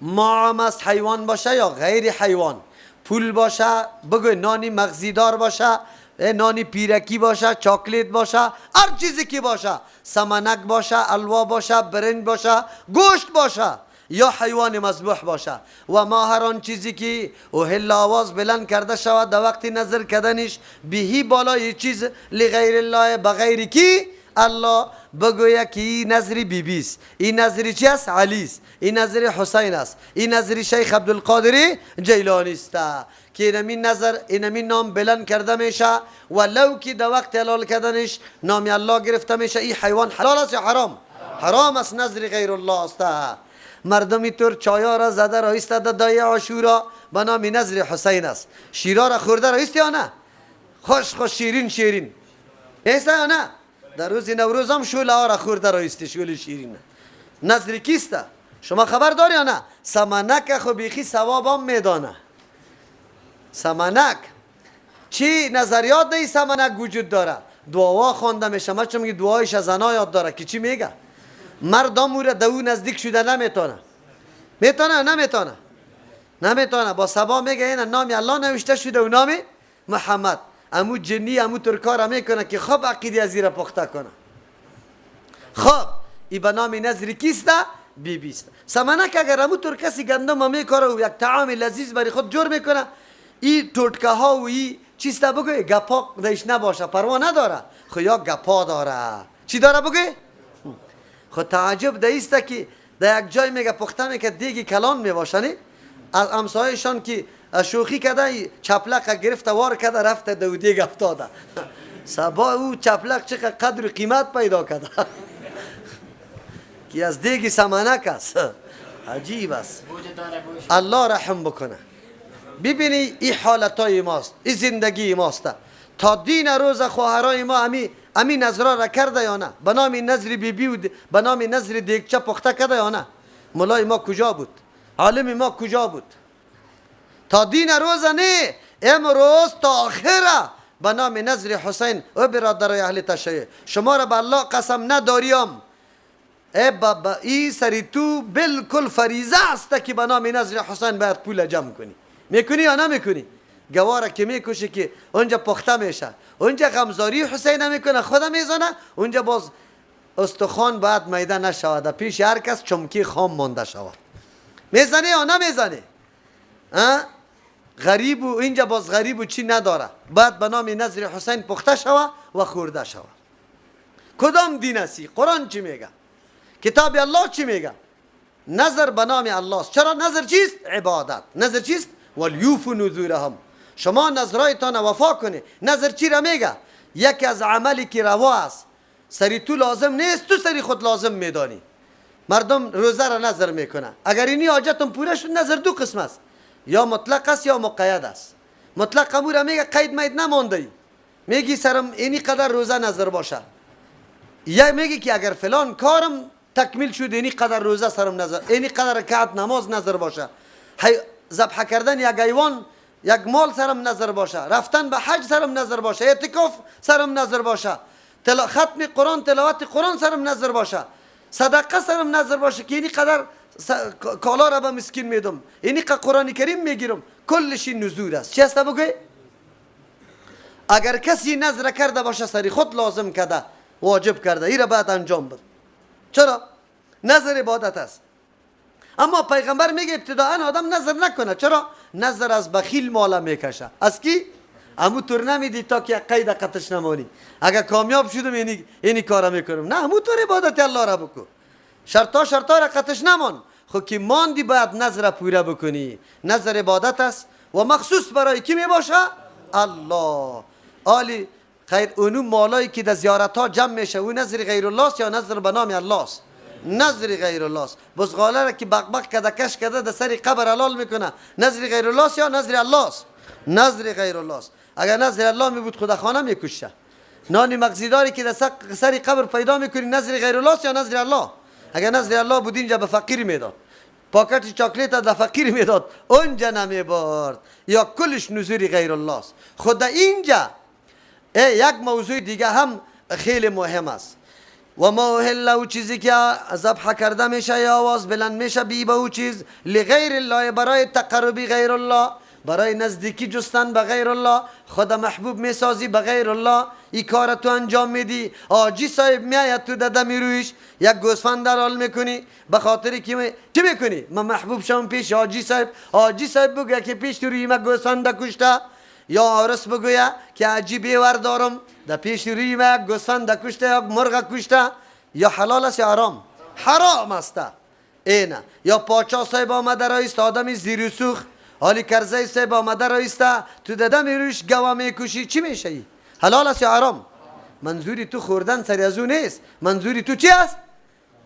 ما است حیوان باشه یا غیر حیوان، پول باشه، بگوی نانی مغزیدار باشه، نانی پیرکی باشه، چاکلیت باشه، هر چیزی که باشه، سمنک باشه، الوا باشه، برنج باشه، گوشت باشه یا حیوان مذبوح باشه، و ما هر آن چیزی که اهل آواز بلند کرده شود در وقت نظر کردنش بهی بالای چیز لغیر الله، بغیر کی؟ الله، بگویا که این نظر بیبی است، این نظر چی است؟ علی است، این نظر حسین است، این نظر شیخ عبدالقادر جیلانی است که اینمی نظر، اینمی نام بلند کرده میشه، ولو که در وقت حلال کردنش نام الله گرفته میشه، این حیوان حلال است یا حرام؟ حرام است، نظر غیر الله است. مردمی طور چایا را زده را ایستاده دای عاشورا به نام نظر حسین است، شیرا را خورده را ایست یا نه؟ خوش خوش شیرین شیرین ایست یا نه؟ در روز نوروز هم شوله ها را خورده را ایستی، شوله شیرین نظر کیست؟ شما خبر داری یا نه؟ سمنک خو بیخی ثواب هم میدانه. سمنک چی نظریات دی سمنک وجود داره، دعا خوانده میشه، ما چون میگه دعایش از زنا یاد داره که چی میگه، مردم او را دو نزدیک شده نمیتونه، میتونه نمیتونه؟ نمیتونه. با سبا میگه این نام الله نوشته شده و نام محمد، امو جنی امو ترکا میکنه که خب عقیده از را پخته کنه. خب ای به نام نظر کیسته؟ بی بیست. سمنک اگر امو تر کسی گندم میکاره و یک طعام لذیذ برای خود جور میکنه، ای توتکه ها و ای چیسته بگوی گپا دیش نباشه پروا نداره، خو یا گپا داره. چی داره بگوی؟ خو تعجب دیسته که در یک جای میگه پخته میکه دیگی کلان میباشه، نه از همسایه‌شان که شوخی کرده چپلق گرفته وار کرده رفته دو دیگ افتاده، سبا او چپلق چقدر قدر و قیمت پیدا کرده. که از دیگی سمنک است. عجیب است. الله رحم بکنه. ببینی این حالتای ماست، این زندگی ماست. تا دین روز خواهرای ما امی نظرها را کرده یا نه؟ به نام نظر بی بی و به نام نظر دیگچه پخته کرده یا نه؟ ملای ما کجا بود؟ عالم ما کجا بود؟ تا دین روز نه، امروز تا آخره به نام نظر حسین. او برادرای اهل تشیع، شما را به الله قسم نداریم، ای بابا ای سری تو بالکل فریضه است که به نام نظر حسین باید پول جمع کنی. میکنی یا نمیکنی؟ گواره که میکشه که اونجا پخته میشه، اونجا غمزاری حسین میکنه، خدا میزنه، اونجا باز استخوان باید میده نشود، پیش هر کس چمکی خام مانده شود. میزنه یا نمیزنه؟ غریب و اینجا باز غریب و چی نداره، باید به نام نظر حسین پخته شود و خورده شود. کدام دین هستی؟ قرآن چی میگه؟ کتاب الله چی میگه؟ نظر به نام الله است. چرا نظر چیست؟ عبادت. نظر چیست؟ ولیوفوا نذورهم. شما نظرایتان وفا کنی. نظر چی را میگه؟ یکی از عملی که روا است، سری تو لازم نیست، تو سری خود لازم میدانی. مردم روزه را نظر میکنه. اگر اینی حاجتم پوره شد، نظر دو قسم است، یا مطلق است یا مقید است. مطلق امو را میگه قید مید نمانده ای، میگی سرم اینی قدر روزه نظر باشه، یا میگی که اگر فلان کارم تکمیل شد اینی قدر روزه سرم نظر، اینی قدر رکعت نماز نظر باشه، ذبح کردن یک حیوان یک مال سرم نظر باشه، رفتن به حج سرم نظر باشه، اعتکاف سرم نظر باشه، ختم قرآن تلاوت قرآن سرم نظر باشه، صدقه سرم نظر باشه که اینی قدر کالا را به مسکین میدم، اینی قدر قرآن کریم میگیرم. کلش نذور است. چی است بگوی؟ اگر کسی نظر کرده باشه سری خود لازم کرده، واجب کرده، این را باید انجام بده. چرا؟ نظر عبادت است. اما پیغمبر میگه ابتداعا آدم نظر نکنه. چرا؟ نظر از بخیل مالا میکشه. از کی؟ امو طور نمیدی تا که قید قطش نمانی. اگر کامیاب شدم اینی کارا میکنم. نه، امو طور عبادت الله را بکن. شرطا را قطش نمان. خب که ماندی باید نظر پوره بکنی. نظر عبادت است و مخصوص برای کی میباشه؟ الله. آلی خیر اونو مالایی که در زیارت ها جمع میشه، اون نظر غیر الله است یا نظر به نام الله است؟ نظر غیر الله است. بزغاله را که بقبق کده کش کده در سر قبر حلال میکنه، نظر غیر الله است یا نظر الله است؟ نظر غیر الله است. اگر نظر الله می بود خدا خانه میکشه. نان مغزیداری که در سر قبر پیدا میکنی، نظر غیر الله است یا نظر الله؟ اگر نظر الله بود اینجا به فقیر میداد، پاکت چاکلیت در فقیر میداد، اونجا نمیبرد. یا کلش نظر غیر الله است. خدا اینجا یک موضوع دیگه هم خیلی مهم است. و ما اهل او چیزی که ذبح کرده میشه یا آواز بلند میشه بی به او چیز لغیر الله، برای تقربی غیر الله، برای نزدیکی جستن به غیر الله، خدا محبوب میسازی به غیر الله، این کار تو انجام میدی. آجی صاحب میآید تو دده میرویش یک گوسفند حلال میکنی، به خاطر که چی میکنی؟ من محبوب شم پیش آجی صاحب، آجی صاحب بگه که پیش تو روی ما گوسفند کشته، یا عارس بگویه که عجیبی وردارم در پیش روی ما یک گوسفند کشته یا مرغ کشته، یا حلال است یا حرام؟ حرام است. اینه. یا پاچا صاحب آمده رایست آدم زیر سوخ، حالی کرزی صاحب آمده رایسته تو دده میرویش گوه میکشی، چی میشه؟ ای حلال است یا حرام؟ منظوری تو خوردن سر از او نیست، منظوری تو چی است؟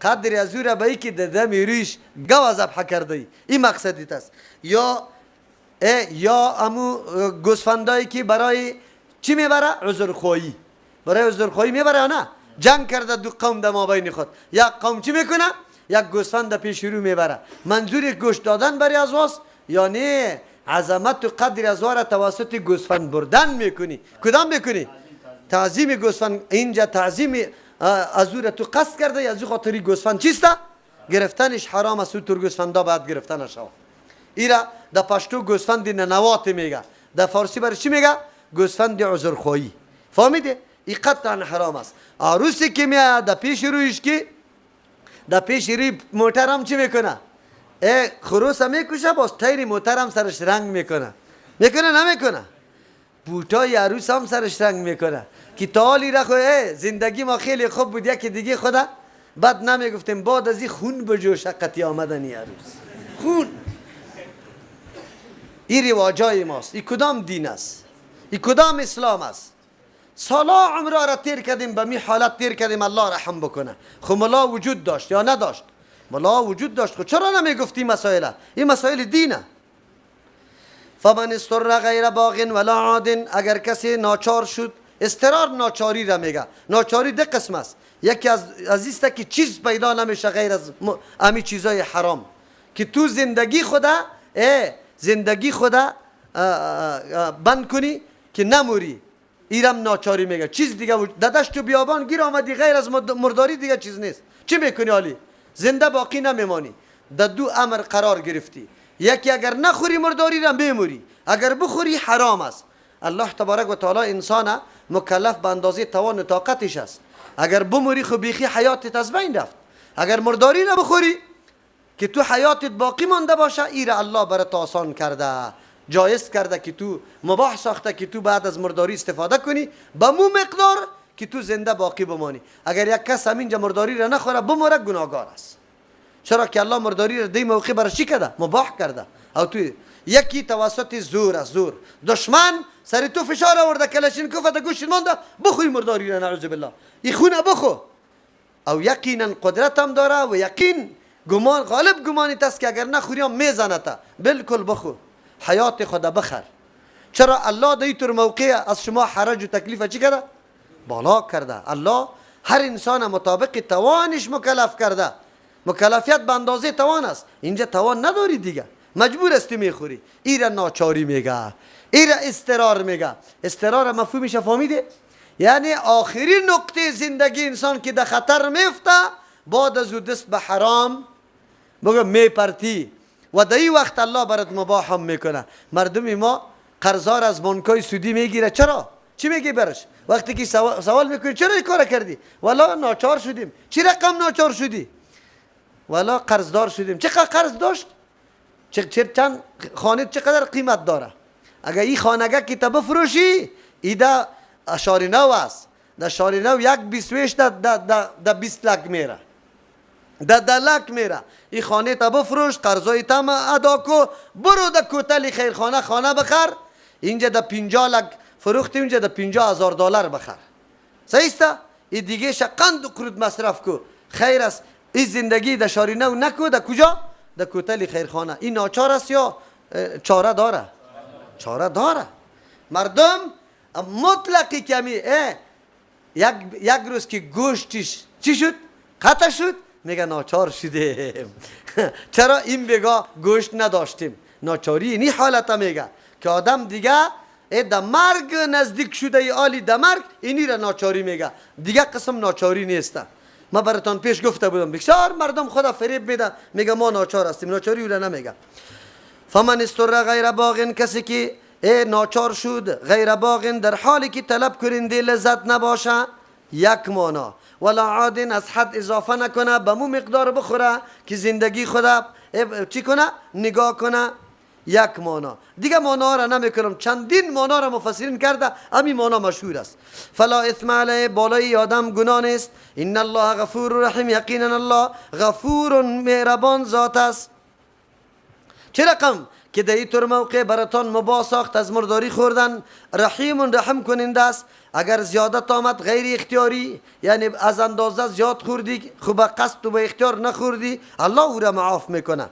قدر از او را به ای که دده میرویش گوه ذبح کرده ای، این مقصدیت است. یا امو گوسفندایی که برای چی میبره؟ عذرخواهی. برای عذرخواهی میبره یا نه؟ جنگ کرده دو قوم در مابین خود، یک قوم چی میکنه؟ یک گوسفند پیش رو میبره. منظور گوشت دادن برای از واست یا نه؟ عظمت و قدر از را توسط گوسفند بردن میکنی. کدام میکنی؟ تعظیم گوسفند. اینجا تعظیم از او را تو قصد کرده، از او خاطری گوسفند چیست؟ گرفتنش حرام است. تو گوسفندا باید گرفتن شود. ایرا در پشتو گوسفند ننوات میگه، در فارسی برای چی میگه؟ گوسفند عذرخواهی. فهمیده؟ این قطعا حرام است. عروسی که میاد در پیش رویش که در پیش روی موتر هم چی میکنه؟ خروس هم میکشه، باز تیر موتر هم سرش رنگ میکنه. میکنه نمیکنه؟ بوتای عروس هم سرش رنگ میکنه که تالی را زندگی ما خیلی خوب بود، یکی دیگه خدا بعد نمیگفتیم بعد از این خون به جوش قطعی آمدنی عروس خون. این رواجای ماست. این کدام دین است؟ این کدام اسلام است؟ سالا عمره را تیر کردیم، به می حالت تیر کردیم، الله رحم بکنه. خب ملا وجود داشت یا نداشت؟ ملا وجود داشت. خب چرا نمیگفتی مسائل؟ این مسائل دینه. فمن استر غیر باغ ولا عاد، اگر کسی ناچار شد، استرار ناچاری را میگه. ناچاری دو قسم است، یکی از است که چیز پیدا نمیشه غیر از امی چیزای حرام که تو زندگی خوده زندگی خوده بند کنی که نموری، ایرم ناچاری میگه. چیز دیگه داداش تو بیابان گیر آمدی، غیر از مرداری دیگه چیز نیست، چی میکنی حالی؟ زنده باقی نمیمانی. در دو امر قرار گرفتی، یکی اگر نخوری مرداری را میموری، اگر بخوری حرام است. الله تبارک و تعالی انسان مکلف به اندازه توان و طاقتش است. اگر بموری خب بیخی حیاتت از بین رفت، اگر مرداری را بخوری که تو حیاتت باقی مانده باشه، ایره الله برات آسان کرده، جایز کرده که تو مباح ساخته که تو بعد از مرداری استفاده کنی به مو مقدار که تو زنده باقی بمانی. اگر یک کس همینجا مرداری را نخوره بموره گناهگار است، چرا که الله مرداری را دی موقع برای چی کرده؟ مباح کرده. او تو یکی توسط زور است، زور دشمن سر تو فشار آورده، کلشینکوف در گوشت مانده، بخوی مرداری را، نعوذ بالله، این خونه بخو. او یقینا قدرت هم داره و یقین گمان غالب گمانی است که اگر نخوری هم میزنه تا، بالکل بخو، حیات خود بخر. چرا الله در طور موقع از شما حرج و تکلیف چی کرده؟ بالا کرده. الله هر انسان مطابق توانش مکلف کرده. مکلفیت به اندازه توان است. اینجا توان نداری دیگه، مجبور هستی میخوری. ایره ناچاری میگه، ایره اضطرار میگه. اضطرار مفهومش فهمیده؟ یعنی آخرین نقطه زندگی انسان که در خطر میفته، بعد از او دست به حرام بگه میپرتی و در این وقت الله برات مباح هم میکنه. مردم ما قرضار از بانکای سودی میگیره. چرا؟ چی میگی برش؟ وقتی که سوال میکنی چرا این کار کردی؟ والا ناچار شدیم. چی رقم ناچار شدی؟ والا قرضدار شدیم. چقدر قرض داشت؟ چند خانه چقدر قیمت داره؟ اگر این خانگه که تا بفروشی ایده شاری نو است، در شاری نو یک بیسویش در 20 لک میره، در 10 لک میره. این خانه تا بفروش، قرضای تام ادا کو، برو در کوتل خیرخانه خانه بخر. اینجا در 50 لک فروختی، اینجا در 50,000 دلار بخر. صحیح است؟ این دیگه قند و قرود مصرف کو، خیر است. این زندگی در شاری نو نکو، در کجا؟ در کوتل خیرخانه. این ناچار است یا چاره داره؟ چاره داره. مردم مطلقی کمی یک روز که گوشتش چی شد؟ قطع شد، میگه ناچار شدیم. چرا این بگا گوشت نداشتیم؟ ناچاری اینی حالت میگه که آدم دیگه در مرگ نزدیک شده، ای آلی در مرگ، اینی را ناچاری میگه. دیگه قسم ناچاری نیست. ما براتان پیش گفته بودم بسیار مردم خدا فریب میده، میگه ما ناچار هستیم. ناچاری او را نمیگه. فمن استر غیر باغ، کسی که ناچار شد غیر باغ، در حالی که طلب کننده لذت نباشه، یک مانا، ولا عاد، از حد اضافه نکنه، به مو مقدار بخوره که زندگی خدا چی کنه؟ نگاه کنه، یک مانا. دیگه مانا را نمیکنم، چندین مانا را مفسرین کرده، همین مانا مشهور است. فلا اثم علیه، بالای آدم گناه نیست. ان الله غفور رحیم، یقینا الله غفور مهربان ذات است. چه رقم که در این طور موقع براتان مباح ساخت از مرداری خوردن، رحیم رحم کننده است. اگر زیادت آمد غیر اختیاری، یعنی از اندازه زیاد خوردی، خوب قصد و به اختیار نخوردی، الله او را معاف میکنه.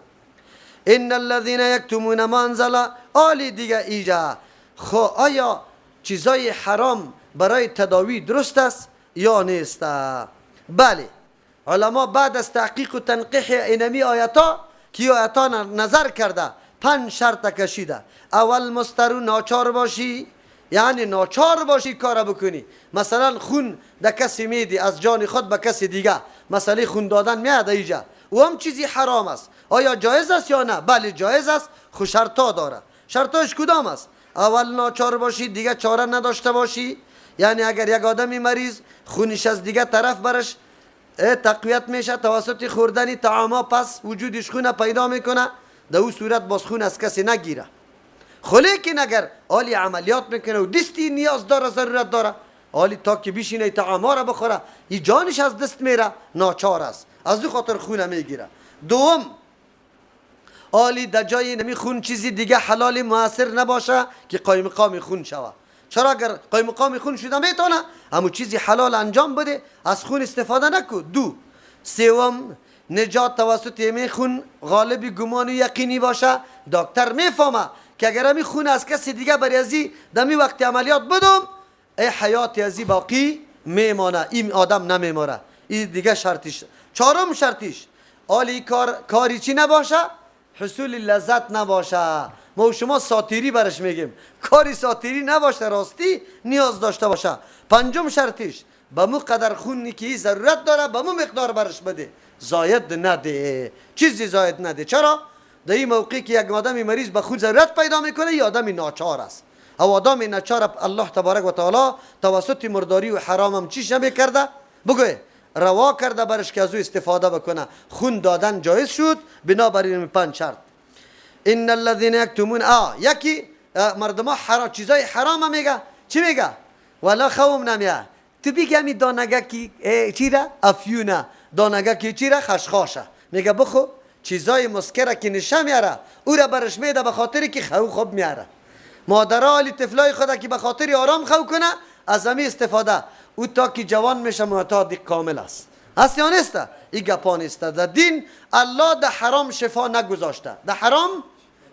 ان الذين یکتمون ما انزل، آلی دیگه ایجا خو آیا چیزای حرام برای تداوی درست است یا نیست؟ بله، علما بعد از تحقیق و تنقیح اینمی آیتا که آیتا نظر کرده، 5 شرط کشیده. اول مسترو ناچار باشی، یعنی ناچار باشی کار بکنی. مثلا خون در کسی میدی از جان خود به کسی دیگه، مسئله خون دادن میاد اینجا، او هم چیزی حرام است. آیا جایز است یا نه؟ بله جایز است، خو شرطا داره. شرطاش کدام است؟ اول ناچار باشی، دیگه چاره نداشته باشی. یعنی اگر یک آدمی مریض خونش از دیگه طرف برش تقویت میشه توسط خوردن طعاما، پس وجودش خون پیدا میکنه، در او صورت باز خون از کسی نگیره. خو لیکن اگر آلی عملیات میکنه و دستی نیاز داره، ضرورت داره، آلی تا که بشینه طعاما را بخوره، این جانش از دست میره، ناچار است، از او خاطر خون میگیره. دوم، آلی در جای نمی خون چیزی دیگه حلال موثر نباشه که قایم قام خون شوه. چرا اگر قایم مقام خون شده میتونه همون چیزی حلال انجام بده، از خون استفاده نکو. دو، سوم، نجات توسط یمی خون غالب گمان و یقینی باشه. دکتر میفهمه که اگر همی خون از کسی دیگه بر ازی دمی وقت عملیات بدم، ای حیات ازی باقی میمانه، این آدم نمیماره. این دیگه شرطیش. چهارم شرطیش آلی کاری چی نباشه؟ حصول لذت نباشه. ما و شما ساتیری برش میگیم، کاری ساتیری نباشه، راستی نیاز داشته باشه. پنجم شرطیش به مو قدر خونی که ضرورت داره به مو مقدار برش بده، زاید نده، چیزی زاید نده. چرا؟ در این موقعی که یک آدم مریض به خون ضرورت پیدا میکنه، یه آدم ناچار است. او آدم ناچار الله تبارک و تعالی توسط مرداری و حرام هم چیش نمیکرده، بگوی روا کرده برش که از او استفاده بکنه. خون دادن جایز شد بنابراین پنج شرط. ان الذين یکتمون، یکی مردم ها چیزای حرام میگه، چی میگه؟ ولا خوم نمیه، تو بگی همی دانگه کی چی را؟ افیونه، دانگه کی چی را؟ خشخاشه. میگه بخو چیزای مسکره که نشه میاره او را برش میده به خاطر که خو خوب میاره. مادرها علی طفلای خدا که به خاطر آرام خو کنه از همی استفاده. او تا که جوان میشه معتاد کامل است. هست یا نیست؟ این گپا نیست. در دین الله در حرام شفا نگذاشته، در حرام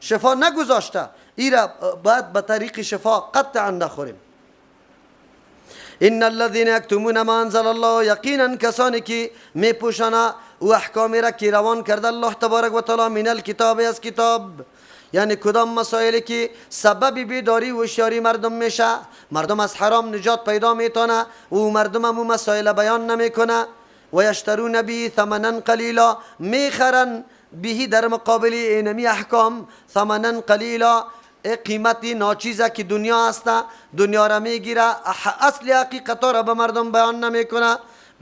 شفا نگذاشته. این را باید به طریق شفا قطعا نخوریم. ان الذين یکتمون ما انزل الله، یقینا کسانی که میپوشانه و احکامی را که روان کرده الله تبارک و تعالی من الکتاب، از کتاب، یعنی کدام مسائلی که سبب بیداری و هوشیاری مردم میشه، مردم از حرام نجات پیدا میتونه و مردم هم مسائل بیان نمیکنه. و یشترون به ثمنا قلیلا، میخرن به در مقابل اینمی احکام ثمنا قلیلا، قیمتی ناچیزه که دنیا است، دنیا را میگیره، اصل حقیقت را به مردم بیان نمیکنه،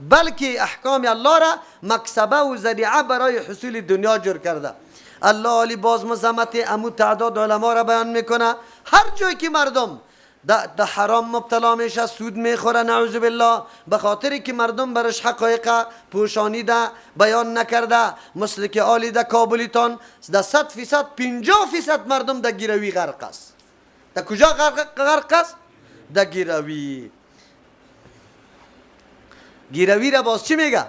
بلکه احکام الله را مکسبه و ذریعه برای حصول دنیا جور کرده. الله علی باز مزمت امو تعداد علما را بیان میکنه. هر جایی که مردم در حرام مبتلا میشه، سود میخوره، نعوذ بالله، به خاطر که مردم برش حقایق پوشانیده بیان نکرده. مثل که آلی در کابلیتان در 100% 50% مردم در گیروی غرق است. در کجا غرق است؟ در گیروی. گیروی را باز چی میگه؟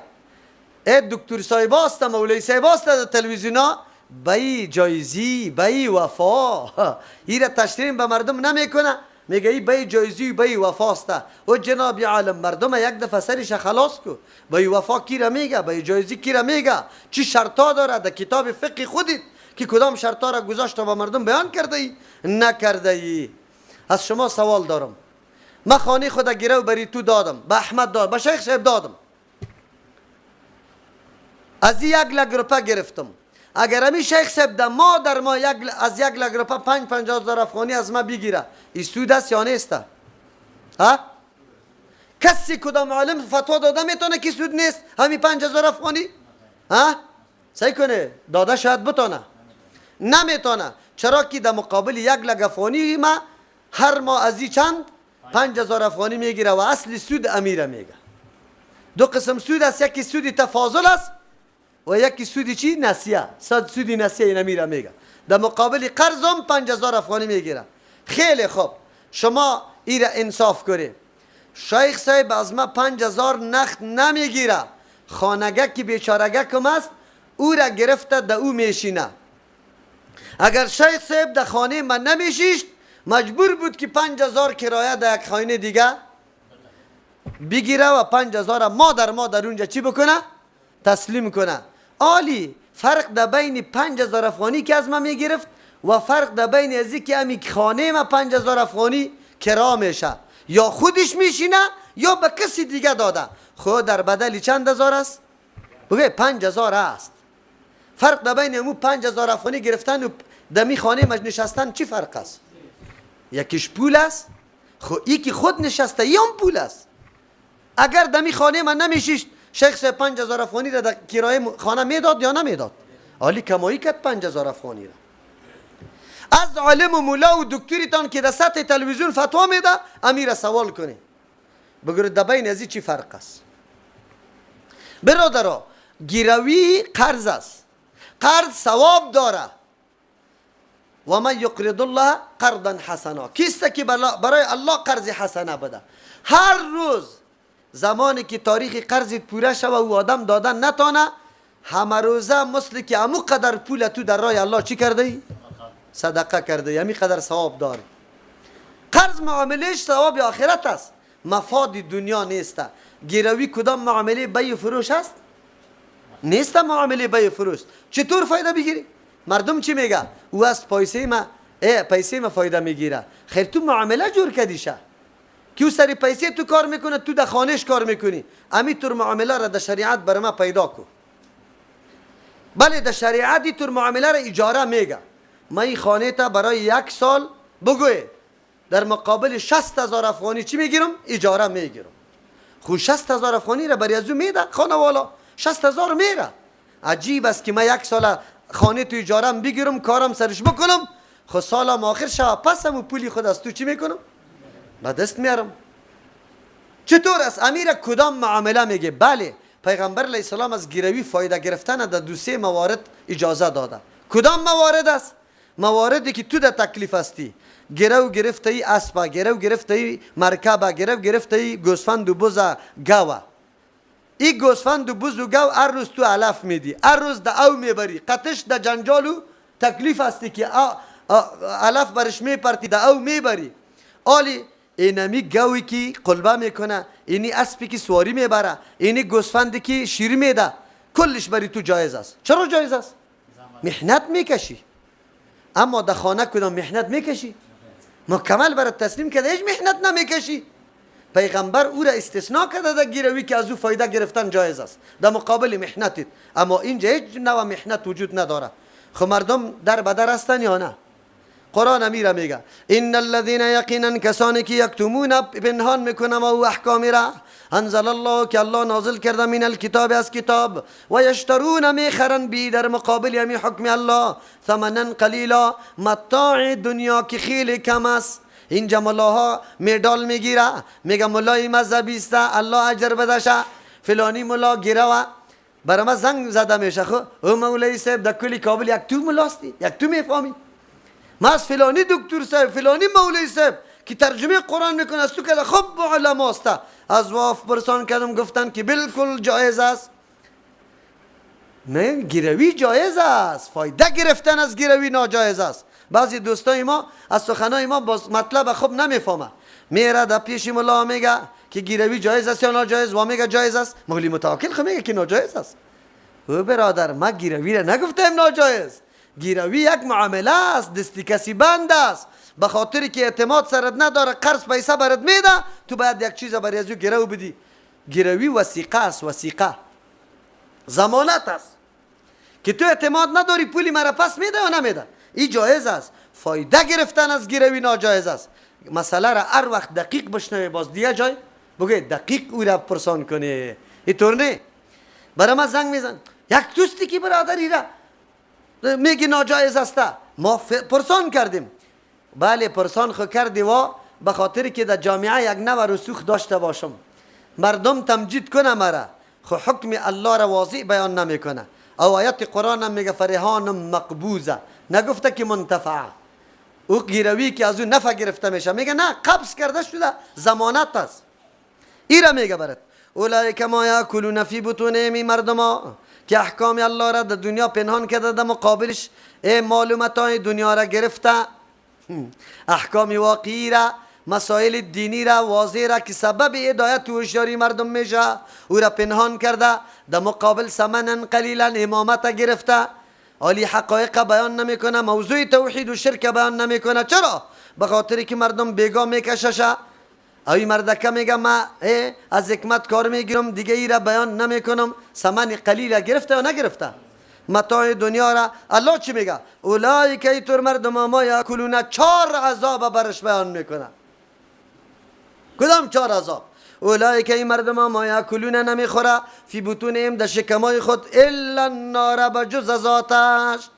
ای دکتر صاحب است، مولوی صاحب است در تلویزیون ها، بی جایزی بی وفا، این را تشریم به مردم نمیکنه، میگه ای بی جایزی بی وفاست. و جناب عالم مردم یک دفعه سرش خلاص کو، بی وفا کی را میگه، بی جایزی کی را میگه، چی شرطا داره در کتاب فقه خودت که کدام شرطا را گذاشته با مردم بیان کرده ای نکرده ای. از شما سوال دارم، من خانه خود گرو بری تو دادم، به احمد دادم، به شیخ صاحب دادم، از 1 لک روپه گرفتم. اگر همی شیخ صاحب در ما در ما از 1 لک روپه 50,000 افغانی از ما بگیره، این سود است یا نیست؟ ها؟ کسی کدام عالم فتوا داده میتونه که سود نیست همی 5,000 افغانی؟ ها؟ سعی کنه داده شاید بتونه، نمیتونه. چرا که در مقابل 1 لک افغانی ما هر ماه از چند 5,000 افغانی میگیره و اصل سود امیره میگه. دو قسم سود است، یکی سود تفاضل است و یکی سودی چی؟ نسیه. سودی نسیه این امیره میگه. در مقابل قرضم 5,000 افغانی میگیره. خیلی خوب، شما ایره انصاف کنید. شیخ صاحب از ما 5,000 نخت نمیگیره، خانگه که بیچارگه کم است او را گرفته در او میشینه. اگر شیخ صاحب در خانه من نمیشیشت، مجبور بود که 5,000 کرایه در یک خانه دیگه بگیره و 5,000 ما در ما در اونجا چی بکنه؟ تسلیم کنه. آلی فرق در بین 5,000 افغانی که از ما میگرفت و فرق در بین ازی که امی خانه ما 5,000 افغانی کرا میشه، یا خودش میشینه یا به کسی دیگه داده. خود در بدل چند هزار است؟ بگه 5,000 است. فرق در بین امو 5,000 افغانی گرفتن و دمی خانه مج نشستن چی فرق است؟ یکیش پول است، خو یکی خود نشسته ای هم پول است. اگر دمی خانه من نمیشیشت، شیخ صاحب 5,000 افغانی را در کرایه خانه میداد یا نمیداد؟ آلی کمایی کرد 5,000 افغانی را. از عالم و مولا و دکتریتان که در سطح تلویزیون فتوا میده امیر سوال کنی، بگو در بین ازی چی فرق است؟ برادرا، گیروی قرض است، قرض ثواب داره. و من یقرض الله قرضا حسنا، کیست که برای الله قرض حسنه بده؟ هر روز زمانی که تاریخ قرض پوره شوه و آدم دادن نتانه، همه روزه مثل که امو قدر پول تو در راه الله چی کرده ای؟ صدقه کرده ای، همی قدر ثواب داری. قرض معاملهش ثواب آخرت است، مفاد دنیا نیست. گروی کدام معامله بیع فروش است؟ نیست معامله بیع فروش. چطور فایده بگیری؟ مردم چی میگه؟ او از پیسه ما پیسه ما فایده میگیره. خیر تو معامله جور کردیشه که او سری پیسه تو کار میکنه، تو در خانهش کار میکنی. امی طور معامله را در شریعت بر ما پیدا کو. بله در شریعت طور معامله را اجاره میگه. ما این خانه تا برای یک سال بگوی در مقابل 60,000 افغانی چی میگیرم؟ اجاره میگیرم. خو 60,000 افغانی را برای ازو میده خانه والا، 60,000 میره. عجیب است که ما یک سال خانه تو اجاره بگیرم، کارم سرش بکنم، خو سالم آخر شوه پس هم پولی خود از تو چی میکنم؟ به دست میارم. چطور است؟ امیر کدام معامله میگه؟ بله پیغمبر علیه السلام از گروی فایده گرفتن در دو سه موارد اجازه داده. کدام موارد است؟ مواردی که تو در تکلیف هستی. گرو گرفته ای اسب، گرو گرفته ای مرکب، گرو گرفته ای گوسفند و بز گاوه. این گوسفند و بز و گاو هر روز تو علف میدی، هر روز در او میبری، قطش در جنجال و تکلیف هستی که علف برش میپرتی، در او میبری. آلی اینمی گاوی که قلبه میکنه، اینی اسبی که سواری میبره، اینی گوسفندی که شیر میده، کلش بری تو جایز است. چرا جایز است؟ محنت میکشی. اما در خانه کدام محنت میکشی؟ مکمل برات تسلیم کرده، هیچ محنت نمیکشی. پیغمبر او را استثناء کرده در گروی که از او فایده گرفتن جایز است در مقابل محنتت. اما اینجا هیچ نوع محنت وجود نداره. خب مردم در بدر هستن یا نه؟ قرآن امیره میگه ان الذين یقینا کسانی که یکتمون پنهان میکنن و احکامی را انزل الله که الله نازل کرده من الکتاب از کتاب، و یشترون میخرن بی در مقابل همی حکم الله ثمنا قلیلا، متاع دنیا که خیلی کم است. اینجا ملاها مدال میگیره، میگه ملای مذهبی است الله اجر بدشه، فلانی ملا گیره برای ما زنگ زده میشه. خو او مولای صاحب در کلی کابل یک تو ملاستی، یک تو میفهمی. ما از فلانی دکتر صاحب، فلانی مولوی صاحب که ترجمه قرآن میکنه از تو که خوب علما است، از واف پرسان کردم گفتن که بالکل جایز است. نه گروی جایز است، فایده گرفتن از گروی ناجایز است. بعضی دوستای ما از سخنای ما باز مطلب خوب نمیفهمه، میره در پیش ملا میگه که گروی جایز است یا ناجایز، و میگه جایز است. مولوی متوکل خو میگه که ناجایز است. او برادر ما گروی را نگفتیم ناجایز. گیروی یک معامله است، دستی کسی بند است، به خاطر که اعتماد سرت نداره قرض پیسه برات میده، تو باید یک چیز برای از او گرو بدی. گروی وثیقه است، وثیقه ضمانت است که تو اعتماد نداری پولی مرا پس میده یا نمیده. این جایز است. فایده گرفتن از گروی ناجایز است. مسئله را هر وقت دقیق بشنوی باز دیگه جای بگه دقیق او را پرسان کنی. اینطور نه برای ما زنگ میزن یک دوستی که برادری را میگی ناجایز است، ما پرسان کردیم. بله پرسان خو کردی و به خاطر که در جامعه یک نوع رسوخ داشته باشم، مردم تمجید کنه مرا، خو حکم الله را واضح بیان نمیکنه. او آیت قرآن هم میگه فرهان مقبوضه، نگفته که منتفعه. او گیروی که از او نفع گرفته میشه، میگه نه قبض کرده شده، ضمانت است. ایرا میگه برات اولئک ما یاکلون فی بطونهم، مردما که احکام الله را در دنیا پنهان کرده، در مقابلش مال و متاع دنیا را گرفته، احکام واقعی را، مسائل دینی را واضح را که سبب هدایت و هوشیاری مردم میشه او را پنهان کرده، در مقابل ثمنا قلیلا امامت گرفته. عالی حقایق بیان نمیکنه، موضوع توحید و شرک بیان نمیکنه. چرا؟ به خاطر که مردم بیگاه میکششه. اوی مردکه میگه ما از حکمت کار میگیرم دیگه ای را بیان نمیکنم. ثمن قلیل گرفته یا نگرفته؟ متاع دنیا را. الله چی میگه؟ اولئک ایتور مردم ما یاکلون، چهار عذاب برش بیان میکنه. کدام چهار عذاب؟ اولئک ای مردم ما یاکلون نمیخوره فی بطونهم در شکمای خود الا النار بجز از آتش.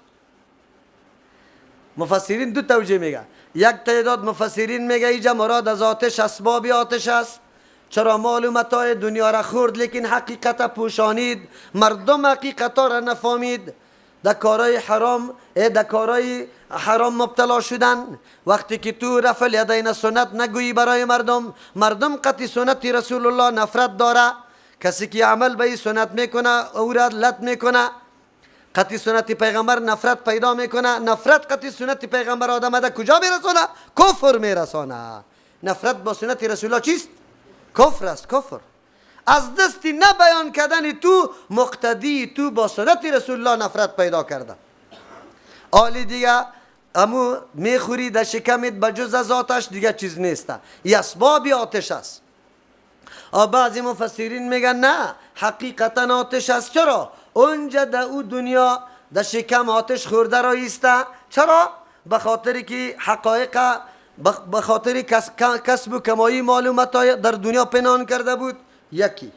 مفسرین دو توجیه میگه. یک تعداد مفسرین میگه اینجا مراد از آتش اسباب آتش است. چرا مال و متاع دنیا را خورد لیکن حقیقت پوشانید، مردم حقیقت را نفهمید. در کارهای حرام، در کارهای حرام مبتلا شدن. وقتی که تو رفع الیدین سنت نگویی برای مردم، مردم قطعی سنت رسول الله نفرت داره. کسی که عمل به این سنت میکنه او را لط میکنه، قطعی سنت پیغمبر نفرت پیدا میکنه. نفرت قطعی سنت پیغمبر آدم ده کجا میرسانه؟ کفر میرسانه. نفرت با سنت رسول الله چیست؟ کفر است، کفر. از دست نه بیان کردن تو مقتدی تو با سنت رسول الله نفرت پیدا کرده. آلی دیگه امو میخوری در شکمت بجز از آتش دیگه چیز نیست، ای اسباب آتش است. بعضی مفسرین میگن نه، حقیقتا آتش است. چرا؟ اونجا در او دنیا در شکم آتش خورده را ایسته. چرا؟ به خاطر که حقایق، به خاطر کسب و کمایی معلومات در دنیا پنهان کرده بود. یکی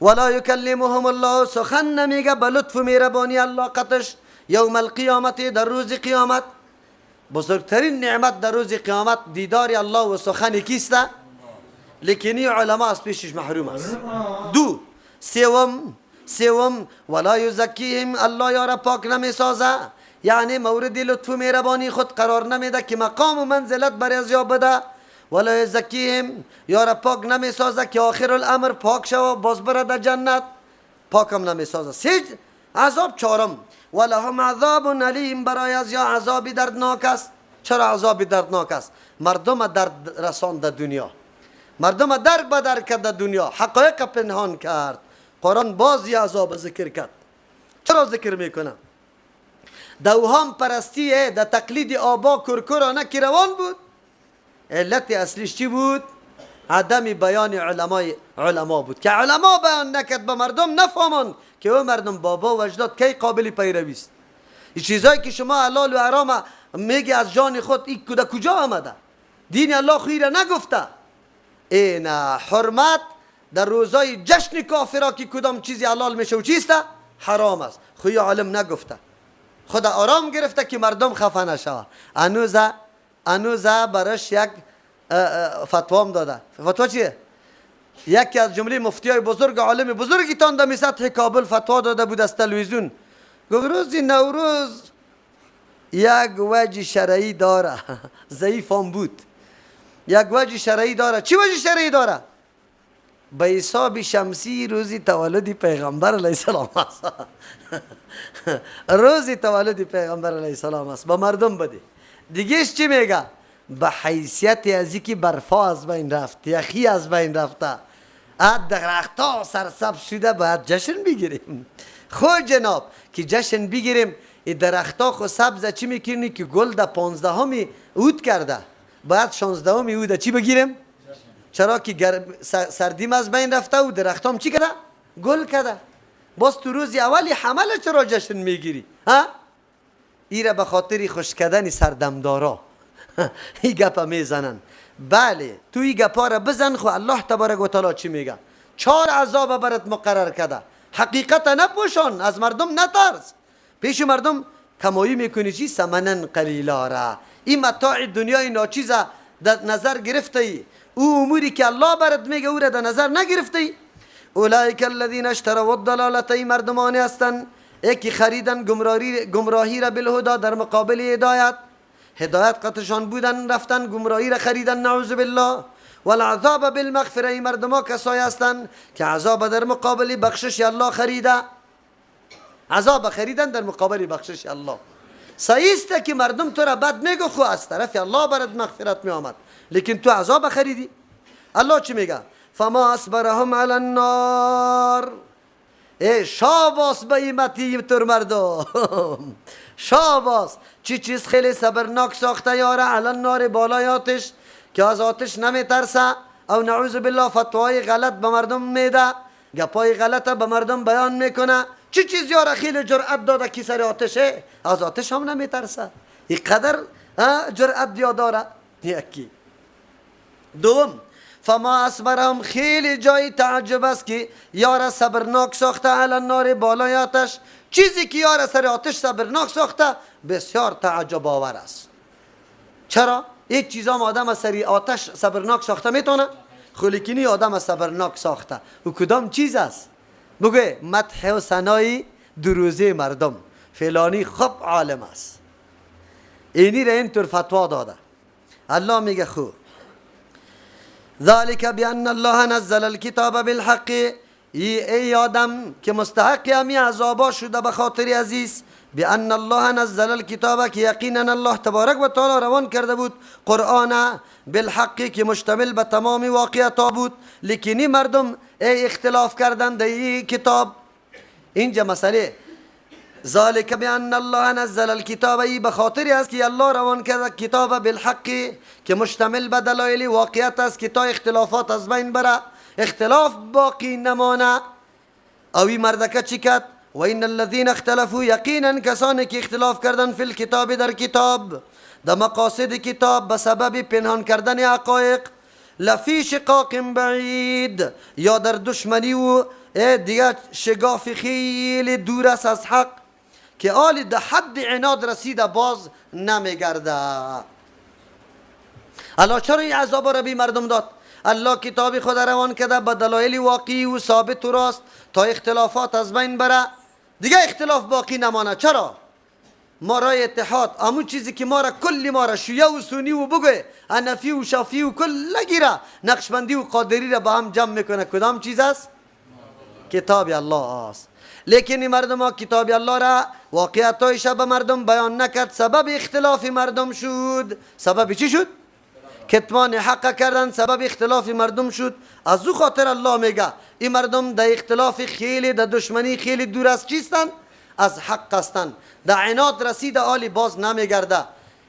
ولا یکلمهم الله، سخن نمیگه به لطف و مهربانی الله قطش یوم القیامت، در روز قیامت. بزرگترین نعمت در روز قیامت دیدار الله و سخن کیست؟ لیکنی علما از پیشش محروم است. دو، سوم ولا یزکیهم، الله یارا پاک نمیسازه، یعنی مورد لطف و مهربانی خود قرار نمیده که مقام و منزلت بر از یا بده. ولا یزکیهم، یارا پاک نمیسازه که آخر الامر پاک شوه باز بره در جنت، پاکم نمیسازه. سه عذاب. چهارم ولهم عذاب الیم، برای از یا عذاب دردناک است. چرا عذاب دردناک است؟ مردم درد رساند در دنیا، مردم در بدر کرد در دنیا، حقایق پنهان کرد. قرآن باز یه عذاب ذکر کرد. چرا ذکر میکنه؟ دوهام پرستیه، در تقلید آبا کرکرانه که روان بود. علت اصلیش چی بود؟ عدم بیان علما بود که علما بیان نکرد به مردم، نفهمند که او مردم بابا و اجداد کی قابل پیروی است. این چیزایی که شما حلال و حرام میگی از جان خود، این کجا آمده؟ دین الله خیره نگفته. این حرمت در روزای جشن کافرا که کدام چیزی حلال میشه و چیست حرام است، خوی عالم نگفته، خدا آرام گرفته که مردم خفه نشوه. انوزه براش یک فتوام داده. فتوا چیه؟ یکی از جمله مفتی های بزرگ عالم بزرگی تان در سطح کابل فتوا داده بود از تلویزیون. گفت روز نوروز یک وجه شرعی داره، ضعیف هم بود، یک وجه شرعی داره. چی وجه شرعی داره؟ به حساب شمسی روزی تولد پیغمبر علیه السلام است. روزی تولد پیغمبر علیه السلام است، با مردم بده. دیگهش چی میگه؟ به حیثیت از که برفا از بین رفت، یخی از بین رفته، درختها سرسبز شده، باید جشن بگیریم. خو جناب که جشن بگیریم، این درختها خو سبز چی میکنی که گل در 15 عود کرده، باید 16 عود چی بگیریم؟ چرا که سردیم از بین رفته و درختام چی کرده؟ گل کرده. باز تو روز اولی حمله چرا جشن میگیری؟ ها؟ ایره به خاطر خوش کردن سردمدارا این گپا میزنن. بله تو این گپا را بزن، خو الله تبارک و تعالی چی میگه؟ 4 عذاب برات مقرر کرده. حقیقت نپوشان، از مردم نترس، پیش مردم کمایی میکنی چی؟ ثمنن قلیلا را. این متاع دنیای ناچیز در نظر گرفته ای، او اموری که الله برات میگه او را در نظر نگرفته ای. اولئک الذین اشتروا الضلاله، ای مردمانی هستند یکی خریدن گمراهی را بالهدی در مقابل هدایت، هدایت قطشان بودن رفتن گمراهی را خریدن، نعوذ بالله. والعذاب بالمغفره، ای مردما کسایی هستند که عذاب در مقابل بخشش الله خریده، عذاب خریدن در مقابل بخشش الله. صحیح است که مردم تو را بد میگه، خو از طرف الله برات مغفرت می آمد، لیکن تو عذاب خریدی. الله چی میگه؟ فما اصبرهم علی النار. ای شاباس به ایمتی تر مردم، شاباس چی چیز خیلی صبرناک ساخته یاره علی النار، بالای آتش، که از آتش نمیترسه او نعوذ بالله فتوای غلط به مردم میده، گپای غلط به مردم بیان میکنه. چی چیز یاره خیلی جرأت داده که سر آتشه، از آتش هم نمیترسه، این قدر جرأت داره. یکی دوم فما اصبرهم، خیلی جای تعجب است که یار صبرناک ساخته علی النار، بالای آتش. چیزی که یار سر آتش صبرناک ساخته بسیار تعجب آور است. چرا؟ یک چیزا آدم سر آتش صبرناک ساخته میتونه، خلیکنی آدم صبرناک ساخته. او کدام چیز است؟ بگه مدح و ثنای دروزه مردم. فلانی خب عالم است، اینی را اینطور فتوا داده. الله میگه خو ذالک بان الله نزل الکتاب بالحق، ای آدم که مستحق همی عذابا شده به خاطر عزیز، بان الله نزل الکتاب که یقینا الله تبارک و تعالی روان کرده بود قرآن بالحق که مشتمل به تمام واقعیت بود، لیکنی مردم ای اختلاف کردن در این کتاب. اینجا مسئله ذالک بان الله نزل الکتاب، ای به خاطر است که الله روان کرده کتاب بالحق که مشتمل به دلایل واقعیت است که تا اختلافات از بین بره، اختلاف باقی نمانه. او این مردکه چی کرد؟ و این الذین اختلفوا، یقینا کسانی که اختلاف کردن فی الکتاب در کتاب، در مقاصد کتاب به سبب پنهان کردن حقایق، لفی شقاق بعید، یا در دشمنی و دیگه شگاف خیلی دور است از حق که آلی در حد عناد رسیده باز نمیگرده. الله چرا این عذاب را بی مردم داد؟ الله کتاب خود روان کرده به دلایل واقعی و ثابت و راست تا اختلافات از بین بره، دیگه اختلاف باقی نمانه. چرا؟ ما رای اتحاد، همون چیزی که ما را کلی ما را شیعه و سنی و بگه حنفی و شافعی و کل گیره نقشبندی و قادری را با هم جمع میکنه، کدام چیز است؟ کتاب الله است. لیکن این مردم ها کتاب الله را واقعیتایش به مردم بیان نکرد، سبب اختلاف مردم شد. سبب چی شد؟ کتمان حق کردن، سبب اختلاف مردم شد. از او خاطر الله میگه این مردم در اختلاف خیلی، در دشمنی خیلی دور از چیستن؟ از حق هستن. در عناد رسید آلی باز نمیگرده،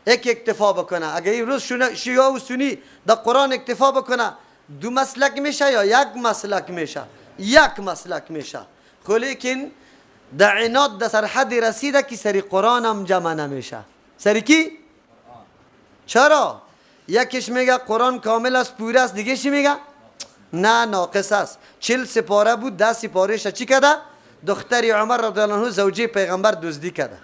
یک اکتفا بکنه. اگه این روز شیعه و سنی در قرآن اکتفا بکنه، دو مسلک میشه یا یک مسلک میشه؟ یک مسلک میشه. خو لیکن در عناد در سرحد رسیده که سری قرآن هم جمع نمیشه. سری کی؟ چرا؟ یکیش میگه قرآن کامل است پوره است، دیگه چی میگه؟ نه ناقص است. 40 سپاره بود، 10 سپارهش چی کرده؟ دختر عمر رضی الله عنه زوجه پیغمبر دزدی کرده.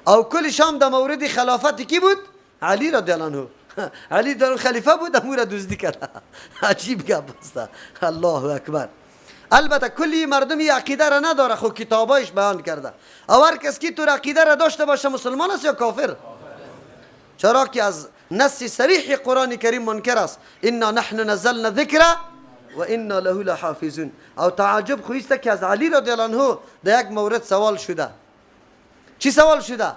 او کل شام در مورد خلافت کی بود؟ علی رضی الله عنه. علی در خلیفه بود، امور دزدی کرده. عجیب گپ است. الله اکبر. البته کلی مردم عقیده را نداره، خو کتابایش بیان کرده. او هر کس کی تو عقیده را داشته باشه مسلمان است یا کافر؟ چرا که از نص صریح قرآن کریم منکر است. انا نحن نزلنا ذکر و انا له لحافظون. او تعجب خویسته که از علی رضی الله عنه در یک مورد سوال شده. چی سوال شده؟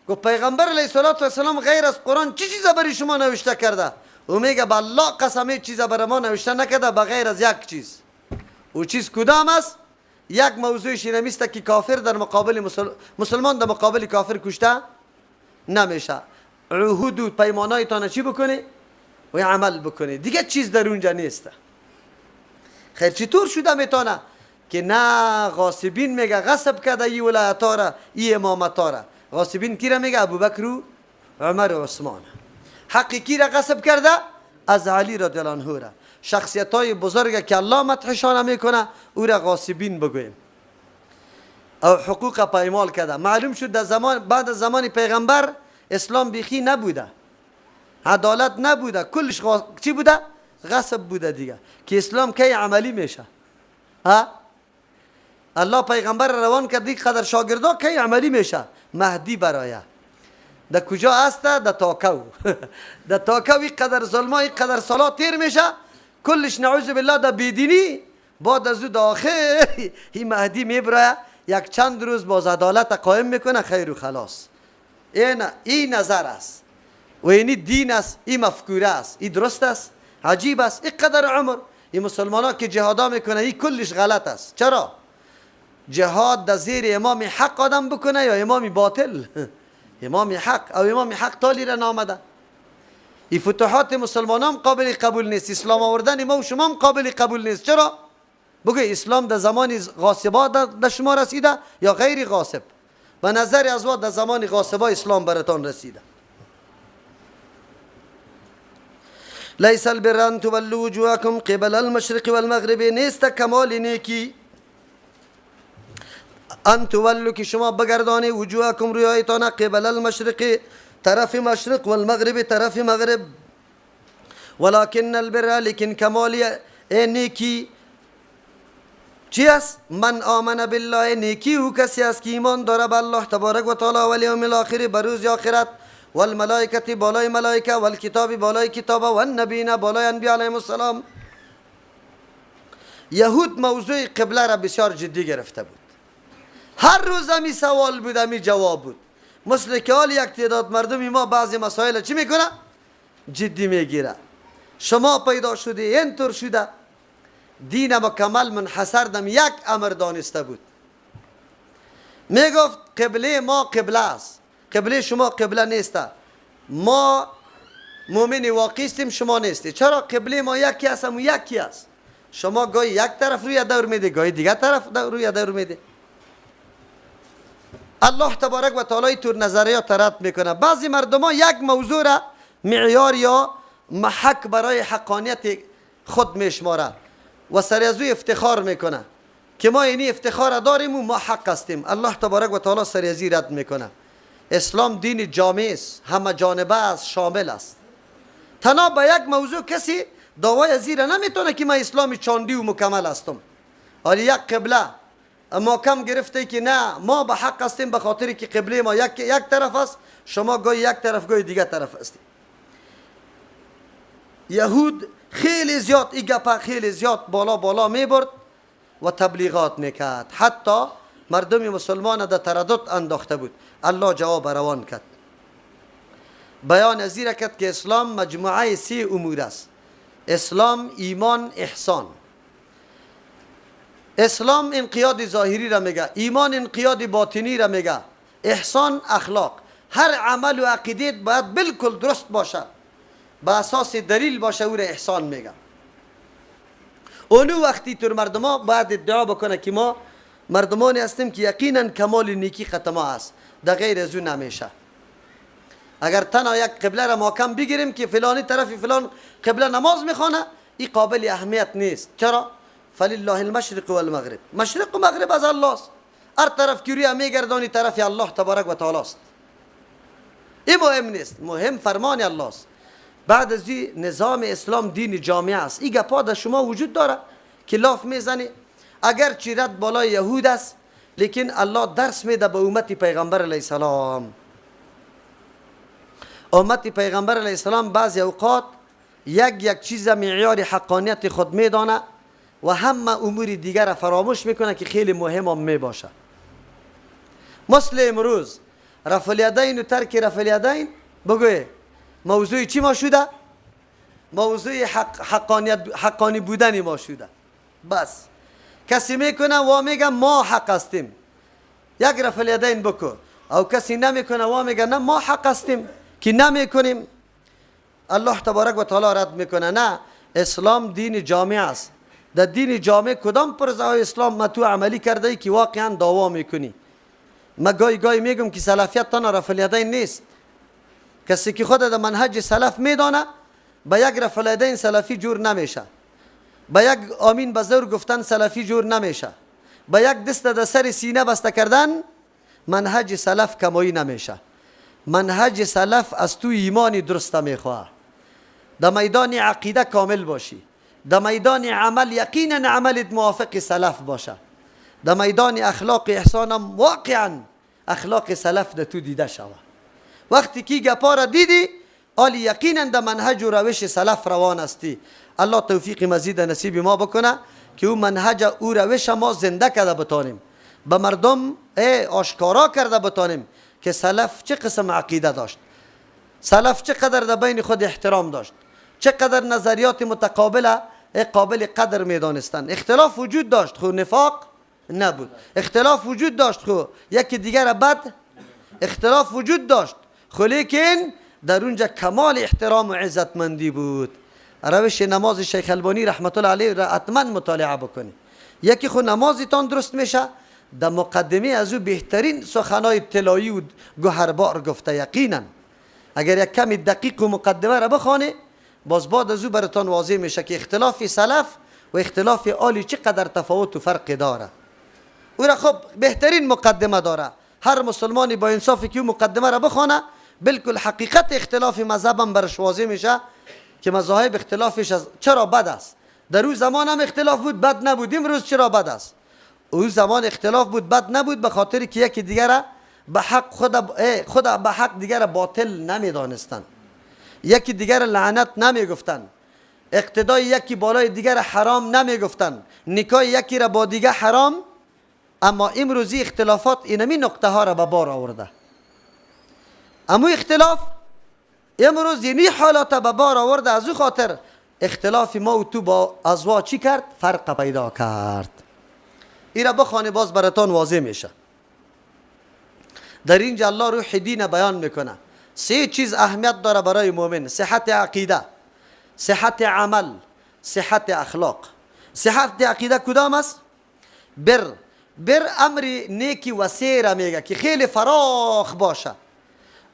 گفت پیغمبر علیه الصلاة والسلام غیر از قرآن چی چیز برای شما نوشته کرده؟ او میگه به الله قسم هیچ چیز برای ما نوشته نکرده بغیر از یک چیز. او چیز کدام است؟ یک موضوعش اینمیسته که کافر در مقابل مسلمان در مقابل کافر کشته نمیشه. عهود و پیمانایتان چی بکنی؟ و عمل بکنی. دیگه چیز در اونجا نیست. خیر چطور شده میتونه که نه غاصبین میگه غصب کرده ای ولایت را، ای امامت را. غاصبین کی را میگه؟ ابوبکر و عمر و عثمان. حق کی را غصب کرده؟ از علی رضی الله عنه را. شخصیت های بزرگ که الله مدحشان میکنه او را غاصبین بگوییم. او حقوق پایمال کرده. معلوم شد در زمان بعد از زمان پیغمبر اسلام بیخی نبوده، عدالت نبوده، کلش چی بوده؟ غصب بوده دیگه. که اسلام کی عملی میشه؟ ها؟ الله پیغمبر روان کرد دیگه قدر شاگردا کی عملی میشه؟ مهدی برایه. در کجا است؟ در تاکو. در تاکو قدر ظلمای قدر سالا تیر میشه، کلش نعوذ بالله در بیدینی. بعد از او در آخر این مهدی میبرایه، یک چند روز باز عدالت قائم میکنه، خیر و خلاص. این نظر است و اینی دین است، این مفکوره است، این درست است، عجیب است. این قدر عمر این مسلمان ها که جهادا میکنه این کلش غلط است. چرا؟ جهاد در زیر امام حق آدم بکنه یا امام باطل؟ امام حق. او امام حق تالی را نامده. این فتوحات مسلمان هم قابل قبول نیست، اسلام آوردن ما و شما هم قابل قبول نیست. چرا؟ بگو اسلام در زمان غاصبا در شما رسیده یا غیر غاصب؟ به نظر از در زمان غاصبا اسلام براتان رسیده. لیس البر ان تولوا وجوهکم قبل المشرق والمغرب، نیست کمال نیکی ان تولوا که شما بگردانی وجوهکم رویایتان قبل المشرق طرف مشرق والمغرب طرف مغرب، ولكن البر لیکن کمال نیکی چی است؟ من آمن بالله، نیکی او کسی است که ایمان داره به الله تبارک و تعالی، والیوم الاخر، به روز آخرت، والملائکة بالای ملائکه، والکتاب بالای کتاب، والنبیین بالای انبیاء علیهم السلام. یهود موضوع قبله را بسیار جدی گرفته بود. هر روز همی سوال بود، همی جواب بود. مثل که حال یک تعداد مردمی ما بعضی مسائل چی میکنه؟ جدی میگیره. شما پیدا شده اینطور شده. دین مکمل منحصر دم یک امر دانسته بود. میگفت قبله ما قبله است، قبله شما قبله نیست. ما مؤمن واقعی هستیم، شما نیستی. چرا؟ قبله ما یکی است، هم یکی است. شما گاهی یک طرف روی دور میده، گاهی دیگه طرف روی دور میده. الله تبارک و تعالی تور نظریات رد میکنه. بعضی مردم ها یک موضوع را معیار یا محک برای حقانیت خود میشماره و سر از او افتخار میکنه که ما اینی افتخار داریم و ما حق هستیم. الله تبارک و تعالی سر از رد میکنه. اسلام دین جامع است، همه جانبه است، شامل است. تنها به یک موضوع کسی دعوای زیر نمیتونه که من اسلام چاندی و مکمل هستم. حالا یک قبله ما کم گرفته که نه ما به حق هستیم به خاطر که قبله ما یک طرف است، شما گاهی یک طرف گاهی دیگه طرف هستیم. یهود خیلی زیاد این گپه خیلی زیاد بالا بالا میبرد و تبلیغات میکرد، حتی مردم مسلمان در تردد انداخته بود. الله جواب روان کرد، بیان از کرد که اسلام مجموعه سه امور است: اسلام، ایمان، احسان. اسلام انقیاد ظاهری را میگه، ایمان انقیاد باطنی را میگه، احسان اخلاق. هر عمل و عقیده باید بالکل درست باشه، به اساس دلیل باشه، او را احسان میگه. اونو وقتی تر مردما باید ادعا بکنه که ما مردمانی هستیم که یقینا کمال نیکی ختمه است، در غیر از او نمیشه. اگر تنها یک قبله را محکم بگیریم که فلانی طرف فلان قبله نماز میخوانه، این قابل اهمیت نیست. چرا؟ فلله المشرق والمغرب، مشرق و مغرب از الله است. هر طرف که روی میگردانی طرف الله تبارک و تعالی است. این مهم نیست، مهم فرمان الله است. بعد از این نظام اسلام دین جامع است. این گپا در شما وجود داره که لاف میزنی، اگر چی رد بالای یهود است، لیکن الله درس میده به امت پیغمبر علیه السلام. امت پیغمبر علیه السلام بعضی اوقات یک چیز معیار حقانیت خود میدانه و همه امور دیگر را فراموش میکنه که خیلی مهم هم میباشه. مثل امروز رفع الیدین و ترک رفع الیدین، بگوی موضوع چی ما شده؟ موضوع حقانی بودن ما شده. بس کسی میکنه و میگه ما حق هستیم، یک رفع الیدین بکو، او کسی نمیکنه و میگه نه ما حق هستیم که نمیکنیم. الله تبارک و تعالی رد میکنه. نه، اسلام دین جامع است. در دین جامع کدام پرزه های اسلام ما تو عملی کرده ای که واقعا دعوا میکنی؟ ما گاهی گاهی میگم که سلفیت تنها رفع الیدین نیست. کسی که خود در منهج سلف میدانه با یک رفع الیدین سلفی جور نمیشه، با یک آمین به زور گفتن سلفی جور نمیشه، با یک دست در سر سینه بسته کردن منهج سلف کمایی نمیشه. منهج سلف از تو ایمانی درست میخواه، در میدان عقیده کامل باشی، در میدان عمل یقینا عملت موافق سلف باشه، در میدان اخلاق احسانم واقعا اخلاق سلف در تو دیده شوه. وقتی که گپا را دیدی آلی یقینا در منهج و روش سلف روان هستی. الله توفیق مزید نصیب ما بکنه که او منهج او روش ما زنده کرده بتانیم، به مردم آشکارا کرده بتانیم که سلف چه قسم عقیده داشت، سلف چقدر در بین خود احترام داشت، چقدر نظریات متقابله قابل قدر میدانستند. اختلاف وجود داشت خو نفاق نبود، اختلاف وجود داشت خو یکی دیگر بد، اختلاف وجود داشت خو لیکن در اونجا کمال احترام و عزتمندی بود. روش نماز شیخ البانی رحمت الله علیه را حتما مطالعه بکنی. یکی خو نمازتان درست میشه، در مقدمه از او بهترین سخنای طلایی و گوهربار گفته. یقینا اگر یک کمی دقیق و مقدمه را بخوانه، باز بعد از او براتان واضح میشه که اختلاف سلف و اختلاف آلی چقدر تفاوت و فرق داره. او را خب بهترین مقدمه داره. هر مسلمانی با انصافی که او مقدمه را بخوانه، بالکل حقیقت اختلاف مذهبم برش واضح میشه که مذاهب اختلافش از چرا بد است. در او زمان هم اختلاف بود، بد نبود، امروز چرا بد است؟ او زمان اختلاف بود، بد نبود، به خاطر که یکی دیگر به حق خود به حق دیگر باطل نمیدانستند، یکی دیگر لعنت نمیگفتند، اقتدای یکی بالای دیگر حرام نمیگفتند، نکاح یکی را با دیگر حرام. اما امروزی اختلافات اینمی نقطه ها را به بار آورده. اما اختلاف امروز اینی حالات به بار آورده، از او خاطر اختلاف ما و تو با ازوا چی کرد؟ فرق پیدا کرد. ایرا بخوانه باز براتان واضح میشه. در اینجا الله روح دین بیان میکنه. سه چیز اهمیت داره برای مؤمن: صحت عقیده، صحت عمل، صحت اخلاق. صحت عقیده کدام است؟ بر امر نیکی وسیع را میگه که خیلی فراخ باشه.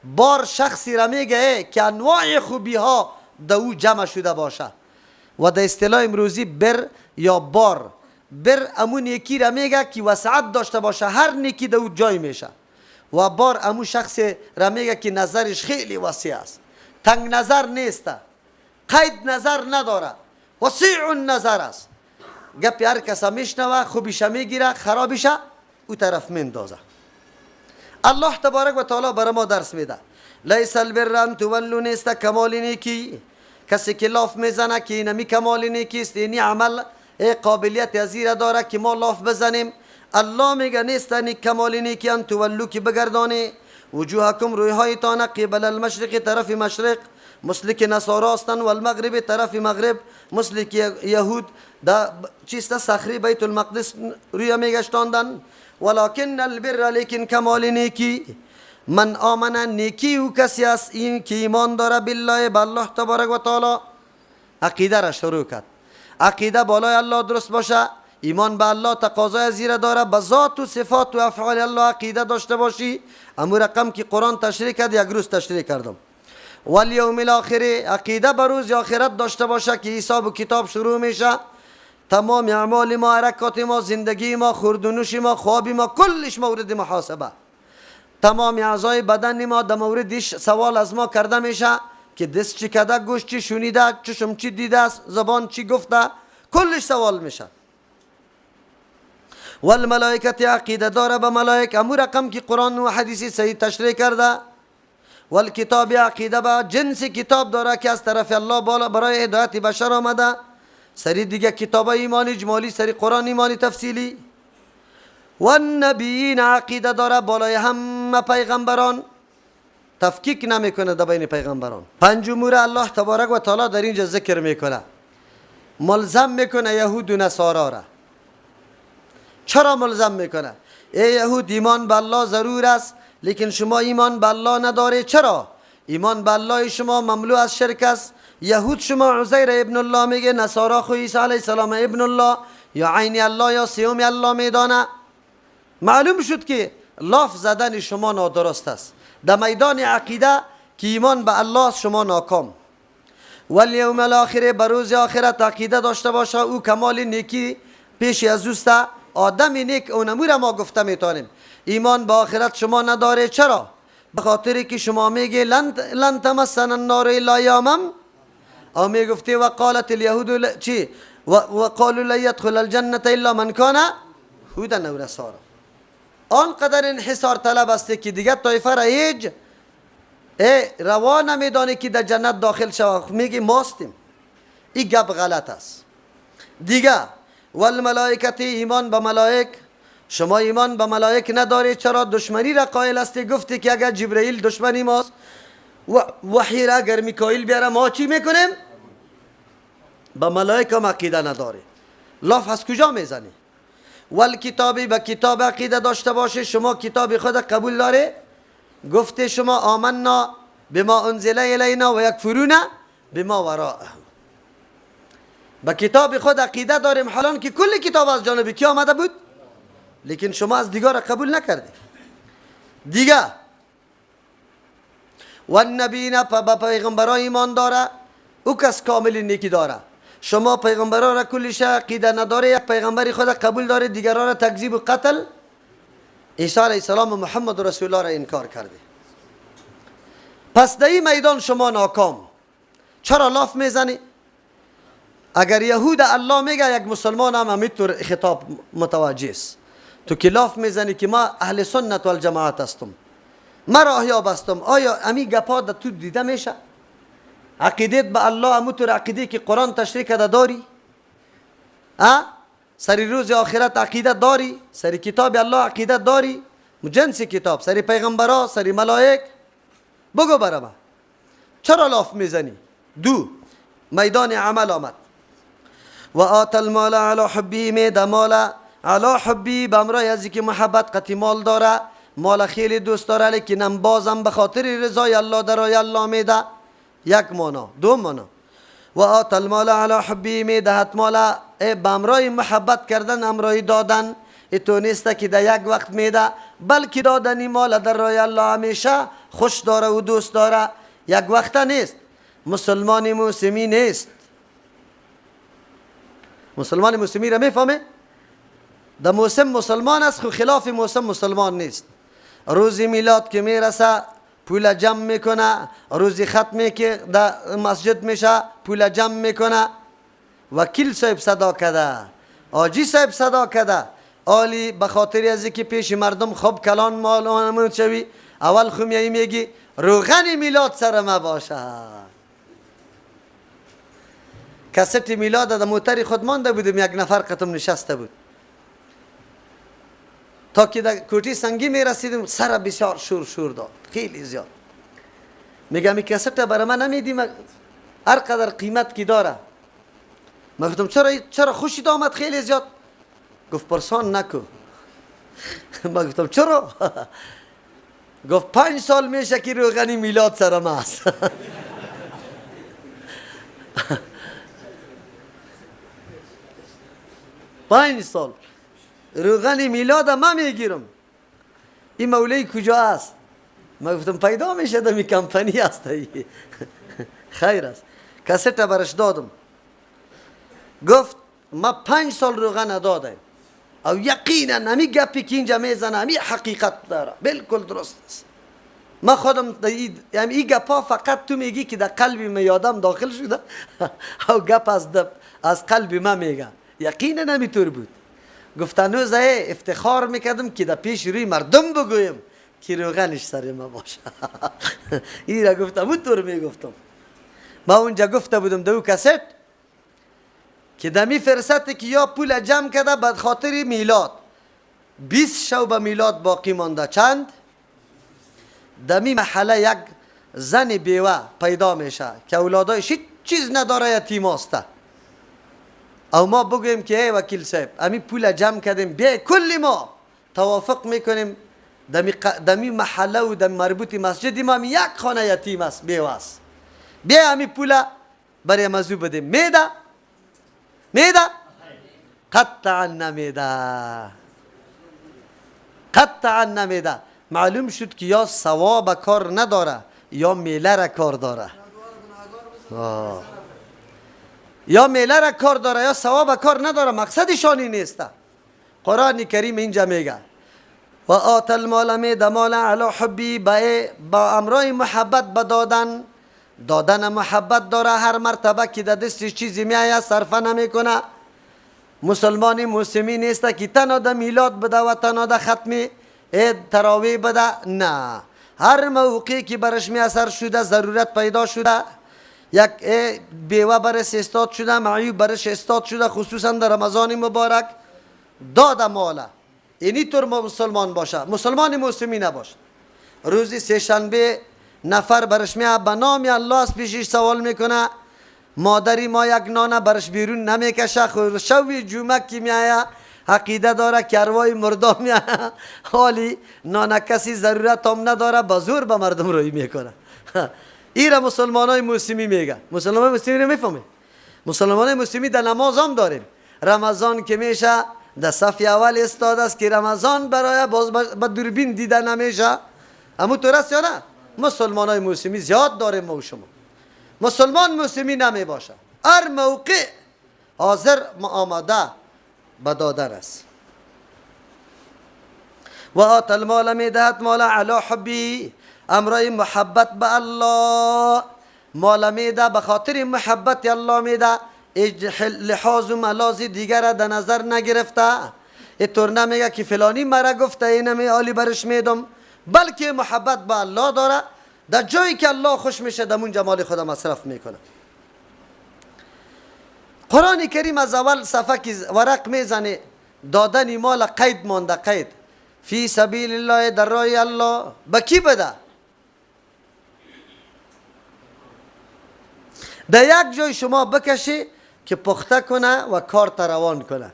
بار شخصی را میگه که انواع خوبی ها در او جمع شده باشه. و در اصطلاح امروزی بر یا بار، بر امو نیکی را میگه که وسعت داشته باشه، هر نیکی در او جای میشه. و بار امو شخص را میگه که نظرش خیلی وسیع است، تنگ نظر نیست، قید نظر نداره، وسیع النظر است. گپ هر کس میشنوه، خوبیش میگیره، خرابیش او طرف میندازه. الله تبارک و تعالی برای ما درس میده. لیس البر ان تولوا، نیست کمال نیکی. کسی که لاف میزنه که اینمی کمال نیکی است، اینی عمل قابلیت از داره که ما لاف بزنیم. الله میگه نیست نیک کمال نیکی ان تولوا، که بگردانی وجوهکم رویهایتان قبل المشرق طرف مشرق، مثل که نصارا هستند، و المغرب طرف مغرب، مثل که یهود دا چیست صخره بیت المقدس روی میگشتاندن. ولکن البر، لیکن کمال نیکی من آمن، نیکی او کسی است این که ایمان داره بالله، به الله تبارک و تعالی. عقیده را شروع کرد. عقیده بالای الله درست باشه، ایمان به الله تقاضای زیره داره، به ذات و صفات و افعال الله عقیده داشته باشی. امو رقم که قرآن تشریح کرد، یک روز تشریح کردم. والیوم الاخر، عقیده به روز آخرت داشته باشه که حساب و کتاب شروع میشه. تمام اعمال ما، حرکات ما، زندگی ما، خورد و نوش ما، خواب ما، کلش مورد محاسبه. تمام اعضای بدن ما در موردش سوال از ما کرده میشه که دست چی کده، گوش چی شنیده، چشم چی دیده، زبان چی گفته، کلش سوال میشه. والملائکت، عقیده داره به ملائک، امو رقم که قرآن و حدیث صحیح تشریح کرده. والکتاب، عقیده به جنس کتاب داره که از طرف الله بالا برای هدایت بشر آمده. سری دیگه کتاب ایمان اجمالی، سری قرآن ایمان تفصیلی. والنبیین، عقیده داره بالای همه پیغمبران، تفکیک نمیکنه در بین پیغمبران. پنج امور الله تبارک و تعالی در اینجا ذکر میکنه، ملزم میکنه یهود و نصارا را. چرا ملزم میکنه؟ ای یهود ایمان به الله ضرور است، لیکن شما ایمان به الله نداره. چرا؟ ایمان به الله شما مملو از شرک است. یهود شما عزیر ابن الله میگه، نصارا خو عیسی علیه السلام ابن الله یا عین الله یا سیوم الله میدانه. معلوم شد که لاف زدن شما نادرست است. در میدان عقیده که ایمان به الله شما ناکام. والیوم الاخر، به روز آخرت عقیده داشته باشه، او کمال نیکی پیش از اوست. آدم نیک اونمو را ما گفته میتونیم. ایمان به آخرت شما نداره. چرا؟ به خاطر که شما میگه لن تمسنا النار الا ایاما، او میگفتی وقالت اليهود چی وقالوا لن يدخل الجنة الا من كان هودا او نصارا. آنقدر انحصار طلب است که دیگه طایفه را هیچ روا نمیدانه که در جنت داخل شود. میگه ماستیم. این گپ غلط است. دیگه والملائکت، ایمان به ملائک. شما ایمان به ملائک نداری. چرا؟ دشمنی را قائل هستی. گفتی که اگر جبرئیل دشمنی ماست و وحی را اگر میکائیل بیاره ما چی میکنیم؟ به ملائک هم عقیده نداری. لاف از کجا میزنی؟ والکتابی، به کتاب عقیده داشته باشه. شما کتاب خود قبول داره؟ گفته شما آمنا بما انزل الینا و یکفرون بما وراءه. به کتاب خود عقیده داریم، حالان که کل کتاب از جانب کی آمده بود، لیکن شما از دیگر قبول نکردید. دیگه والنبیین، به پیغمبران ایمان داره، او کس کامل نیکی داره. شما پیغمبران را کلش عقیده نداره، یک پیغمبر خود قبول داره، دیگران را تکذیب و قتل، عیسی علیه السلام و محمد رسول الله را انکار کرده. پس در این میدان شما ناکام. چرا لاف میزنی؟ اگر یهود الله میگه، یک مسلمان هم همینطور خطاب متوجه است. تو که لاف میزنی که ما اهل سنت والجماعت هستم، ما راهیاب هستم، آیا امی گپا در تو دیده میشه؟ عقیدت به الله امو طور عقیده که قرآن تشریح کرده داری؟ سری روز آخرت عقیده داری؟ سری کتاب الله عقیده داری؟ جنس کتاب، سری پیغمبرا، سری ملائک؟ بگو برای ما چرا لاف میزنی؟ دو، میدان عمل آمد. و آت المال علی حبی، میده مال علی حبی، به امرای از که محبت قطی مال داره، مال خیلی دوست داره، لیکن بازم به خاطر رضای الله در راه الله میده. یک مانا. دو مانا، و آت المال علی حبی، میدهد مال به امرای محبت کردن، امرای دادن. اتو نیست که در یک وقت میده، بلکه دادنی مال در راه الله همیشه خوش داره و دوست داره، یک وقت نیست. مسلمان موسمی نیست. مسلمان موسمی را میفهمه؟ در موسم مسلمان است، خو خلاف موسم مسلمان نیست. روز میلاد که میرسه پول جمع میکنه، روز ختمی که در مسجد میشه پول جمع میکنه. وکیل صاحب صدا کده، آجی صاحب صدا کده، آلی به خاطر از که پیش مردم خوب کلان مال آنمون شوی، اول خو میایی میگی روغن میلاد سر ما باشه. کست میلاد در موتر خود مانده بودم، یک نفر قطم نشسته بود، تا که در کوټی سنگی می رسیدم سر بسیار شور شور داد، خیلی زیاد. میگم این کست برای من نمیدیم، هر قدر قیمت کی داره. من گفتم چرا خوشیت آمد خیلی زیاد؟ گفت پرسان نکو. من گفتم چرا؟ گفت 5 سال میشه که روغنی میلاد سر ما است. 5 سال روغن میلاد ما میگیرم. این مولای کجا است؟ من گفتم پیدا میشه دمی کمپانی است. خیر است. کست برش دادم، گفت ما 5 سال روغن دادم، او یقینا همی گپی که اینجا میزنه همی حقیقت داره، بالکل درست است. ما خودم یعنی این گپا فقط تو میگی که در قلب می آدم داخل شده، او گپ از قلب ما میگه. یقینا همیطور بود. گفت هنوز افتخار میکردم که در پیش روی مردم بگویم که روغنش سر ما باشه. این را گفتم اون طور میگفتم. ما اونجا گفته بودم دو کست که دمی فرصت که یا پول جمع کرده بعد خاطر میلاد، 20 شو به میلاد باقی مانده. چند؟ دمی محله یک زن بیوه پیدا میشه که اولادایش هیچ چیز نداره، یتیم هسته. او ما بگویم که ای وکیل صاحب امی پول جمع کردیم، بیا کلی ما توافق میکنیم دمی محله و دمی مربوط مسجد ما یک خانه یتیم است، بیوه است، بیا امی پول برای مزو بدیم. میده؟ میده؟ قطعا نمیده، قطعا نمیده. معلوم شد که یا ثواب کار نداره یا میله را کار داره. یا میله را کار داره یا ثواب کار نداره، مقصدشان این نیست. قرآن کریم اینجا میگه و آت المال، میده مال علی حبی، با امرای محبت به دادن. دادن محبت داره، هر مرتبه که در دستش چیزی میآید صرفه نمیکنه. مسلمان موسمی نیست که تنها ده میلاد بده و تنها ده ختم تراویح بده، نه، هر موقعی که برش میسر شده، ضرورت پیدا شده، یک بیوه برش استاد شده، معیوب برش استاد شده، خصوصا در رمضان مبارک داده ماله. اینی طور مسلمان باشه، مسلمان موسمی نباشه. روزی سه شنبه نفر برش میاد به نام الله از پیشش سوال میکنه، مادری ما یک نانه برش بیرون نمیکشه، خو شوی جمعه کی میآید عقیده داره که اروای مردا میآید، حالی نانه کسی ضرورت هم نداره، با زور به مردم روی میکنه. این را مسلمان های موسمی میگه. مسلمان های موسمی رو میفهمه. مسلمان های موسمی در نماز هم داریم. رمضان که میشه در صف اول استاد است که رمضان برای باز با دوربین دیده نمیشه. امو تو راست یا نه؟ مسلمان های موسمی زیاد داریم ما و شما. مسلمان موسمی نمی باشه، هر موقع حاضر آماده به دادن است. و آت المال، میدهد مال علی حبی، امرای محبت به الله. مال میده به خاطر محبت الله میده، لحاظ و ملاز دیگر در نظر نگرفته. اینطور نمیگه که فلانی مرا گفته اینمی آلی برش میدم، بلکه محبت به الله داره. در جایی که الله خوش میشه در اونجا مال خود مصرف میکنه. قرآن کریم از اول صفحه که ورق میزنه دادن مال قید مانده، قید فی سبیل الله، در راه الله. به کی بده؟ در یک جای شما بکشی که پخته کنه و کار روان کنه.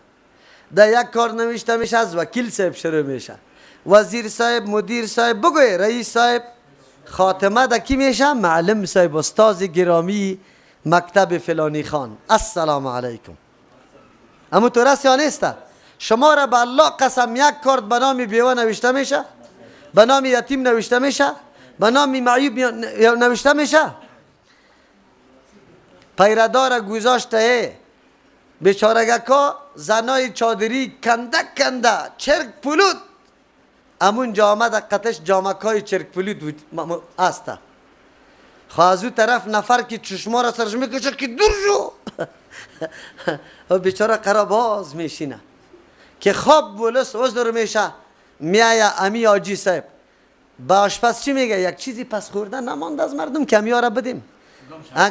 در یک کار نوشته میشه از وکیل صاحب شروع میشه، وزیر صاحب، مدیر صاحب، بگوی رئیس صاحب، خاتمه در کی میشه؟ معلم صاحب، استاد گرامی مکتب فلانی خان. السلام علیکم. اما تو راست یا نیست؟ شما را به الله قسم یک کارت به نام بیوه نوشته میشه، به نام یتیم نوشته میشه، به نام معیوب نوشته میشه. پیردار گذاشته بیچارگکا زنای چادری کنده کنده چرک پلود، امون جامه در قطش جامکای چرک پلود است. خو از او طرف نفر که چشما را سرش میکشه که دور شو و بیچاره قرا باز میشینه که خواب ولس عذر میشه. میایه امی آجی صاحب با آشپز چی میگه؟ یک چیزی پس خوردن نماند از مردم که امیا را بدیم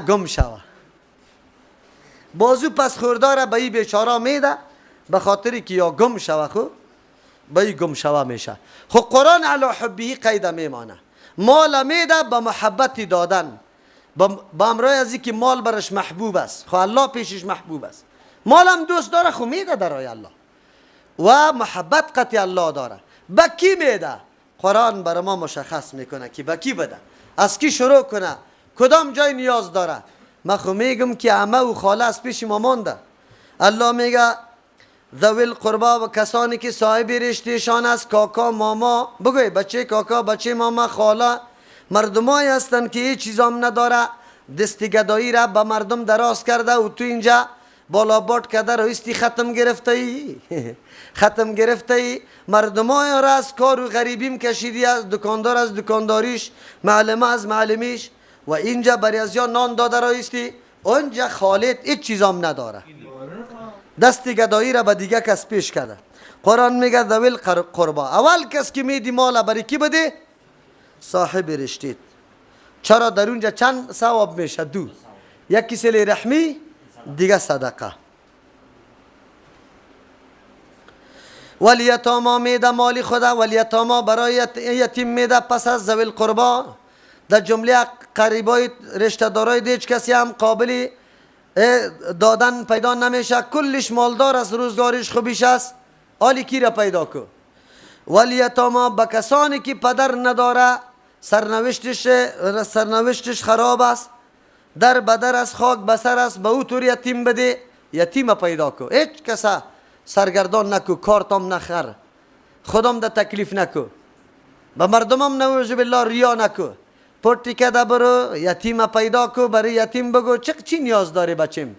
گم شوه. بازو پس خوردار به این بیچاره میده به خاطری که یا گم شوه، خو به این گم شوه میشه. خو قرآن علی حبه قید میمانه، مال میده به محبت دادن، با امرای از که مال برش محبوب است، خو الله پیشش محبوب است، مالم دوست داره، خو میده در راه الله و محبت قطع الله داره. به کی میده؟ قرآن برای ما مشخص میکنه که به کی بده، از کی شروع کنه، کدام جای نیاز داره. من خو میگم که عمه و خاله از پیش ما مانده. الله میگه ذوی القربا و کسانی که صاحب رشتهشان است، کاکا ماما، بگوی بچه کاکا، بچه ماما، خاله، مردمایی هستند که هیچ چیزام نداره، دست گدایی را به مردم دراز کرده و تو اینجا بالا باد کرده رئیستی ختم گرفته ای ختم گرفته ای. مردمای را از کار و غریبیم کشیدی، از دکاندار از دکانداریش، معلمه از معلمیش، و اینجا برای از یا نان داده رئیستی، اونجا خالد هیچ چیزام نداره، دست گدایی را به دیگه کس پیش کرده. قرآن میگه ذوی القربا، اول کس که میدی مال برای کی بده؟ صاحب رشتید. چرا در اونجا چند ثواب میشه؟ دو، یکی صله رحمی، دیگه صدقه. ولیتاما میده مالی خدا، ولیتاما برای یتیم میده پس از ذوی القربا. در جمله قریبای رشته دارای هیچ کسی هم قابلی دادن پیدا نمیشه، کلش مالدار است، روزگارش خوبیش است، آلی کی را پیدا کو؟ ولیتاما به کسانی که پدر نداره، سرنوشتش خراب است، در بدر است، خاک بسر است، به او طور یتیم بده، یتیم پیدا کو. هیچ کسا سرگردان نکو، کارتام نخر، خودم ده تکلیف نکو، به مردمم نعوذ بالله ریا نکو، پرتی کده برو یتیم پیدا کو، برای یتیم بگو چی نیاز داری بچیم،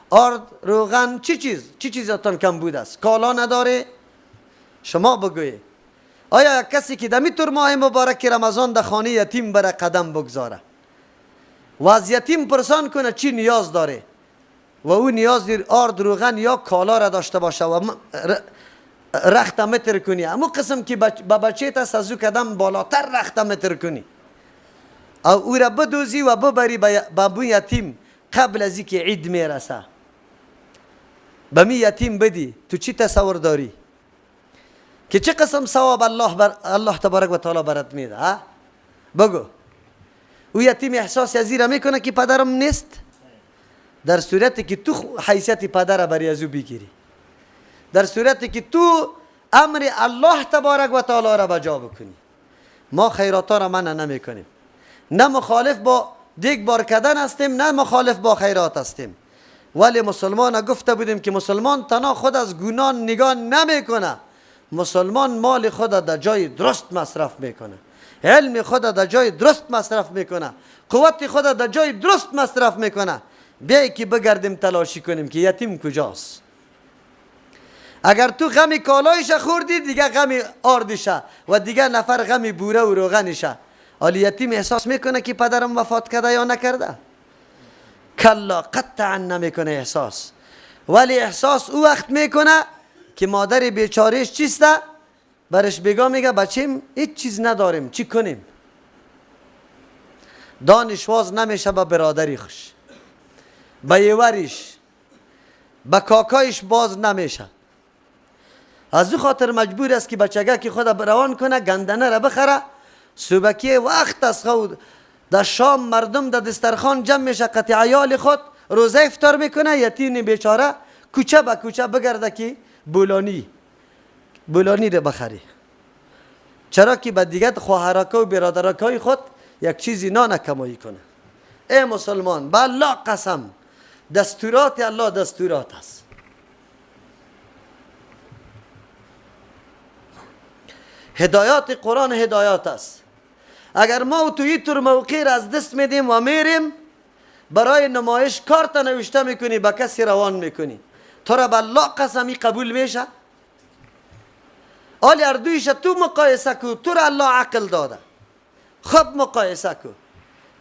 آرد، روغن، چی چیز، چی چیزاتان کم بود است، کالا نداره، شما بگوی. آیا کسی که دمی تور ماه مبارک رمضان در خانه یتیم بره قدم بگذاره و از یتیم پرسان کنه چی نیاز داره و او نیاز آرد، روغن یا کالا را داشته باشه و رخت متر کنی، امو قسم که با بچه تا از او قدم بالاتر رخت متر کنی او او را بدوزی و ببری به یتیم قبل از اینکه عید میرسه، به می یتیم بدی، تو چی تصور داری که چه قسم ثواب الله الله تبارک و تعالی برات میده؟ بگو. او یتیم احساس از این را میکنه که پدرم نیست، در صورتی که تو حیثیت پدر بری از او بگیری، در صورتی که تو امر الله تبارک و تعالی را بجا بکنی. ما خیرات را منع نمیکنیم، نه مخالف با دیگ بار کردن هستیم، نه مخالف با خیرات هستیم، ولی مسلمان گفته بودیم که مسلمان تنها خود از گناه نگاه نمیکنه، مسلمان مال خود در جای درست مصرف میکنه، علم خود در جای درست مصرف میکنه، قوت خود در جای درست مصرف میکنه. بیای که بگردیم تلاشی کنیم که یتیم کجاست. اگر تو غم کالایش خوردی، دیگه غم آردشه و دیگه نفر غم بوره و روغنشه. حالی یتیم احساس میکنه که پدرم وفات کرده یا نکرده؟ کلا، قطعا نمیکنه احساس. ولی احساس او وقت میکنه که مادر بیچارهش چیسته؟ برش بگا میگه بچیم هیچ چیز نداریم، چی کنیم؟ دانش واز نمیشه به برادری خوش، به یوریش، به کاکایش باز نمیشه. از او خاطر مجبور است که بچگه که خود روان کنه، گندنه را بخره. صبحکی وقت از خود در شام مردم در دسترخوان جمع میشه، قطع عیال خود روزه افطار میکنه. یتیم بیچاره کوچه به کوچه بگرده که بولانی را بخری، چرا که به دیگه خواهرکا و برادرکای خود یک چیزی نان کمایی کنه. ای مسلمان، به الله قسم، دستورات الله دستورات است. هدایات قرآن هدایات است. اگر ما تو این طور موقع را از دست میدیم و میریم برای نمایش کارت نوشته میکنی، به کسی روان میکنی، تو را به الله قسمی قبول میشه؟ آلی اردویش تو مقایسه کو، تو را الله عقل داده، خب مقایسه کو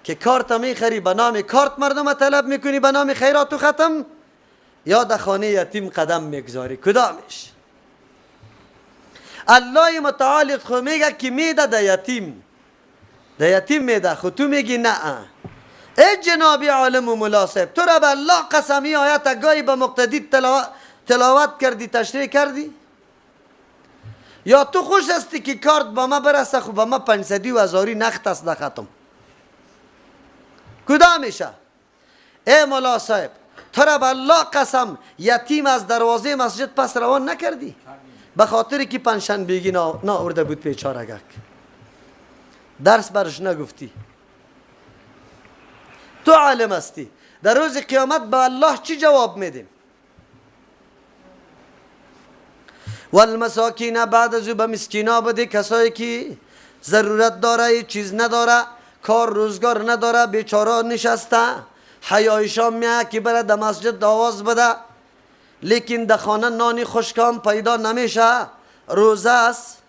که کارت میخری به نام کارت مردم طلب میکنی، به نام خیرات و ختم، یا در خانه یتیم قدم میگذاری، کدامش؟ الله متعال خو میگه که میده ده یتیم، ده یتیم میده، خو تو میگی نه. ای جناب عالم و ملا صاحب، تو را به الله قسمی آیت گاهی به مقتدی تلاوت کردی، تشریح کردی؟ یا تو خوش هستی که کارت با ما برسه، خو با ما 500 و هزاری نخت است ختم، کدامشه؟ ای ملا صاحب، تو را به الله قسم یتیم از دروازه مسجد پس روان نکردی؟ به خاطر که پنجشنبگی ناورده بود بیچارگک، درس برش نگفتی. تو عالم هستی، در روز قیامت به الله چی جواب میدیم؟ والمساکین، بعد از او به مسکینا بده، کسایی که ضرورت داره، چیز نداره، کار روزگار نداره، بیچاره نشسته، حیایشان میه که بره در مسجد آواز بده، لیکن در خانه نانی خشکام پیدا نمیشه، روزه است.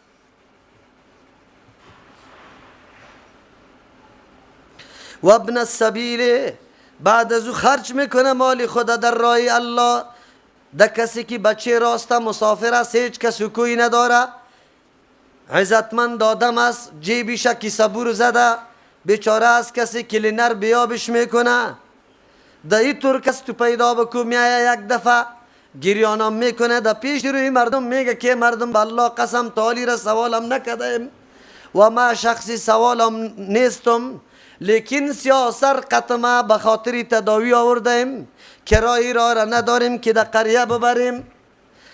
و ابن السبیل، بعد از او خرج میکنه مال خود در راه الله، در کسی که بچه راسته، مسافر است، هیچ کس کوی نداره، عزتمند آدم است، جیبش کیسه بور زده، بیچاره است، کسی کلینر بیابش میکنه، در این طور کس تو پیدا بکو، میایه یک دفعه گریانم میکنه در پیش روی مردم، میگه که مردم به الله قسم تعالی را سوالم نکردیم و ما شخصی سوالم نیستم، لیکن سیاسر قطمه به خاطر تداوی آوردیم، کرایی را را نداریم که در قریه ببریم،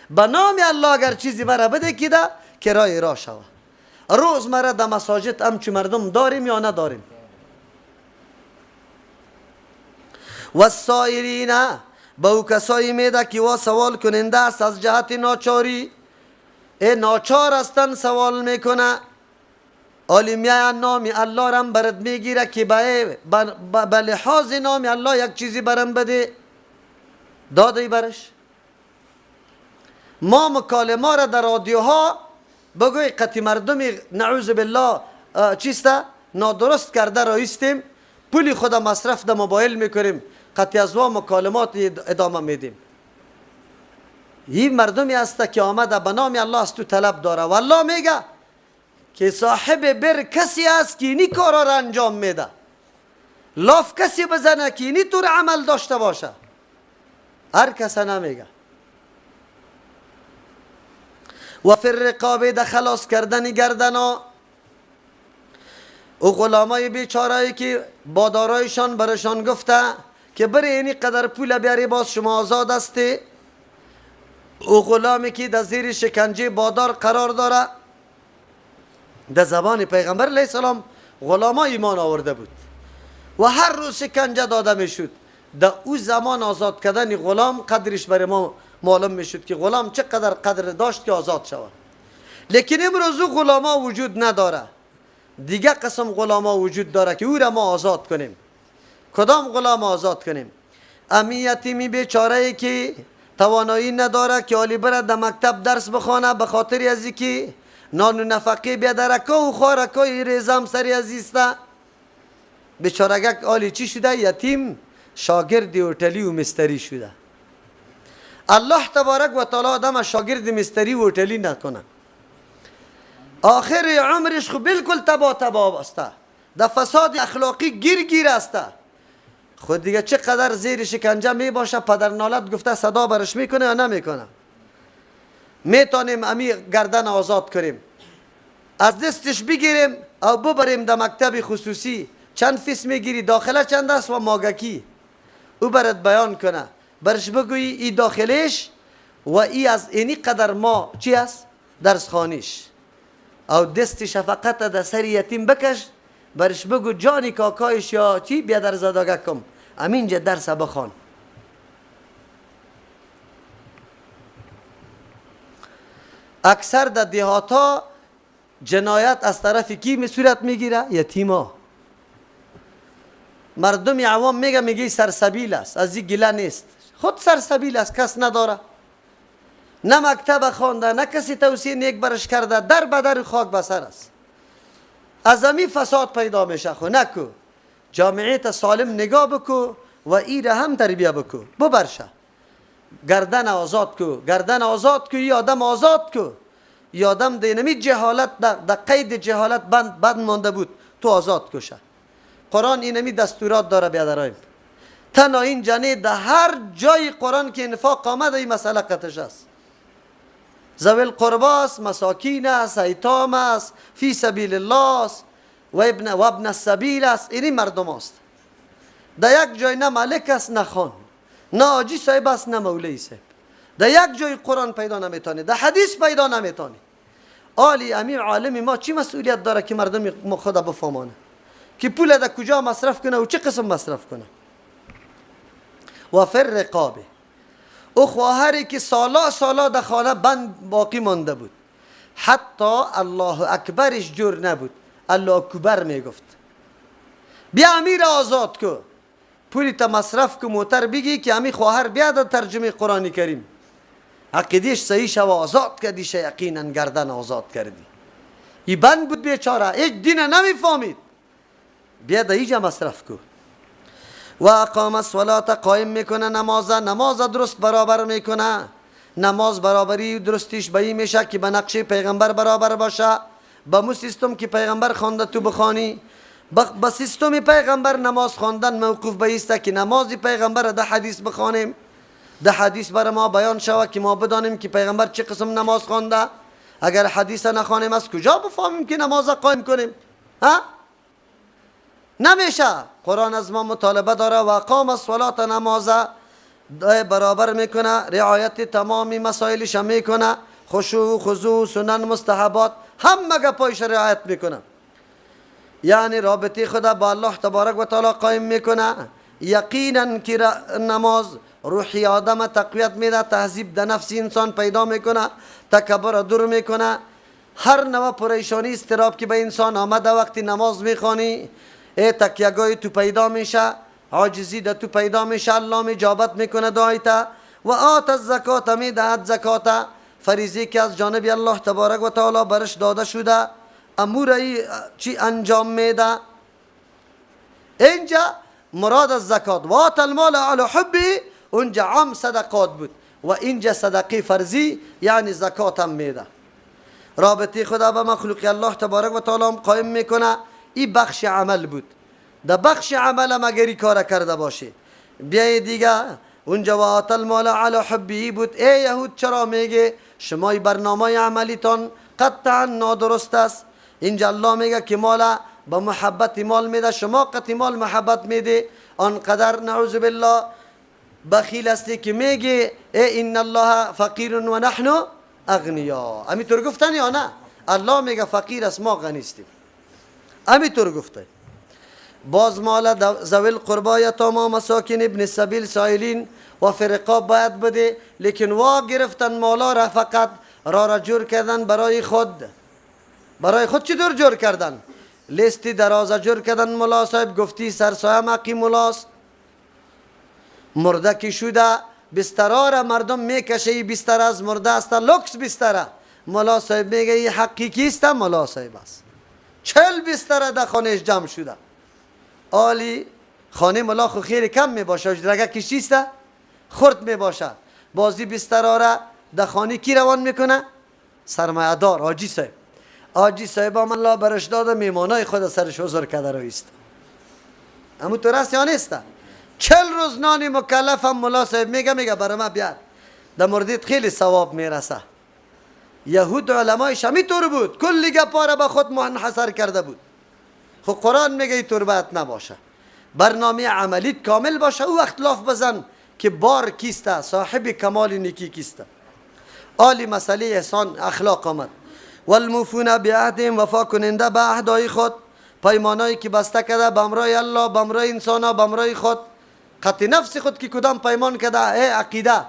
به نام الله اگر چیزی مرا بده که در کرای را شوه. روز مرا در مساجد همچو مردم داریم یا نداریم؟ و السائلین، به او کسایی میده که وا سوال کننده است از جهت ناچاری، ای ناچار هستن سوال میکنه، عالمیه نام الله رم برد میگیره که به لحاظ نام الله یک چیزی برم بده، داده برش. ما مکالمه را در رادیوها بگوی قطی مردمی نعوذ بالله چیسته نادرست کرده رایستیم، پولی خود مصرف در موبایل میکنیم، قطی از وا مکالمات ادامه میدیم. این مردمی هست که آمده به نام الله از تو طلب داره و الله میگه که صاحب بر کسی است که اینی کارا را انجام میده، لاف کسی بزنه که اینی طور عمل داشته باشه، هر کس نمیگه. و فی الرقاب، ده خلاص کردن گردنا، او غلامای بیچارهایی که بادارایشان برشان گفته که بری اینی قدر پول بیاری باز شما آزاد هستی، او غلامی که در زیر شکنجه بادار قرار داره، در زبان پیغمبر علیه السلام غلاما ایمان آورده بود و هر روز شکنجه داده میشد. در او زمان آزاد کردن غلام قدرش برای ما معلوم میشد که غلام چقدر قدر داشت که آزاد شود. لیکن امروز او غلاما وجود نداره، دیگه قسم غلاما وجود داره که او را ما آزاد کنیم. کدام غلام آزاد کنیم؟ امی یتیمی بیچاره که توانایی نداره که آلی بره در مکتب درس بخوانه، به خاطر از که نان و نفقه بیادرکا و خارکای ریزم سری عزیزته، بیچارگک آلی چی شده؟ یتیم شاگرد هتلی و مستری شده. الله تبارک و تعالی آدم شاگرد مستری و هتلی نکنه. آخر عمرش خو بالکل تبا تبا است، در فساد اخلاقی گیر گیر است. خود دیگه چقدر زیر شکنجه می باشه، پدر نالت گفته صدا برش میکنه یا نمیکنه. میتونیم امی گردن آزاد کنیم، از دستش بگیریم او ببریم در مکتب خصوصی. چند فیس میگیری، داخله چند است و ماگکی، او برات بیان کنه، برش بگویی ای داخلش و ای از اینی قدر ما چی است درس خانیش. او دست شفقت در سر یتیم بکش، برش بگو جانی کاکایش یا چی بیا در زداگه کم، امینجا درس بخوان. اکثر در دهاتا جنایت از طرف کی صورت میگیره؟ یتیما. مردم عوام میگه میگه سرسبیل است، از این گله نیست، خود سرسبیل است، کس نداره، نه مکتب خوانده، نه کسی توصیه نیک برش کرده، در بدر خاک بسر است. از امی فساد پیدا میشه. خو نکو جامعه تا سالم نگاه بکو و ای را هم تربیه بکو، ببرشه گردن آزاد کو، گردن آزاد کو، ای آدم آزاد کو. ای آدم دینمی جهالت در قید جهالت بند مانده بود، تو آزاد کشه. قرآن اینمی دستورات داره بیادرایم. تنها این جنه در هر جای قرآن که انفاق آمده این مسئله قطش است. ذوی القربا است، مساکین است، ایتام است، فی سبیل الله است، و ابن السبیل است. اینی مردم است. در یک جای نه ملک است، نه خان، نه حاجی صاحب است، نه مولوی صاحب. در یک جای قرآن پیدا نمیتونه، در حدیث پیدا نمیتونه. آلی امیر عالم ما چی مسئولیت داره که مردم خدا بفهمانه که پول در کجا مصرف کنه و چه قسم مصرف کنه؟ و فر رقابه، او خواهری که سالا سالا در خانه بند باقی مانده بود، حتی الله اکبرش جور نبود، الله اکبر میگفت. بیا امیر آزاد کو، پولی تا مصرف کو، موتر بگی که امی خواهر بیا در ترجمه قرآن کریم عقیدهش صحیح شو، آزاد کردی، یقینا گردن آزاد کردی. ای بند بود بیچاره، هیچ دین نمیفهمید، بیا در اینجا مصرف کو. و اقام الصلاة، قایم میکنه نماز، نماز درست برابر میکنه. نماز برابری درستیش به این میشه که به نقش پیغمبر برابر باشه، به مو سیستم که پیغمبر خوانده تو بخوانی، به سیستم پیغمبر نماز خواندن موقوف به ایسته که نماز پیغمبر در حدیث بخوانیم، در حدیث بر ما بیان شوه که ما بدانیم که پیغمبر چه قسم نماز خوانده. اگر حدیث نخوانیم از کجا بفهمیم که نماز قایم کنیم؟ ها؟ نمیشه. قرآن از ما مطالبه داره و اقام الصلاة، نماز برابر میکنه، رعایت تمامی مسائلش میکنه، خشوع خضوع سنن مستحبات هم مگه پایش رعایت میکنه. یعنی رابطه خدا با الله تبارک و تعالی قایم میکنه. یقینا که نماز روحی آدم تقویت میده، تهذیب در نفس انسان پیدا میکنه، تکبر دور میکنه، هر نوع پریشانی استراب که به انسان آمده وقتی نماز میخوانی ای تکیه‌گاهی تو پیدا میشه، عاجزی در تو پیدا میشه، الله اجابت میکنه دعای تا. و آت الزکات، میدهد زکات، فریضه که از جانب الله تبارک و تعالی برش داده شده امور ای چی انجام میده. اینجا مراد از زکات و آت المال علی حبه، اونجا عام صدقات بود و اینجا صدقه فرضی یعنی زکات هم میده. رابطه خدا با مخلوق الله تبارک و تعالی هم قایم میکنه. این بخش عمل بود. در بخش عمل مگری کار کرده باشه. بیای دیگه اونجا و آت المال علی حبه بود. ای یهود چرا میگه شما برنامه عملیتان قطعا نادرست است؟ اینجا الله میگه که مال با محبت مال میده، شما قطع مال محبت میده، آنقدر نعوذ بالله بخیل هستی که میگه ای ان الله فقیر و نحن اغنیا. امی طور گفتن یا نه؟ الله میگه فقیر است ما غنی هستیم. امی طور گفته. باز مال ذوی القربا یتاما مساکین ابن السبیل سائلین و فرقا باید بده، لیکن وا گرفتن مالا را فقط را جور کردن برای خود. برای خود چطور جور کردن؟ لیستی درازه جور کردن. ملا صاحب گفتی سرسایه مقی ملاست، مرده که شده بسترا را مردم میکشه، ای بستر از مرده است، لکس بستره. ملا صاحب میگه ای حقی کیست؟ ملا صاحب است. 40 بستره در خانهش جمع شده. آلی خانه ملا خو خیلی کم میباشه، رگه کشیسته خرد میباشه. بازی بستراره در خانه کی روان میکنه؟ سرمایه دار حاجی صاحب. حاجی صاحب من لا برش داده میمانای خود سرش حضور کرده رویست. امو تو راست یا نیست؟ 40 روز نانی مکلف هم ملا صاحب میگه برای ما بیار، در موردت خیلی ثواب میرسه. یهود علمایش همی طور بود، کلی گپا را به خود منحصر کرده بود. خب قرآن میگه این طور باید نباشه، برنامه عملیت کامل باشه، او وقت لاف بزن که بار کیسته، صاحب کمال نیکی کیسته. عالی مسئله احسان اخلاق آمد. والموفون بعهدهم، وفا کننده به عهدهای خود، پیمانایی که بسته کرده بمرای الله، بمرای انسان، بمرای خود، قطع نفس خود که کدام پیمان کرده، ای عقیده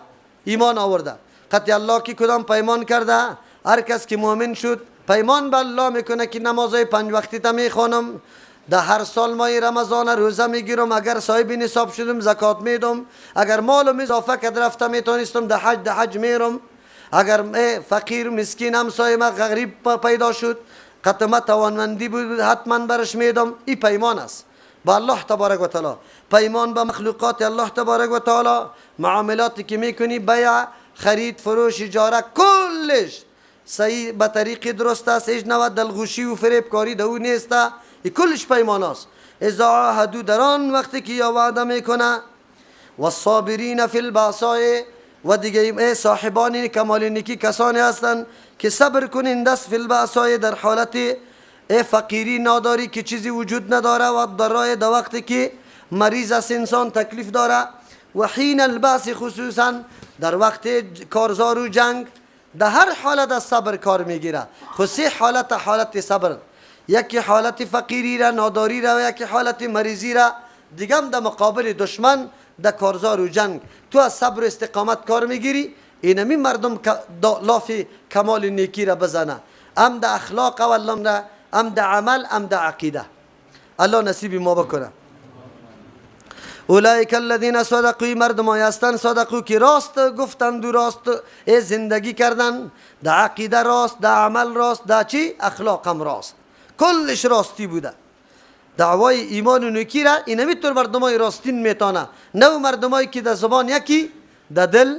ایمان آورده، قطع الله که کدام پیمان کرده. هر کس که مؤمن شد پیمان به الله میکنه که نمازهای 5 وقتی تا میخوانم، در هر سال ماه رمضان روزه میگیرم، اگر صاحب نصاب شدم زکات میدم، اگر مالم اضافه کرد رفته میتونستم در حج میرم، اگر فقیر مسکین همسایه ما غریب پیدا شد قطمه توانمندی بود حتما برش میدم. این پیمان است با الله تبارک و تعالی، پیمان با مخلوقات الله تبارک و تعالی، معاملاتی که میکنی، بیع، خرید، فروش، اجاره، کلش صحیح به طریق درست است، هیچ نوع دلغوشی و فریبکاری در او نیست، این کلش پیمان است. اذا عاهدوا، در آن وقتی که یا وعده میکنه، والصابرین فی البأساء، و دیگه صاحبان کمال نیکی کسانی هستند که صبر کنند است فی البأساء، در حالت فقیری ناداری که چیزی وجود نداره، و در در وقتی که مریض است انسان تکلیف داره، و حین البأس خصوصا در وقت کارزار و جنگ، در هر حالت از صبر کار میگیره. خو سه حالت حالت صبر، یکی حالت فقیری را، ناداری را، و یکی حالت مریضی را، دیگه هم در مقابل دشمن در کارزار و جنگ تو از صبر و استقامت کار میگیری. اینمی مردم لاف کمال نیکی را بزنه، هم در اخلاق اولم را، هم در عمل، هم در عقیده. الله نصیب ما بکنه. اولئک الذین صدقوا، مردم هستند صدقوا که راست گفتند و راست زندگی کردن، در عقیده راست، در عمل راست، در چی؟ اخلاق هم راست، کلش راستی بوده. دعوای ایمان و نیکی را اینمی طور مردمای راستین میتانه، نه مردمایی که در زبان یکی در دل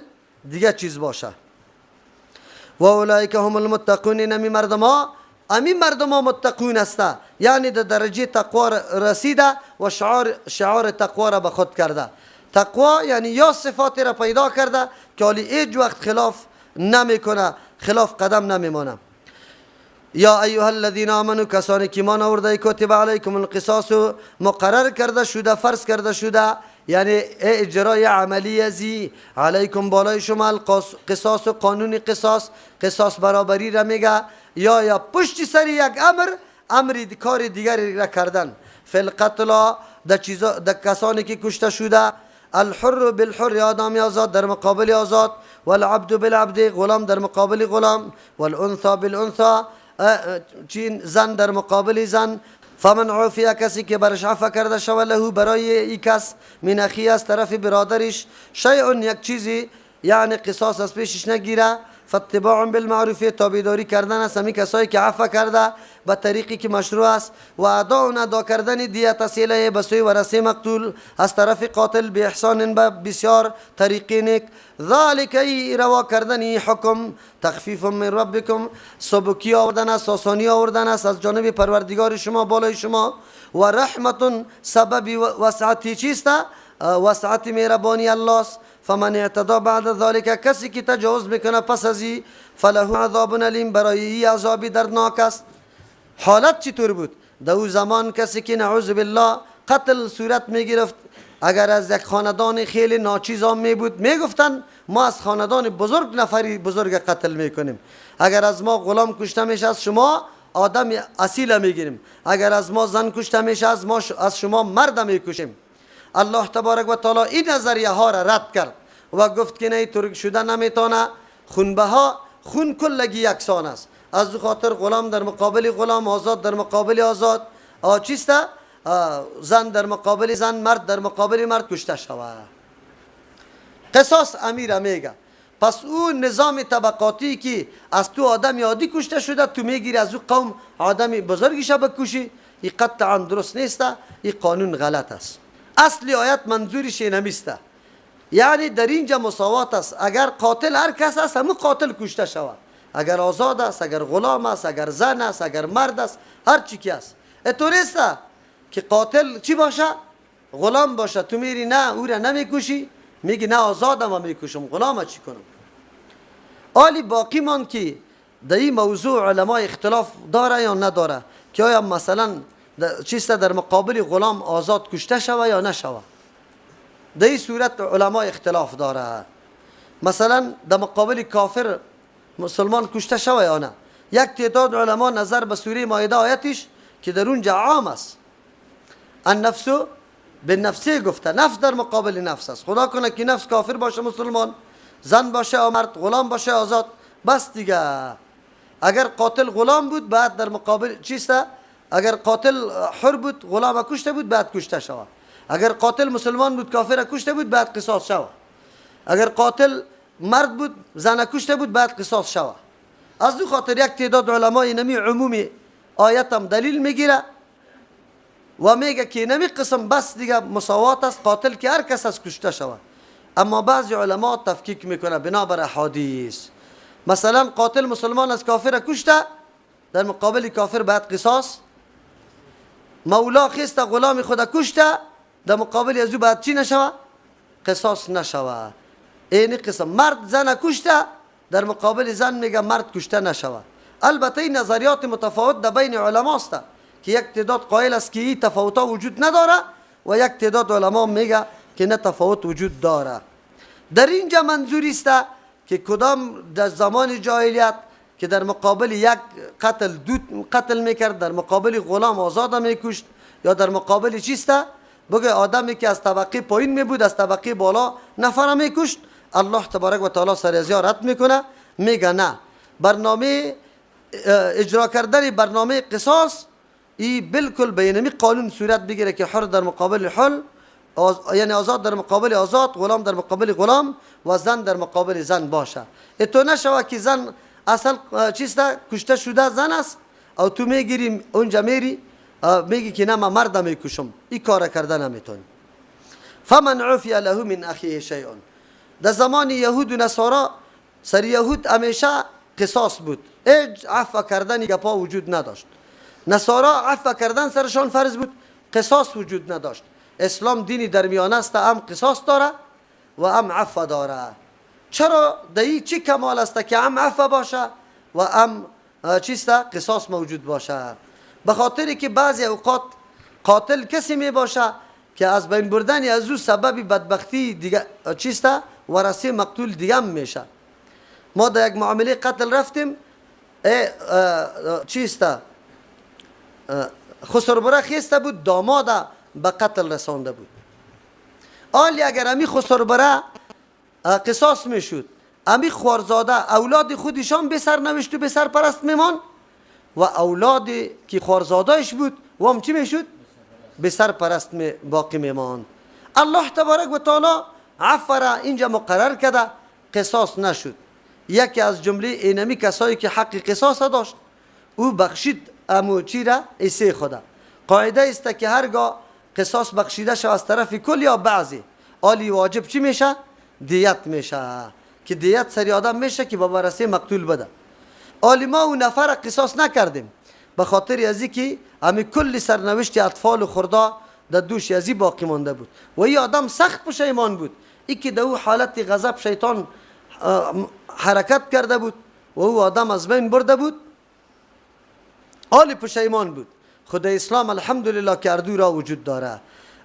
دیگه چیز باشه. و اولئک هم المتقون، اینمی مردما، امی مردما متقون است، یعنی در درجه تقوا رسیده و شعار تقوا را به خود کرده. تقوا یعنی یا صفات را پیدا کرده که حالی هیچ وقت خلاف نمیکنه، خلاف قدم نمیمانه. یا ایها الذین آمنوا، کسانی که ایمان آورده، کتب علیکم القصاص، مقرر کرده شده، فرض کرده شده، یعنی اجرای عملی ازی، علیکم بالای شما، القصاص، قانون قصاص، قصاص برابری را میگه، یا پشت سر یک امر کار دیگری را کردن. فی القتل، در کسانی که کشته شده، الحر بالحر، آدم آزاد در مقابل آزاد، والعبد بالعبد، غلام در مقابل غلام، والانثى بالانثى، چین زن در مقابل زن. فمن عفی، کسی که برش عفو کرده شود، له برای ای کس، من اخی از طرف برادرش، شیء یک چیزی، یعنی قصاص از پیشش نگیره، فاتباع بالمعروف، تابعداری کردن است همی کسایی که عفو کرده به طریقی که مشروع است، و ادا ادا کردن دیت اصیله به سوی ورثه مقتول از طرف قاتل به احسان، به بسیار طریقی نیک. ذالک، ای روا کردن ای حکم، تخفیف من ربکم، سبکی آوردن است، آسانی آوردن است از جانب پروردگار شما بالای شما، و رحمت، سبب وسعتی چیست؟ وسعت مهربانی الله است. فمن اعتدى بعد ذلك، کسی که تجاوز میکنه پس از ای، فله عذاب الیم، برای ای عذاب دردناک است. حالت چطور بود؟ در او زمان کسی که نعوذ بالله قتل صورت میگرفت، اگر از یک خاندان خیلی ناچیز هم می بود، میگفتن ما از خاندان بزرگ نفری بزرگ قتل میکنیم، اگر از ما غلام کشته میشه از شما آدم اصیل میگیریم، اگر از ما زن کشته میشه از ما از شما مرد میکشیم. الله تبارک و تعالی این نظریه ها را رد کرد و گفت که نه، ترک شده نمیتونه، خونبه ها خون کلگی یکسان است، از خاطر غلام در مقابل غلام، آزاد در مقابل آزاد، چیست؟ زن در مقابل زن، مرد در مقابل مرد کشته شود. قصاص امیر میگه. پس او نظام طبقاتی که از تو آدم عادی کشته شده، تو میگیری از او قوم آدم بزرگیش بکشی، این قطعا درست نیست، این قانون غلط است. اصل آیت منظورش اینمیسته. یعنی در اینجا مساوات است. اگر قاتل هر کس است همون قاتل کشته شود، اگر آزاد است، اگر غلام است، اگر زن است، اگر مرد است، هر چی که است. اینطور است که قاتل چی باشه؟ غلام باشه، تو میری نه او را نمیکشی، میگی نه آزادم و میکشم، غلام چی کنم؟ آلی باقی ماند که در این موضوع علما اختلاف داره یا نداره که آیا مثلا چیست در مقابل غلام آزاد کشته شوه یا نشوه. در این صورت علما اختلاف داره. مثلا در مقابل کافر مسلمان کشته شوه یا نه. یک تعداد علما نظر به سوره مائده آیتش که در اونجا عام است، النفس بالنفس گفته، نفس در مقابل نفس است. خدا کنه که نفس کافر باشه مسلمان، زن باشه یا مرد، غلام باشه آزاد، بس دیگه. اگر قاتل غلام بود بعد در مقابل چیست؟ اگر قاتل حر بود غلام کشته بود بعد کشته شود. اگر قاتل مسلمان بود کافر کشته بود بعد قصاص شود. اگر قاتل مرد بود زن کشته بود بعد قصاص شود. از دو خاطر یک تعداد علمای نمی عمومی آیتم دلیل میگیره و میگه که نمی قسم بس دیگه مساوات است، قاتل که هر کس از کشته شود. اما بعضی علما تفکیک میکنه بنابر احادیث. مثلا قاتل مسلمان از کافر کشته، در مقابل کافر باید قصاص. مولا خیسته غلام خود کشته، در مقابل از او باید چی نشوه؟ قصاص نشوه. این قسم مرد زن کشته، در مقابل زن میگه مرد کشته نشوه. البته این نظریات متفاوت در بین علما است که یک تعداد قائل است که این تفاوت ها وجود نداره و یک تعداد علما میگه که نه تفاوت وجود داره. در اینجا منظوری است که کدام در زمان جاهلیت که در مقابل یک قتل دو قتل میکرد، در مقابل غلام آزاد میکشت، یا در مقابل چیست بگه آدمی که از طبقه پایین می بود از طبقه بالا نفر میکشت. الله تبارک و تعالی سر از رد میکنه، میگه نه، برنامه اجرا کردن برنامه قصاص ای بالکل به قانون صورت بگیره که حر در مقابل حر، یعنی آزاد در مقابل آزاد، غلام در مقابل غلام و زن در مقابل زن باشه. اتو نشوه که زن اصل چیست کشته شده زن است او تو میگیری اونجا میری میگی که نه من مرد میکشم، این کار کرده نمیتونی. فمن عفی له من اخیه شیء. در زمان یهود و نصارا سر یهود همیشه قصاص بود، هیچ عفو کردن گپا وجود نداشت. نصارا عفو کردن سرشان فرض بود، قصاص وجود نداشت. اسلام دینی در میانه است، هم قصاص داره و هم عفو داره. چرا در این چی کمال است که هم عفو باشه و هم چیست قصاص موجود باشه؟ به خاطری که بعضی اوقات قاتل کسی می باشه که از بین بردن از او سبب بدبختی دیگه چیست ورثه مقتول دیگه هم میشه. ما در یک معامله قتل رفتیم، چیست خسربره خیسته بود، داماد به قتل رسانده بود. آلی اگر امی خسربره قصاص میشد، امی خوارزاده اولاد خودشان به سرنوشت و به سرپرست میمان و اولاد که خوارزادهش بود و هم چی میشد؟ به سرپرست می باقی میمان. الله تبارک و تعالی عفو را اینجا مقرر کرده، قصاص نشد. یکی از جمله اینمی کسایی که حق قصاص داشت او بخشید امو چی را؟ ایسه خدا. قاعده است که هرگاه قصاص بخشیده شد از طرف کل یا بعضی، آلی واجب چی میشه؟ دیت میشه، که دیت سری آدم میشه که با ورثه مقتول بده. آلی ما او نفر قصاص نکردیم به خاطر ازی که امی کل سرنوشت اطفال و خردا در دوش ازی باقی مانده بود و این آدم سخت پشیمان بود. ای که در او حالت غضب شیطان حرکت کرده بود و او آدم از بین برده بود، آلی پشیمان بود. خود اسلام الحمدلله که اردو را وجود داره.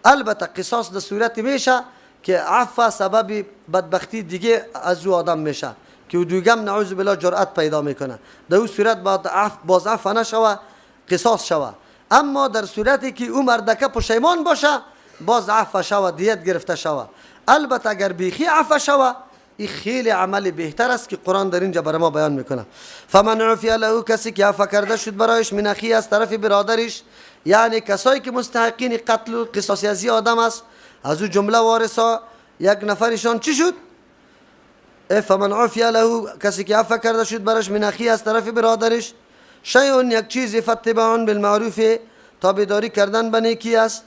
البته قصاص در صورت میشه که عفو سبب بدبختی دیگه از او آدم میشه که او دیگه هم نعوذ بالله جرأت پیدا میکنه، در او صورت باید عفو باز عفو نشوه، قصاص شوه. اما در صورتی که او مردکه پشیمان باشه باز عفو شوه، دیت گرفته شوه. البته اگر بیخی عفو شوه این خیلی عمل بهتر است که قرآن در اینجا برای ما بیان میکنه. فمن عفی له، کسی که عفو کرده شد برایش، من اخیه از طرف برادرش، یعنی کسایی که مستحقین قتل و قصاص از آدم است، از او جمله وارثا یک نفرشان چی شد؟ فمن عفی له، کسی که عفو کرده شد برایش، من اخیه از طرف برادرش، شیء یک چیزی، فاتباع بالمعروف، تابعداری کردن به نیکی است،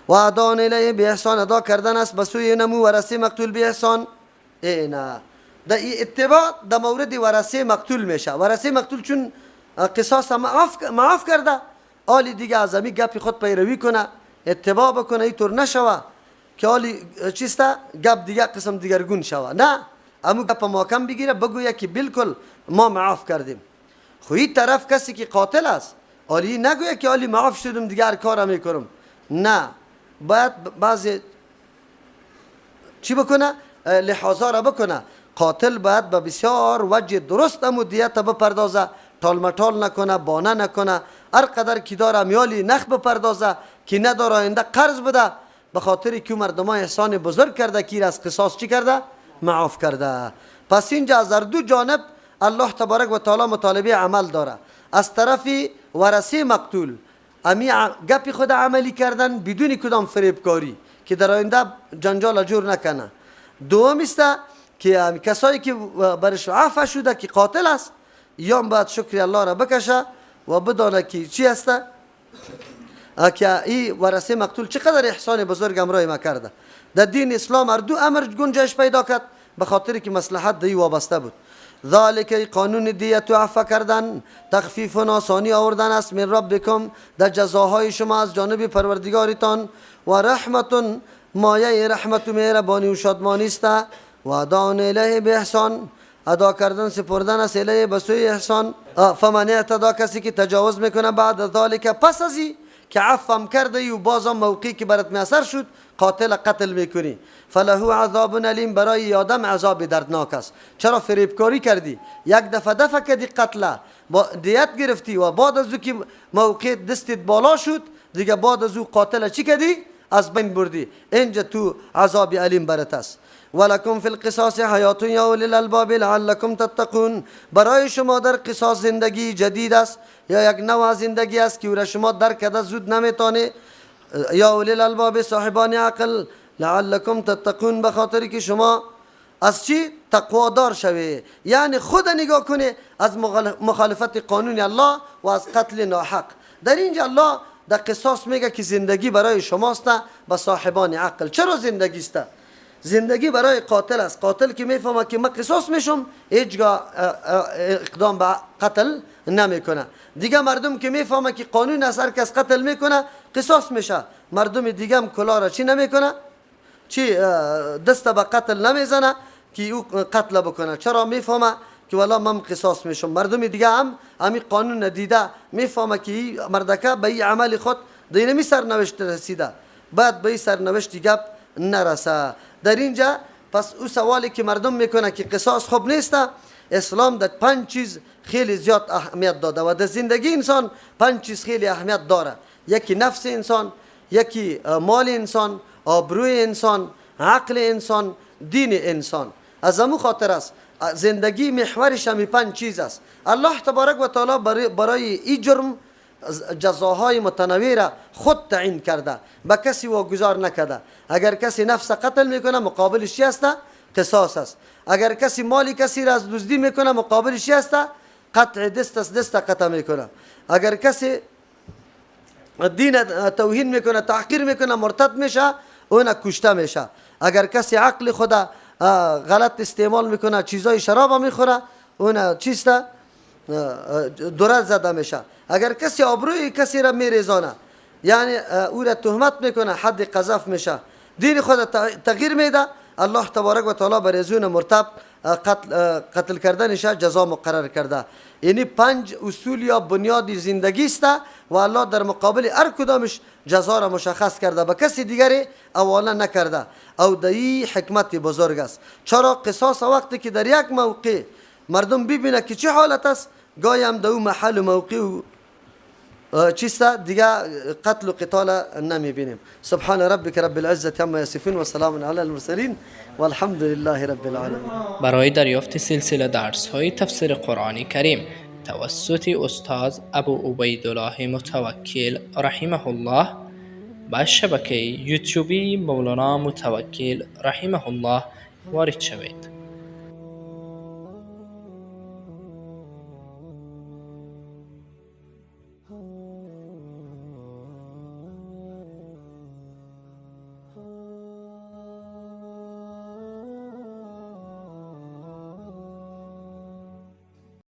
و اداء الیه باحسان، ادا کردن است به سوی نمو ورثه مقتول به احسان. نه، در اتباع در مورد ورثه مقتول میشه. ورثه مقتول چون قصاص معاف کرده، آلی دیگه از امی گپ خود پیروی کنه، اتباع بکنه، اینطور نشوه که آلی چیسته گپ دیگه قسم دیگرگون شوه. نه، امو گپ محکم بگیره، بگویه که بالکل ما معاف کردیم. خو این طرف کسی که قاتل است، آلی نگویه که آلی معاف شدم دیگه هر کار میکنم. نه، باید بعضی چی بکنه؟ لحاظا را بکنه. قاتل باید به بسیار وجه درست امو دیت بپردازه، تالمتال نکنه، بانه نکنه، هر قدر که داره میالی نخ بپردازه که نداره آینده قرض بده، به خاطر که مردم احسان بزرگ کرده که از قصاص چی کرده؟ معاف کرده. پس اینجا از دو جانب الله تبارک و تعالی مطالبه عمل داره. از طرف ورثه مقتول امی گپ خود عملی کردن بدون کدام فریبکاری که در آینده جنجال جور نکنه. دوم است که کسایی که برش عفو شده که قاتل است، یا باید شکر الله را بکشه و بدانه که چی است، که این ورثه مقتول چقدر احسان بزرگ امرای ما کرده. در دین اسلام هر دو امر گنجایش پیدا کرد به خاطر که مصلحت دی وابسته بود. ذالک قانون دیت و عفو کردن تخفیف و آسانی آوردن است من ربکم، در جزاهای شما از جانب پروردگارتان، و رحمت مایه رحمت و مهربانی و شادمانی است. و اداء الیه باحسان، ادا کردن سپردن است الیه به سوی احسان. فمن اعتدا، کسی که تجاوز میکنه بعد ذالک، پس از که عفوم کرده و بازم موقعی که برات میسر شد قاتل قتل میکنی، فله عذاب الیم، برای آدم عذاب دردناک است. چرا فریبکاری کردی؟ یک دفعه دفعه کردی قتل، با دیت گرفتی و بعد از او که موقع دستت بالا شد دیگه بعد از او قاتل چی کردی؟ از بین بردی. اینجا تو عذاب الیم برات است. ولکم فی القصاص حیات یا اولی الالباب لعلکم تتقون، برای شما در قصاص زندگی جدید است یا یک نوع زندگی است که او را شما درک کرده زود نمیتونه. یا اولی الالباب، صاحبان عقل، لعلکم تتقون، به خاطر که شما از چی؟ تقوادار شوی. یعنی خود نگاه کنه از مخالفت قانون الله و از قتل ناحق. در اینجا الله در قصاص میگه که زندگی برای شماست به صاحبان عقل. چرا زندگی است؟ زندگی برای قاتل است. قاتل که میفهمه که من قصاص میشم هیچگاه اقدام به قتل نمیکنه. دیگه مردم که میفهمه که قانون است هر کس قتل میکنه قصاص میشه، مردم دیگه هم کلا را چی نمیکنه؟ چی دست به قتل نمیزنه که او قتل بکنه. چرا؟ میفهمه که والا من قصاص میشم. مردم دیگه هم همین قانون ندیده میفهمه که مردکه به این عمل خود دینمی سرنوشت رسیده، بعد به این سرنوشت گپ نرسه. در اینجا پس او سوالی که مردم میکنه که قصاص خوب نیست، اسلام در پنج چیز خیلی زیاد اهمیت داده و در زندگی انسان پنج چیز خیلی اهمیت داره. یکی نفس انسان، یکی مال انسان، آبروی انسان، عقل انسان، دین انسان. از امو خاطر است زندگی محورش همی پنج چیز است. الله تبارک و تعالی برای این جرم جزاهای متنوع را خود تعیین کرده، به کسی واگذار نکرده. اگر کسی نفس قتل میکنه مقابلش چی است؟ قصاص است. اگر کسی مالی کسی را از دزدی میکنه مقابلش چی است؟ قطع دست است، دست قطع میکنه. اگر کسی دین توهین میکنه، تحقیر میکنه، مرتد میشه، اون کشته میشه. اگر کسی عقل خود غلط استعمال میکنه، چیزای شراب میخوره، اون چیست؟ درد زده میشه. اگر کسی آبروی کسی را میریزانه، یعنی او را تهمت میکنه، حد قذف میشه، دین خود تغییر میده، الله تبارک و تعالی بر ازون مرتب قتل کردنش جزا مقرر کرده. یعنی پنج اصول یا بنیاد زندگی است و الله در مقابل هر کدامش جزا را مشخص کرده، به کسی دیگری حواله نکرده. او دایی حکمت بزرگ است. چرا قصاص وقتی که در یک موقع مردم ببینه که چه حالت است، گاهی هم در او محل و موقع چیست دیگه قتل و قتال نمیبینیم. سبحان ربک رب العزة عما یصفون و سلام علی المرسلین والحمد لله رب العالمین. برای دریافت سلسله درس های تفسیر قرآن کریم توسط استاد ابو عبیدالله متوکل رحمه الله به شبکه یوتیوبی مولانا متوکل رحمه الله وارد شوید.